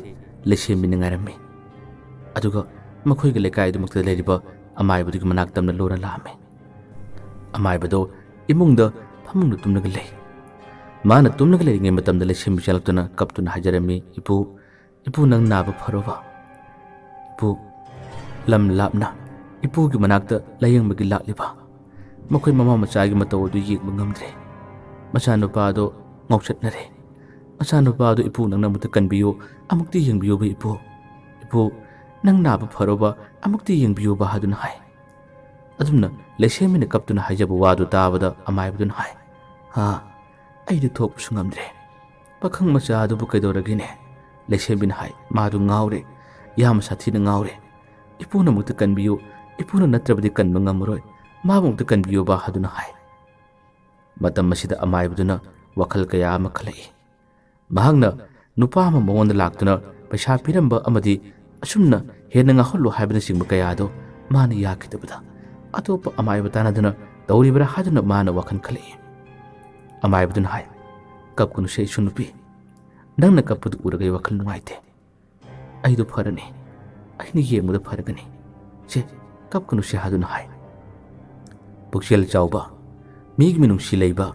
ꯂꯩꯁꯦꯝꯕꯤꯅ ꯉꯥꯏꯔꯝꯃꯤ꯫ ꯑꯗꯨꯒ ꯃꯈꯣꯏꯒꯤ ꯂꯩꯀꯥꯏꯗꯨꯃꯛꯇ ꯂꯩꯔꯤꯕ ꯑꯃꯥꯏꯕꯗꯨꯒꯤ ꯃꯅꯥꯛ ꯇꯝꯅ ꯂꯣꯟꯅ ꯂꯥꯛꯑꯝꯃꯤ꯫ ꯑꯃꯥꯏꯕꯗꯣ ꯏꯃꯨꯡꯗ ꯐꯃꯨꯡꯗ ꯇꯨꯝꯂꯒ ꯂꯩ꯫ ꯃꯥꯅ ꯇꯨꯝꯂꯒ ꯂꯩꯔꯤꯉꯩ ꯃꯇꯝꯗ ꯂꯩꯁꯦꯝꯕꯤ ꯆꯪꯂꯛꯇꯨꯅ ꯀꯞꯇꯨꯅ ꯍꯥꯏꯖꯔꯝꯃꯤ, "ꯏꯄꯨ, ꯏꯄꯨ, ꯅꯪ ꯅꯥꯕ ꯐꯔꯣꯕ? ꯏꯄꯨ, ꯂꯝ ꯂꯥꯞꯅ ꯏꯄꯨꯒꯤ ꯃꯅꯥꯛꯇ ꯂꯥꯌꯦꯡꯕꯒꯤ ꯂꯥꯛꯂꯤꯕ ꯃꯈꯣꯏ ꯃꯃꯥ ꯃꯆꯥꯒꯤ ꯃꯇꯧ ꯑꯗꯨ ꯌꯦꯡꯕ ꯉꯝꯗ꯭ꯔꯦ꯫ ꯃꯆꯥꯅꯨꯄꯥ ꯑꯗꯣ ꯉꯥꯎꯆꯠꯅꯔꯦ꯫ ꯃꯆꯥꯅꯨꯄꯥ ꯑꯗꯣ ꯏꯄꯨ ꯅꯪꯅ ꯑꯃꯨꯛꯇ ꯀꯟꯕꯤꯌꯨ, ꯑꯃꯨꯛꯇ ꯌꯦꯡꯕꯤꯌꯨꯕ ꯏꯄꯨ꯫ ꯏꯄꯨ, ꯅꯪ ꯅꯥꯕ ꯐꯔꯣꯕ, ꯑꯃꯨꯛꯇ ꯌꯦꯡꯕꯤꯌꯨꯕ" ꯍꯥꯏꯗꯨꯅ ꯍꯥꯏ꯫ ꯑꯗꯨꯝꯅ ꯂꯩꯁꯦꯝꯕꯤꯅ ꯀꯞꯇꯨꯅ ꯍꯥꯏꯖꯕ ꯋꯥꯗꯨ ꯇꯥꯕꯗ ꯑꯃꯥꯏꯕꯗꯨꯅ ꯍꯥꯏ, "ꯍꯥ, ꯑꯩꯗꯤ ꯊꯣꯛꯄꯁꯨ ꯉꯝꯗ꯭ꯔꯦ꯫ ꯄꯥꯈꯪ ꯃꯆꯥ ꯑꯗꯨꯕꯨ ꯀꯩꯗꯧꯔꯒꯦꯅꯦ?" ꯂꯩꯁꯦꯝꯕꯤꯅ ꯍꯥꯏ, "ꯃꯥꯗꯨ ꯉꯥꯎꯔꯦ, ꯌꯥꯝꯅ ꯁꯥꯊꯤꯅ ꯉꯥꯎꯔꯦ꯫ ꯏꯄꯨꯅ ꯑꯃꯨꯛꯇ ꯀꯟꯕꯤꯌꯨ, ꯏꯄꯨꯅ ꯅꯠꯇ꯭ꯔꯕꯗꯤ ꯀꯟꯕ ꯉꯝꯃꯔꯣꯏ, ꯃꯥꯕꯨ ꯑꯃꯨꯛꯇ ꯀꯟꯕꯤꯌꯨꯕ" ꯍꯥꯏꯗꯨꯅ ꯍꯥꯏ꯫ ꯃꯇꯝ ꯑꯁꯤꯗ ꯑꯃꯥꯏꯕꯗꯨꯅ ꯋꯥꯈꯜ ꯀꯌꯥ ꯑꯃ ꯈꯜꯂꯛꯏ꯫ ꯃꯍꯥꯛꯅ ꯅꯨꯄꯥ ꯑꯃ ꯃꯉꯣꯟꯗ ꯂꯥꯛꯇꯨꯅ ꯄꯩꯁꯥ ꯄꯤꯔꯝꯕ ꯑꯃꯗꯤ ꯑꯁꯨꯝꯅ ꯍꯦꯟꯅ ꯉꯥꯎꯍꯜꯂꯨ ꯍꯥꯏꯕꯅꯆꯤꯡꯕ ꯀꯌꯥꯗꯣ ꯃꯥꯅ ꯌꯥꯈꯤꯗꯕꯗ, ꯑꯇꯣꯞꯄ ꯑꯃꯥꯏꯕ ꯇꯥꯟꯅꯗꯨꯅ ꯇꯧꯔꯤꯕ꯭ꯔꯥ ꯍꯥꯏꯗꯨꯅ ꯃꯥꯅ ꯋꯥꯈꯜ ꯈꯜꯂꯛꯏ꯫ ꯑꯃꯥꯏꯕꯗꯨꯅ ꯍꯥꯏ, "ꯀꯞꯀꯅꯨꯁꯦ ꯏꯁꯨ ꯅꯨꯄꯤ, ꯅꯪꯅ ꯀꯞꯄꯗꯨ ꯎꯔꯒ ꯑꯩ ꯋꯥꯈꯜ ꯅꯨꯡꯉꯥꯏꯇꯦ꯫ ꯑꯩꯗꯣ ꯐꯔꯅꯤ, ꯑꯩꯅ ꯌꯦꯡꯕꯗ ꯐꯔꯒꯅꯤ꯫ ꯁꯦ, ꯀꯞꯀꯅꯨꯁꯦ" ꯍꯥꯏꯗꯨꯅ ꯍꯥꯏ꯫ ꯄꯨꯛꯆꯦꯜ ꯆꯥꯎꯕ, ꯃꯤꯒꯤ ꯃꯤꯅꯨꯡꯁꯤ ꯂꯩꯕ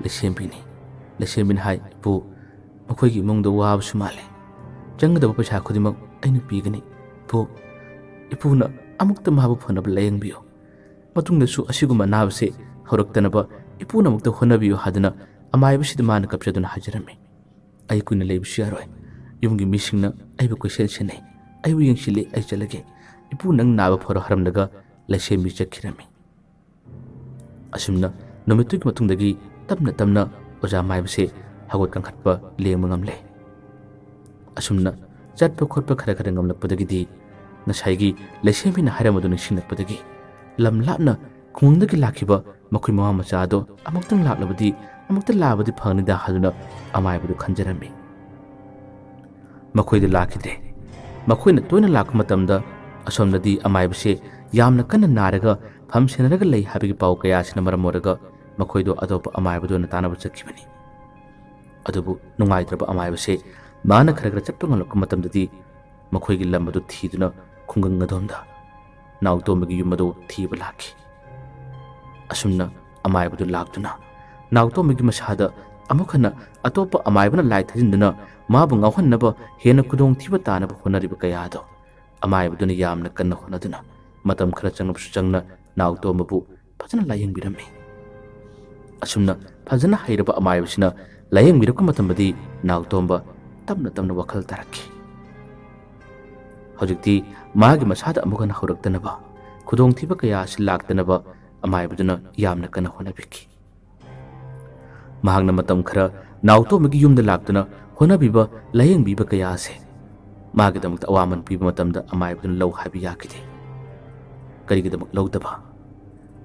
ꯂꯩꯁꯦꯝꯕꯤꯅꯤ꯫ ꯂꯩꯁꯦꯝꯕꯤꯅ ꯍꯥꯏ, "ꯏꯄꯨ, ꯃꯈꯣꯏꯒꯤ ꯏꯃꯨꯡꯗ ꯋꯥꯕꯁꯨ ꯃꯥꯜꯂꯦ꯫ ꯆꯪꯒꯗꯕ ꯄꯩꯁꯥ ꯈꯨꯗꯤꯡꯃꯛ ꯑꯩꯅ ꯄꯤꯒꯅꯤ꯫ ꯏꯄꯨ, ꯏꯄꯨꯅ ꯑꯃꯨꯛꯇ ꯃꯥꯕꯨ ꯐꯅꯕ ꯂꯥꯌꯦꯡꯕꯤꯌꯨ꯫ ꯃꯇꯨꯡꯗꯁꯨ ꯑꯁꯤꯒꯨꯝꯕ ꯑꯅꯥꯕꯁꯦ ꯍꯧꯔꯛꯇꯅꯕ ꯏꯄꯨꯅ ꯑꯃꯨꯛꯇ ꯍꯣꯠꯅꯕꯤꯌꯨ" ꯍꯥꯏꯗꯨꯅ ꯑꯃꯥꯏꯕꯁꯤꯗ ꯃꯥꯅ ꯀꯞꯆꯗꯨꯅ ꯍꯥꯏꯖꯔꯝꯃꯤ꯫ "ꯑꯩ ꯀꯨꯏꯅ ꯂꯩꯕꯁꯨ ꯌꯥꯔꯣꯏ꯫ ꯌꯨꯝꯒꯤ ꯃꯤꯁꯤꯡꯅ ꯑꯩꯕꯨ ꯀꯣꯏꯁꯦꯟ ꯁꯦꯟꯅꯩ, ꯑꯩꯕꯨ ꯌꯦꯡꯁꯤꯜꯂꯤ, ꯑꯩ ꯆꯠꯂꯒꯦ꯫ ꯏꯄꯨ, ꯅꯪ ꯅꯥꯕ ꯐꯔꯣ" ꯍꯥꯏꯔꯝꯂꯒ ꯂꯩꯁꯦꯝꯕꯤ ꯆꯠꯈꯤꯔꯝꯃꯤ꯫ ꯑꯁꯨꯝꯅ ꯅꯨꯃꯤꯠꯇꯨꯒꯤ ꯃꯇꯨꯡꯗꯒꯤ ꯇꯞꯅ ꯇꯞꯅ ꯑꯣꯖꯥ ꯃꯥꯏꯕꯁꯦ ꯍꯧꯒꯠ ꯀꯥꯡꯈꯠꯄ ꯂꯦꯡꯕ ꯉꯝꯂꯦ꯫ ꯑꯁꯨꯝꯅ ꯆꯠꯄ ꯈꯣꯠꯄ ꯈꯔ ꯈꯔ ꯉꯝꯂꯛꯄꯗꯒꯤꯗꯤ ꯉꯁꯥꯏꯒꯤ ꯂꯩꯁꯦꯝꯕꯤꯅ ꯍꯥꯏꯔꯝꯕꯗꯨ ꯅꯤꯡꯁꯤꯡꯂꯛꯄꯗꯒꯤ ꯂꯝ ꯂꯥꯞꯅ ꯈꯨꯡꯒꯪꯗꯒꯤ ꯂꯥꯛꯈꯤꯕ ꯃꯈꯣꯏ ꯃꯃꯥ ꯃꯆꯥ ꯑꯗꯣ ꯑꯃꯨꯛꯇꯪ ꯂꯥꯛꯂꯕꯗꯤ, ꯑꯃꯨꯛꯇ ꯂꯥꯛꯑꯕꯗꯤ ꯐꯒꯅꯤꯗ ꯍꯥꯏꯗꯨꯅ ꯑꯃꯥꯏꯕꯗꯨ ꯈꯟꯖꯔꯝꯃꯤ꯫ ꯃꯈꯣꯏꯗꯤ ꯂꯥꯛꯈꯤꯗ꯭ꯔꯦ꯫ ꯃꯈꯣꯏꯅ ꯇꯣꯏꯅ ꯂꯥꯛꯄ ꯃꯇꯝꯗ ꯑꯁꯣꯝꯗꯗꯤ ꯑꯃꯥꯏꯕꯁꯦ ꯌꯥꯝꯅ ꯀꯟꯅ ꯅꯥꯔꯒ ꯐꯝ ꯁꯦꯟꯅꯔꯒ ꯂꯩ ꯍꯥꯏꯕꯒꯤ ꯄꯥꯎ ꯀꯌꯥꯁꯤꯅ ꯃꯔꯝ ꯑꯣꯏꯔꯒ ꯃꯈꯣꯏꯗꯣ ꯑꯇꯣꯞꯄ ꯑꯃꯥꯏꯕꯗ ꯑꯣꯏꯅ ꯇꯥꯟꯅꯕ ꯆꯠꯈꯤꯕꯅꯤ꯫ ꯑꯗꯨꯕꯨ ꯅꯨꯡꯉꯥꯏꯇ꯭ꯔꯕ ꯑꯃꯥꯏꯕꯁꯦ ꯃꯥꯅ ꯈꯔ ꯈꯔ ꯆꯠꯄ ꯉꯝꯂꯛꯄ ꯃꯇꯝꯗꯗꯤ ꯃꯈꯣꯏꯒꯤ ꯂꯝ ꯑꯗꯨ ꯊꯤꯗꯨꯅ ꯈꯨꯡꯒꯪ ꯑꯗꯣꯝꯗ ꯅꯥꯎꯇꯣꯝꯕꯒꯤ ꯌꯨꯝ ꯑꯗꯨ ꯊꯤꯕ ꯂꯥꯛꯈꯤ꯫ ꯑꯁꯨꯝꯅ ꯑꯃꯥꯏꯕꯗꯨ ꯂꯥꯛꯇꯨꯅ ꯅꯥꯎꯇꯣꯝꯕꯒꯤ ꯃꯁꯥꯗ ꯑꯃꯨꯛ ꯍꯟꯅ ꯑꯇꯣꯞꯄ ꯑꯃꯥꯏꯕꯅ ꯂꯥꯏ ꯊꯥꯖꯤꯟꯗꯨꯅ ꯃꯥꯕꯨ ꯉꯥꯎꯍꯟꯅꯕ ꯍꯦꯟꯅ ꯈꯨꯗꯣꯡꯊꯤꯕ ꯇꯥꯅꯕ ꯍꯣꯠꯅꯔꯤꯕ ꯀꯌꯥ ꯑꯗꯣ ꯑꯃꯥꯏꯕꯗꯨꯅ ꯌꯥꯝꯅ ꯀꯟꯅ ꯍꯣꯠꯅꯗꯨꯅ ꯃꯇꯝ ꯈꯔ ꯆꯪꯂꯕꯁꯨ ꯆꯪꯅ ꯅꯥꯎꯇꯣꯝꯕꯕꯨ ꯐꯖꯅ ꯂꯥꯌꯦꯡꯕꯤꯔꯝꯃꯤ꯫ ꯑꯁꯨꯝꯅ ꯐꯖꯅ ꯍꯩꯔꯕ ꯑꯃꯥꯏꯕꯁꯤꯅ ꯂꯥꯌꯦꯡꯕꯤꯔꯛꯄ ꯃꯇꯝꯗꯗꯤ ꯅꯥꯎꯇꯣꯝꯕ ꯇꯞꯅ ꯇꯞꯅ ꯋꯥꯈꯜ ꯇꯥꯔꯛꯈꯤ꯫ ꯍꯧꯖꯤꯛꯇꯤ ꯃꯥꯒꯤ ꯃꯁꯥꯗ ꯑꯃꯨꯛ ꯍꯟꯅ ꯍꯧꯔꯛꯇꯅꯕ, ꯈꯨꯗꯣꯡꯊꯤꯕ ꯀꯌꯥ ꯑꯁꯤ ꯂꯥꯛꯇꯅꯕ ꯑꯃꯥꯏꯕꯗꯨꯅ ꯌꯥꯝꯅ ꯀꯟꯅ ꯍꯣꯠꯅꯕꯤꯈꯤ꯫ ꯃꯍꯥꯛꯅ ꯃꯇꯝ ꯈꯔ ꯅꯥꯎꯇꯣꯝꯕꯒꯤ ꯌꯨꯝꯗ ꯂꯥꯛꯇꯨꯅ ꯍꯣꯠꯅꯕꯤꯕ, ꯂꯥꯌꯦꯡꯕꯤꯕ ꯀꯌꯥ ꯑꯁꯦ ꯃꯥꯒꯤꯗꯃꯛꯇ ꯑꯋꯥꯃꯟ ꯄꯤꯕ ꯃꯇꯝꯗ ꯑꯃꯥꯏꯕꯗꯨꯅ ꯂꯧ ꯍꯥꯏꯕ ꯌꯥꯈꯤꯗꯦ꯫ ꯀꯔꯤꯒꯤꯗꯃꯛ ꯂꯧꯗꯕ?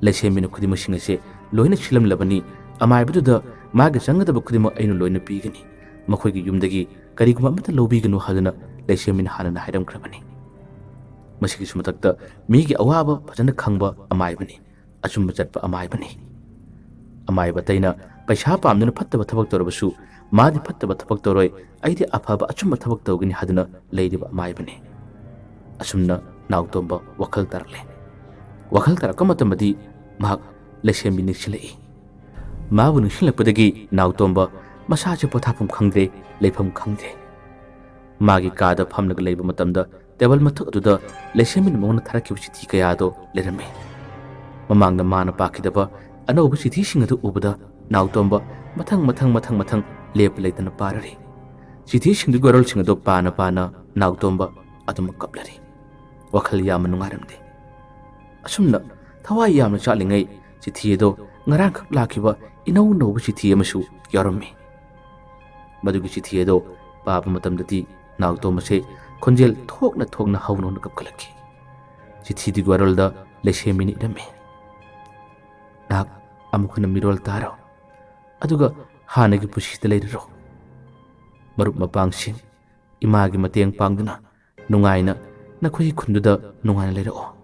ꯂꯩꯁꯦꯝꯕꯤꯅ ꯈꯨꯗꯤꯡꯃꯛꯁꯤꯡ ꯑꯁꯦ ꯂꯣꯏꯅ ꯁꯤꯜꯂꯝꯂꯕꯅꯤ, ꯑꯃꯥꯏꯕꯗꯨꯗ ꯃꯥꯒꯤ ꯆꯪꯒꯗꯕ ꯈꯨꯗꯤꯡꯃꯛ ꯑꯩꯅ ꯂꯣꯏꯅ ꯄꯤꯒꯅꯤ, ꯃꯈꯣꯏꯒꯤ ꯌꯨꯝꯗꯒꯤ ꯀꯔꯤꯒꯨꯝꯕ ꯑꯃꯠꯇ ꯂꯧꯕꯤꯒꯅꯨ ꯍꯥꯏꯗꯨꯅ ꯂꯩꯁꯦꯝꯕꯤꯅ ꯍꯥꯟꯅꯅ ꯍꯥꯏꯔꯝꯈ꯭ꯔꯕꯅꯤ꯫ ꯃꯁꯤꯒꯤꯁꯨ ꯃꯊꯛꯇ ꯃꯤꯒꯤ ꯑꯋꯥꯕ ꯐꯖꯅ ꯈꯪꯕ ꯑꯃꯥꯏꯕꯅꯤ꯫ ꯑꯆꯨꯝꯕ ꯆꯠꯄ ꯑꯃꯥꯏꯕꯅꯤ꯫ ꯑꯃꯥꯏꯕ ꯑꯇꯩꯅ ꯄꯩꯁꯥ ꯄꯥꯝꯗꯨꯅ ꯐꯠꯇꯕ ꯊꯕꯛ ꯇꯧꯔꯕꯁꯨ, ꯃꯥꯗꯤ ꯐꯠꯇꯕ ꯊꯕꯛ ꯇꯧꯔꯣꯏ, ꯑꯩꯗꯤ ꯑꯐꯕ ꯑꯆꯨꯝꯕ ꯊꯕꯛ ꯇꯧꯒꯅꯤ ꯍꯥꯏꯗꯨꯅ ꯂꯩꯔꯤꯕ ꯑꯃꯥꯏꯕꯅꯤ꯫ ꯑꯁꯨꯝꯅ ꯅꯥꯎꯇꯣꯝꯕ ꯋꯥꯈꯜ ꯇꯥꯔꯛꯂꯦ꯫ ꯋꯥꯈꯜ ꯇꯥꯔꯛꯄ ꯃꯇꯝꯗꯗꯤ ꯃꯍꯥꯛ ꯂꯩꯁꯦꯝꯕꯤ ꯅꯤꯡꯁꯤꯡꯂꯛꯏ꯫ ꯃꯥꯕꯨ ꯅꯤꯡꯁꯤꯡꯂꯛꯄꯗꯒꯤ ꯅꯥꯎꯇꯣꯝꯕ ꯃꯁꯥꯁꯦ ꯄꯣꯊꯥꯐꯝ ꯈꯪꯗ꯭ꯔꯦ, ꯂꯩꯐꯝ ꯈꯪꯗ꯭ꯔꯦ꯫ ꯃꯥꯒꯤ ꯀꯥꯗ ꯐꯝꯂꯒ ꯂꯩꯕ ꯃꯇꯝꯗ ꯇꯦꯕꯜ ꯃꯊꯛ ꯑꯗꯨꯗ ꯂꯩꯁꯦꯝꯕꯤꯅ ꯃꯉꯣꯟꯗ ꯊꯥꯔꯛꯈꯤꯕ ꯆꯤꯊꯤ ꯀꯌꯥ ꯑꯗꯨ ꯂꯩꯔꯝꯃꯤ꯫ ꯃꯃꯥꯡꯗ ꯃꯥꯅ ꯄꯥꯈꯤꯗꯕ ꯑꯅꯧꯕ ꯆꯤꯊꯤꯁꯤꯡ ꯑꯗꯨ ꯎꯕꯗ ꯅꯥꯎꯇꯣꯝꯕ ꯃꯊꯪ ꯃꯊꯪ ꯃꯊꯪ ꯃꯊꯪ ꯂꯦꯞꯄ ꯂꯩꯇꯅ ꯄꯥꯔꯔꯤ꯫ ꯆꯤꯊꯤꯁꯤꯡꯗꯨꯒꯤ ꯋꯥꯔꯣꯜꯁꯤꯡ ꯑꯗꯨ ꯄꯥꯅ ꯄꯥꯅ ꯅꯥꯎꯇꯣꯝꯕ ꯑꯗꯨꯃꯛ ꯀꯞꯂꯔꯤ꯫ ꯋꯥꯈꯜ ꯌꯥꯝꯅ ꯅꯨꯡꯉꯥꯏꯔꯝꯗꯦ꯫ ꯑꯁꯨꯝꯅ ꯊꯋꯥꯏ ꯌꯥꯝꯅ ꯆꯥꯛꯂꯤꯉꯩ ꯆꯤꯊꯤ ꯑꯗꯣ ꯉꯔꯥꯡꯈꯛ ꯂꯥꯛꯈꯤꯕ ꯏꯅꯧ ꯅꯧꯕ ꯆꯤꯊꯤ ꯑꯃꯁꯨ ꯌꯥꯎꯔꯝꯃꯤ꯫ ꯃꯗꯨꯒꯤ ꯆꯤꯊꯤ ꯑꯗꯣ ꯄꯥꯕ ꯃꯇꯝꯗꯗꯤ ꯅꯥꯎꯇꯣꯝꯕꯁꯦ ꯈꯣꯟꯖꯦꯜ ꯊꯣꯛꯅ ꯊꯣꯛꯅ ꯍꯧꯅ ꯍꯧꯅ ꯀꯞꯈꯠꯂꯛꯈꯤ꯫ ꯆꯤꯊꯤꯗꯨꯒꯤ ꯋꯥꯔꯣꯜꯗ ꯂꯩꯁꯦꯝꯕꯤꯅ ꯏꯔꯝꯃꯤ, "ꯅꯍꯥꯛ ꯑꯃꯨꯛ ꯍꯟꯅ ꯃꯤꯔꯣꯜ ꯇꯥꯔꯣ, ꯑꯗꯨꯒ ꯍꯥꯟꯅꯒꯤ ꯄꯨꯟꯁꯤꯗ ꯂꯩꯔꯔꯣ꯫ ꯃꯔꯨꯞ ꯃꯄꯥꯡꯁꯤꯡ, ꯏꯃꯥꯒꯤ ꯃꯇꯦꯡ ꯄꯥꯡꯗꯨꯅ ꯅꯨꯡꯉꯥꯏꯅ ꯅꯈꯣꯏꯒꯤ ꯈꯨꯟꯗꯨꯗ ꯅꯨꯡꯉꯥꯏꯅ ꯂꯩꯔꯛꯑꯣ꯫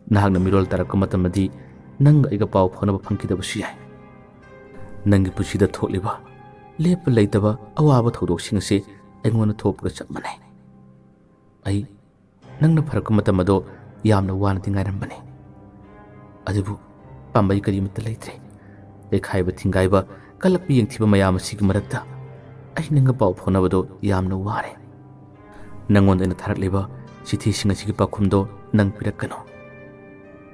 ꯅꯍꯥꯛꯅ ꯃꯤꯔꯣꯜ ꯇꯥꯔꯛꯄ ꯃꯇꯝꯗꯗꯤ ꯅꯪꯒ ꯑꯩꯒ ꯄꯥꯎ ꯐꯥꯎꯅꯕ ꯐꯪꯈꯤꯗꯕꯁꯨ ꯌꯥꯏ꯫ ꯅꯪꯒꯤ ꯄꯨꯟꯁꯤꯗ ꯊꯣꯛꯂꯤꯕ ꯂꯦꯞꯄ ꯂꯩꯇꯕ ꯑꯋꯥꯕ ꯊꯧꯗꯣꯛꯁꯤꯡ ꯑꯁꯤ ꯑꯩꯉꯣꯟꯗ ꯊꯣꯛꯄꯒ ꯆꯞ ꯃꯥꯟꯅꯩ꯫ ꯑꯩ ꯅꯪꯅ ꯐꯔꯛꯄ ꯃꯇꯝ ꯑꯗꯣ ꯌꯥꯝꯅ ꯋꯥꯅꯗꯤ ꯉꯥꯏꯔꯝꯕꯅꯤ꯫ ꯑꯗꯨꯕꯨ ꯄꯥꯝꯕꯩ ꯀꯔꯤꯃꯠꯇ ꯂꯩꯇ꯭ꯔꯦ꯫ ꯂꯩꯈꯥꯏꯕ ꯊꯤꯡꯒꯥꯏꯕ, ꯀꯜꯂꯛꯄ ꯌꯦꯡꯊꯤꯕ ꯃꯌꯥꯝ ꯑꯁꯤꯒꯤ ꯃꯔꯛꯇ ꯑꯩ ꯅꯪꯒ ꯄꯥꯎ ꯐꯥꯎꯅꯕꯗꯣ ꯌꯥꯝꯅ ꯋꯥꯔꯦ꯫ ꯅꯪꯉꯣꯟꯗ ꯑꯩꯅ ꯊꯥꯔꯛꯂꯤꯕ ꯆꯤꯊꯤꯁꯤꯡ ꯑꯁꯤꯒꯤ ꯄꯥꯎꯈꯨꯝꯗꯣ ꯅꯪ ꯄꯤꯔꯛꯀꯅꯨ꯫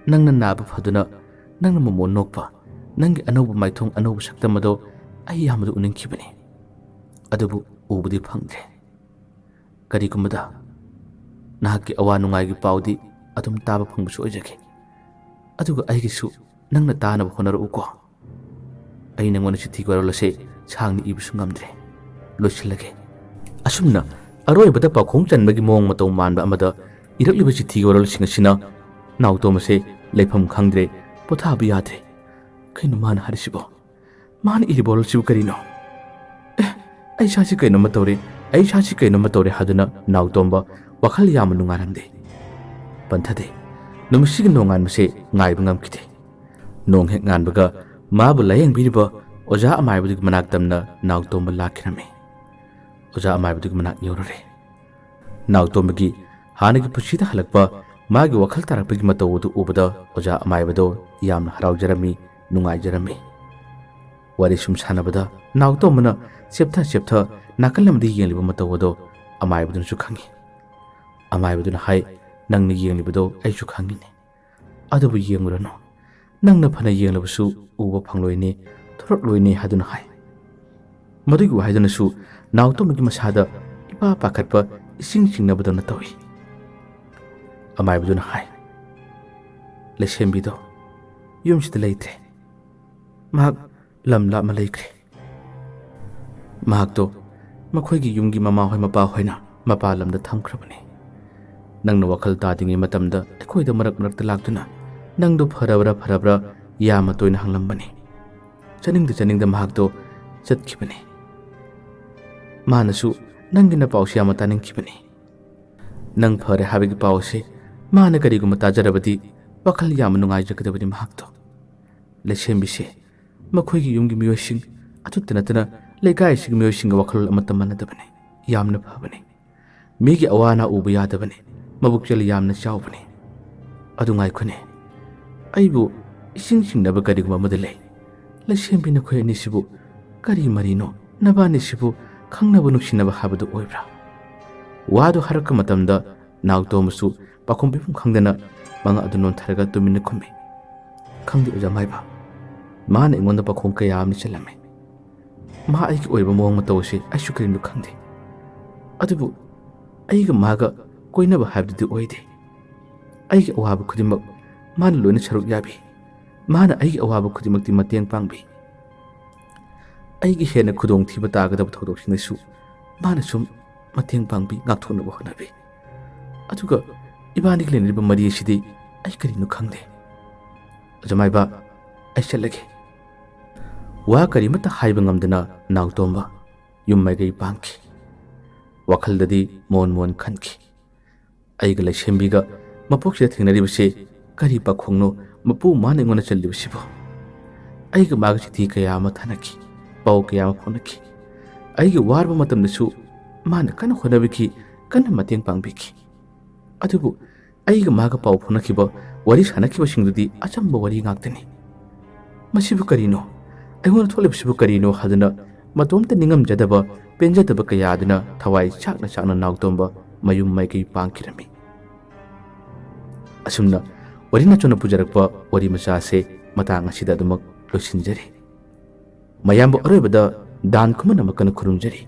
ꯅꯪꯅ ꯅꯥꯕ ꯐꯗꯨꯅ ꯅꯪꯅ ꯃꯣꯃꯣꯟ ꯅꯣꯛꯄ, ꯅꯪꯒꯤ ꯑꯅꯧꯕ ꯃꯥꯏꯊꯣꯡ, ꯑꯅꯧꯕ ꯁꯛꯇꯝ ꯑꯗꯣ ꯑꯩ ꯌꯥꯝꯅ ꯎꯅꯤꯡꯈꯤꯕꯅꯤ꯫ ꯑꯗꯨꯕꯨ ꯎꯕꯗꯤ ꯐꯪꯗ꯭ꯔꯦ꯫ ꯀꯔꯤꯒꯨꯝꯕꯗ ꯅꯍꯥꯛꯀꯤ ꯑꯋꯥ ꯅꯨꯡꯉꯥꯏꯒꯤ ꯄꯥꯎꯗꯤ ꯑꯗꯨꯝ ꯇꯥꯕ ꯐꯪꯕꯁꯨ ꯑꯣꯏꯖꯒꯦ꯫ ꯑꯗꯨꯒ ꯑꯩꯒꯤꯁꯨ ꯅꯪꯅ ꯇꯥꯅꯕ ꯍꯣꯠꯅꯔꯛꯎꯀꯣ꯫ ꯑꯩ ꯅꯪꯉꯣꯟꯗ ꯆꯤꯊꯤ ꯋꯥꯔꯣꯜ ꯑꯁꯦ ꯁꯥꯡꯅ ꯏꯕꯁꯨ ꯉꯝꯗ꯭ꯔꯦ꯫ ꯂꯣꯏꯁꯤꯜꯂꯒꯦ꯫" ꯑꯁꯨꯝꯅ ꯑꯔꯣꯏꯕꯗ ꯄꯥꯎꯈꯣꯡ ꯆꯟꯕꯒꯤ ꯃꯑꯣꯡ ꯃꯇꯧ ꯃꯥꯟꯕ ꯑꯃꯗ ꯏꯔꯛꯂꯤꯕ ꯆꯤꯊꯤ ꯋꯥꯔꯣꯜꯁꯤꯡ ꯑꯁꯤꯅ ꯅꯥꯎꯇꯣꯝ ꯑꯁꯦ ꯂꯩꯐꯝ ꯈꯪꯗ꯭ꯔꯦ, ꯄꯣꯊꯥꯕ ꯌꯥꯗ꯭ꯔꯦ꯫ ꯀꯩꯅꯣ ꯃꯥꯅ ꯍꯥꯏꯔꯤꯁꯤꯕꯣ? ꯃꯥꯅ ꯏꯔꯤꯕ ꯋꯥꯔꯣꯜꯁꯤꯕꯨ ꯀꯔꯤꯅꯣ? ꯑꯦ, ꯑꯩ ꯏꯁꯥꯁꯤ ꯀꯩꯅꯣꯝꯃ ꯇꯧꯔꯦ, ꯑꯩ ꯏꯁꯥꯁꯤ ꯀꯩꯅꯣꯝꯃ ꯇꯧꯔꯦ ꯍꯥꯏꯗꯨꯅ ꯅꯥꯎꯇꯣꯝꯕ ꯋꯥꯈꯜ ꯌꯥꯝꯅ ꯅꯨꯡꯉꯥꯏꯔꯝꯗꯦ꯫ ꯄꯟꯊꯗꯦ꯫ ꯅꯨꯃꯤꯠꯁꯤꯒꯤ ꯅꯣꯡꯉꯥꯟꯕꯁꯦ ꯉꯥꯏꯕ ꯉꯝꯈꯤꯗꯦ꯫ ꯅꯣꯡ ꯍꯦꯛ ꯉꯥꯟꯕꯒ ꯃꯥꯕꯨ ꯂꯥꯌꯦꯡꯕꯤꯔꯤꯕ ꯑꯣꯖꯥ ꯑꯃꯥꯏꯕꯗꯨꯒꯤ ꯃꯅꯥꯛ ꯇꯝꯅ ꯅꯥꯎꯇꯣꯝꯕ ꯂꯥꯛꯈꯤꯔꯝꯃꯤ꯫ ꯑꯣꯖꯥ ꯑꯃꯥꯏꯕꯗꯨꯒꯤ ꯃꯅꯥꯛ ꯌꯧꯔꯨꯔꯦ꯫ ꯅꯥꯎꯇꯣꯝꯕꯒꯤ ꯍꯥꯟꯅꯒꯤ ꯄꯨꯟꯁꯤꯗ ꯍꯜꯂꯛꯄ, ꯃꯥꯒꯤ ꯋꯥꯈꯜ ꯇꯥꯔꯛꯄꯒꯤ ꯃꯇꯧ ꯑꯗꯨ ꯎꯕꯗ ꯑꯣꯖꯥ ꯑꯃꯥꯏꯕꯗꯣ ꯌꯥꯝꯅ ꯍꯔꯥꯎꯖꯔꯝꯃꯤ, ꯅꯨꯡꯉꯥꯏꯖꯔꯝꯃꯤ꯫ ꯋꯥꯔꯤ ꯁꯨꯝ ꯁꯥꯟꯅꯕꯗ ꯅꯥꯎꯇꯣꯝꯕꯅ ꯆꯦꯞꯊ ꯆꯦꯞꯊ ꯅꯥꯀꯜ ꯑꯃꯗ ꯌꯦꯡꯂꯤꯕ ꯃꯇꯧ ꯑꯗꯣ ꯑꯃꯥꯏꯕꯗꯨꯅꯁꯨ ꯈꯪꯏ꯫ ꯑꯃꯥꯏꯕꯗꯨꯅ ꯍꯥꯏ, "ꯅꯪꯅ ꯌꯦꯡꯂꯤꯕꯗꯣ ꯑꯩꯁꯨ ꯈꯪꯏꯅꯦ꯫ ꯑꯗꯨꯕꯨ ꯌꯦꯡꯂꯨꯔꯅꯨ꯫ ꯅꯪꯅ ꯐꯅ ꯌꯦꯡꯂꯕꯁꯨ ꯎꯕ ꯐꯪꯂꯣꯏꯅꯦ, ꯊꯣꯔꯛꯂꯣꯏꯅꯦ" ꯍꯥꯏꯗꯨꯅ ꯍꯥꯏ꯫ ꯃꯗꯨꯒꯤ ꯋꯥꯍꯩꯗꯨꯅꯁꯨ ꯅꯥꯎꯇꯣꯝꯕꯒꯤ ꯃꯁꯥꯗ ꯏꯄꯥ ꯄꯥꯈꯠꯄ, ꯏꯁꯤꯡ ꯆꯤꯡꯅꯕꯗꯧꯅ ꯇꯧꯏ꯫ ꯑꯃꯥꯏꯕꯗꯨꯅ ꯍꯥꯏ, "ꯂꯩꯁꯦꯝꯕꯤꯗꯣ ꯌꯨꯝꯁꯤꯗ ꯂꯩꯇ꯭ꯔꯦ꯫ ꯃꯍꯥꯛ ꯂꯝ ꯂꯥꯞꯅ ꯂꯩꯈ꯭ꯔꯦ꯫ ꯃꯍꯥꯛꯇꯣ ꯃꯈꯣꯏꯒꯤ ꯌꯨꯝꯒꯤ ꯃꯃꯥꯍꯣꯏ ꯃꯄꯥꯍꯣꯏꯅ ꯃꯄꯥꯟ ꯂꯝꯗ ꯊꯝꯈ꯭ꯔꯕꯅꯤ꯫ ꯅꯪꯅ ꯋꯥꯈꯜ ꯇꯥꯗ꯭ꯔꯤꯉꯩ ꯃꯇꯝꯗ ꯑꯩꯈꯣꯏꯗ ꯃꯔꯛ ꯃꯔꯛꯇ ꯂꯥꯛꯇꯨꯅ ꯅꯪꯗꯣ ꯐꯔꯕ꯭ꯔꯥ ꯐꯔꯕ꯭ꯔꯥ ꯌꯥꯝꯅ ꯇꯣꯏꯅ ꯍꯪꯂꯝꯕꯅꯤ꯫ ꯆꯠꯅꯤꯡꯗ ꯆꯠꯅꯤꯡꯗ ꯃꯍꯥꯛꯇꯣ ꯆꯠꯈꯤꯕꯅꯤ꯫ ꯃꯥꯅꯁꯨ ꯅꯪꯒꯤ ꯅꯄꯥꯎꯁꯤ ꯌꯥꯝꯅ ꯇꯥꯅꯤꯡꯈꯤꯕꯅꯤ꯫ ꯅꯪ ꯐꯔꯦ ꯍꯥꯏꯕꯒꯤ ꯄꯥꯎ ꯑꯁꯤ ꯃꯥꯅ ꯀꯔꯤꯒꯨꯝꯕ ꯇꯥꯖꯔꯕꯗꯤ ꯋꯥꯈꯜ ꯌꯥꯝꯅ ꯅꯨꯡꯉꯥꯏꯖꯒꯗꯕꯅꯤ ꯃꯍꯥꯛꯇꯣ꯫ ꯂꯩꯁꯦꯝꯕꯤꯁꯦ ꯃꯈꯣꯏꯒꯤ ꯌꯨꯝꯒꯤ ꯃꯤꯑꯣꯏꯁꯤꯡ ꯑꯗꯨꯇ ꯅꯠꯇꯅ ꯂꯩꯀꯥꯏ ꯑꯁꯤꯒꯤ ꯃꯤꯑꯣꯏꯁꯤꯡꯒ ꯋꯥꯈꯜꯂꯣꯟ ꯑꯃꯠꯇ ꯃꯥꯟꯅꯗꯕꯅꯤ꯫ ꯌꯥꯝꯅ ꯐꯕꯅꯤ꯫ ꯃꯤꯒꯤ ꯑꯋꯥ ꯑꯅꯥ ꯎꯕ ꯌꯥꯗꯕꯅꯤ꯫ ꯃꯕꯨꯛꯆꯦꯜ ꯌꯥꯝꯅ ꯆꯥꯎꯕꯅꯤ꯫ ꯑꯗꯨ ꯉꯥꯏꯈꯣꯅꯦ꯫ ꯑꯩꯕꯨ ꯏꯁꯤꯡ ꯆꯤꯡꯅꯕ ꯀꯔꯤꯒꯨꯝꯕ ꯑꯃꯗ ꯂꯩ꯫ ꯂꯩꯁꯦꯝꯕꯤ, ꯅꯈꯣꯏ ꯑꯅꯤꯁꯤꯕꯨ ꯀꯔꯤ ꯃꯔꯤꯅꯣ? ꯅꯕꯥꯅꯤꯁꯤꯕꯨ ꯈꯪꯅꯕ ꯅꯨꯡꯁꯤꯅꯕ ꯍꯥꯏꯕꯗꯨ ꯑꯣꯏꯕ꯭ꯔꯥ?" ꯋꯥꯗꯨ ꯍꯥꯏꯔꯛꯄ ꯃꯇꯝꯗ ꯅꯥꯎꯇꯣꯝꯕꯁꯨ ꯄꯥꯎꯈꯨꯝ ꯄꯤꯐꯝ ꯈꯪꯗꯅ ꯃꯉꯛ ꯑꯗꯨ ꯅꯣꯟꯊꯔꯒ ꯇꯨꯃꯤꯟꯅ ꯈꯨꯝꯃꯤ꯫ "ꯈꯪꯗꯦ ꯑꯣꯖꯥ ꯃꯥꯏꯕ, ꯃꯥꯅ ꯑꯩꯉꯣꯟꯗ ꯄꯥꯎꯈꯣꯡ ꯀꯌꯥ ꯑꯃ ꯆꯜꯂꯝꯃꯤ꯫ ꯃꯥ ꯑꯩꯒꯤ ꯑꯣꯏꯕ ꯃꯑꯣꯡ ꯃꯇꯧ ꯑꯁꯤ ꯑꯩꯁꯨ ꯀꯔꯤꯝꯇ ꯈꯪꯗꯦ꯫ ꯑꯗꯨꯕꯨ ꯑꯩꯒ ꯃꯥꯒ ꯀꯣꯏꯅꯕ ꯍꯥꯏꯕꯗꯨꯗꯤ ꯑꯣꯏꯗꯦ꯫ ꯑꯩꯒꯤ ꯑꯋꯥꯕ ꯈꯨꯗꯤꯡꯃꯛ ꯃꯥꯅ ꯂꯣꯏꯅ ꯁꯔꯨꯛ ꯌꯥꯕꯤ꯫ ꯃꯥꯅ ꯑꯩꯒꯤ ꯑꯋꯥꯕ ꯈꯨꯗꯤꯡꯃꯛꯇꯤ ꯃꯇꯦꯡ ꯄꯥꯡꯕꯤ꯫ ꯑꯩꯒꯤ ꯍꯦꯟꯅ ꯈꯨꯗꯣꯡꯊꯤꯕ ꯇꯥꯒꯗꯕ ꯊꯧꯗꯣꯛꯁꯤꯡꯗꯁꯨ ꯃꯥꯅ ꯁꯨꯝ ꯃꯇꯦꯡ ꯄꯥꯡꯕꯤ, ꯉꯥꯛꯊꯣꯛꯅꯕ ꯍꯣꯠꯅꯕꯤ꯫ ꯑꯗꯨꯒ ꯏꯕꯥꯅꯤꯒꯤ ꯂꯩꯅꯔꯤꯕ ꯃꯔꯤ ꯑꯁꯤꯗꯤ ꯑꯩ ꯀꯔꯤꯅꯣ ꯈꯪꯗꯦ꯫ ꯑꯣꯖꯥ ꯃꯥꯏꯕ, ꯑꯩ ꯆꯠꯂꯒꯦ꯫" ꯋꯥ ꯀꯔꯤꯃꯠꯇ ꯍꯥꯏꯕ ꯉꯝꯗꯅ ꯅꯥꯎꯇꯣꯝꯕ ꯌꯨꯝ ꯃꯥꯏꯀꯩ ꯄꯥꯡꯈꯤ꯫ ꯋꯥꯈꯜꯗꯗꯤ ꯃꯣꯟ ꯃꯣꯟ ꯈꯟꯈꯤ꯫ "ꯑꯩꯒ ꯂꯩꯁꯦꯝꯕꯤꯒ ꯃꯄꯣꯛꯁꯤꯗ ꯊꯦꯡꯅꯔꯤꯕꯁꯤ ꯀꯔꯤ ꯄꯥꯈꯣꯡꯅꯣ ꯃꯄꯨ ꯃꯥꯅ ꯑꯩꯉꯣꯟꯗ ꯆꯜꯂꯤꯕꯁꯤꯕꯣ? ꯑꯩꯒ ꯃꯥꯒ ꯆꯤꯊꯤ ꯀꯌꯥ ꯑꯃ ꯊꯥꯅꯈꯤ, ꯄꯥꯎ ꯀꯌꯥ ꯑꯃ ꯐꯥꯎꯅꯈꯤ꯫ ꯑꯩꯒꯤ ꯋꯥꯔꯕ ꯃꯇꯝꯗꯁꯨ ꯃꯥꯅ ꯀꯟꯅ ꯍꯣꯠꯅꯕꯤꯈꯤ, ꯀꯟꯅ ꯃꯇꯦꯡ ꯄꯥꯡꯕꯤꯈꯤ꯫ ꯑꯗꯨꯕꯨ ꯑꯩꯒ ꯃꯥꯒ ꯄꯥꯎ ꯐꯥꯎꯅꯈꯤꯕ, ꯋꯥꯔꯤ ꯁꯥꯟꯅꯈꯤꯕꯁꯤꯡꯗꯨꯗꯤ ꯑꯆꯝꯕ ꯋꯥꯔꯤ ꯉꯥꯛꯇꯅꯤ꯫ ꯃꯁꯤꯕꯨ ꯀꯔꯤꯅꯣ? ꯑꯩꯉꯣꯟꯗ ꯊꯣꯛꯂꯤꯕꯁꯤꯕꯨ ꯀꯔꯤꯅꯣ ꯍꯥꯏꯗꯨꯅ ꯃꯇꯣꯝꯇ ꯅꯤꯡꯉꯝꯖꯗꯕ, ꯄꯦꯟꯖꯗꯕ ꯀꯌꯥ ꯑꯗꯨꯅ ꯊꯋꯥꯏ ꯆꯥꯛꯅ ꯆꯥꯛꯅ ꯅꯥꯎꯇꯣꯝꯕ ꯃꯌꯨꯝ ꯃꯥꯏꯀꯩ ꯄꯥꯡꯈꯤꯔꯝꯃꯤ꯫ ꯑꯁꯨꯝꯅ ꯋꯥꯔꯤ ꯅꯆꯣꯟꯅ ꯄꯨꯖꯔꯛꯄ ꯋꯥꯔꯤ ꯃꯆꯥ ꯑꯁꯦ ꯃꯇꯥꯡ ꯑꯁꯤꯗ ꯑꯗꯨꯃꯛ ꯂꯣꯏꯁꯤꯟꯖꯔꯤ꯫ ꯃꯌꯥꯝꯕꯨ ꯑꯔꯣꯏꯕꯗ ꯗꯥꯟ ꯈꯨꯃꯟ ꯑꯃꯛꯀꯟꯅ ꯈꯨꯔꯨꯝꯖꯔꯤ꯫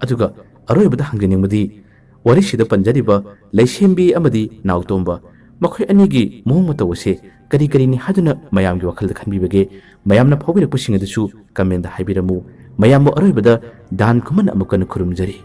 ꯑꯗꯨꯒ ꯑꯔꯣꯏꯕꯗ ꯍꯪꯖꯅꯤꯡꯕꯗꯤ, ꯋꯥꯔꯤꯁꯤꯗ ꯄꯟꯖꯔꯤꯕ ꯂꯩꯁꯦꯝꯕꯤ ꯑꯃꯗꯤ ꯅꯥꯎꯇꯣꯝꯕ, ꯃꯈꯣꯏ ꯑꯅꯤꯒꯤ ꯃꯑꯣꯡ ꯃꯇꯧ ꯑꯁꯦ ꯀꯔꯤ ꯀꯔꯤꯅꯤ ꯍꯥꯏꯗꯨꯅ ꯃꯌꯥꯝꯒꯤ ꯋꯥꯈꯜꯗ ꯈꯟꯕꯤꯕꯒꯦ? ꯃꯌꯥꯝꯅ ꯐꯥꯎꯕꯤꯔꯛꯄꯁꯤꯡ ꯑꯗꯨꯁꯨ comment ꯍꯥꯏꯕꯤꯔꯝꯃꯨ꯫ ꯃꯌꯥꯝꯕꯨ ꯑꯔꯣꯏꯕꯗ ꯗꯥꯟ ꯈꯨꯃꯟ ꯑꯃꯛꯀꯟꯅ ꯈꯨꯔꯨꯝꯖꯔꯤ꯫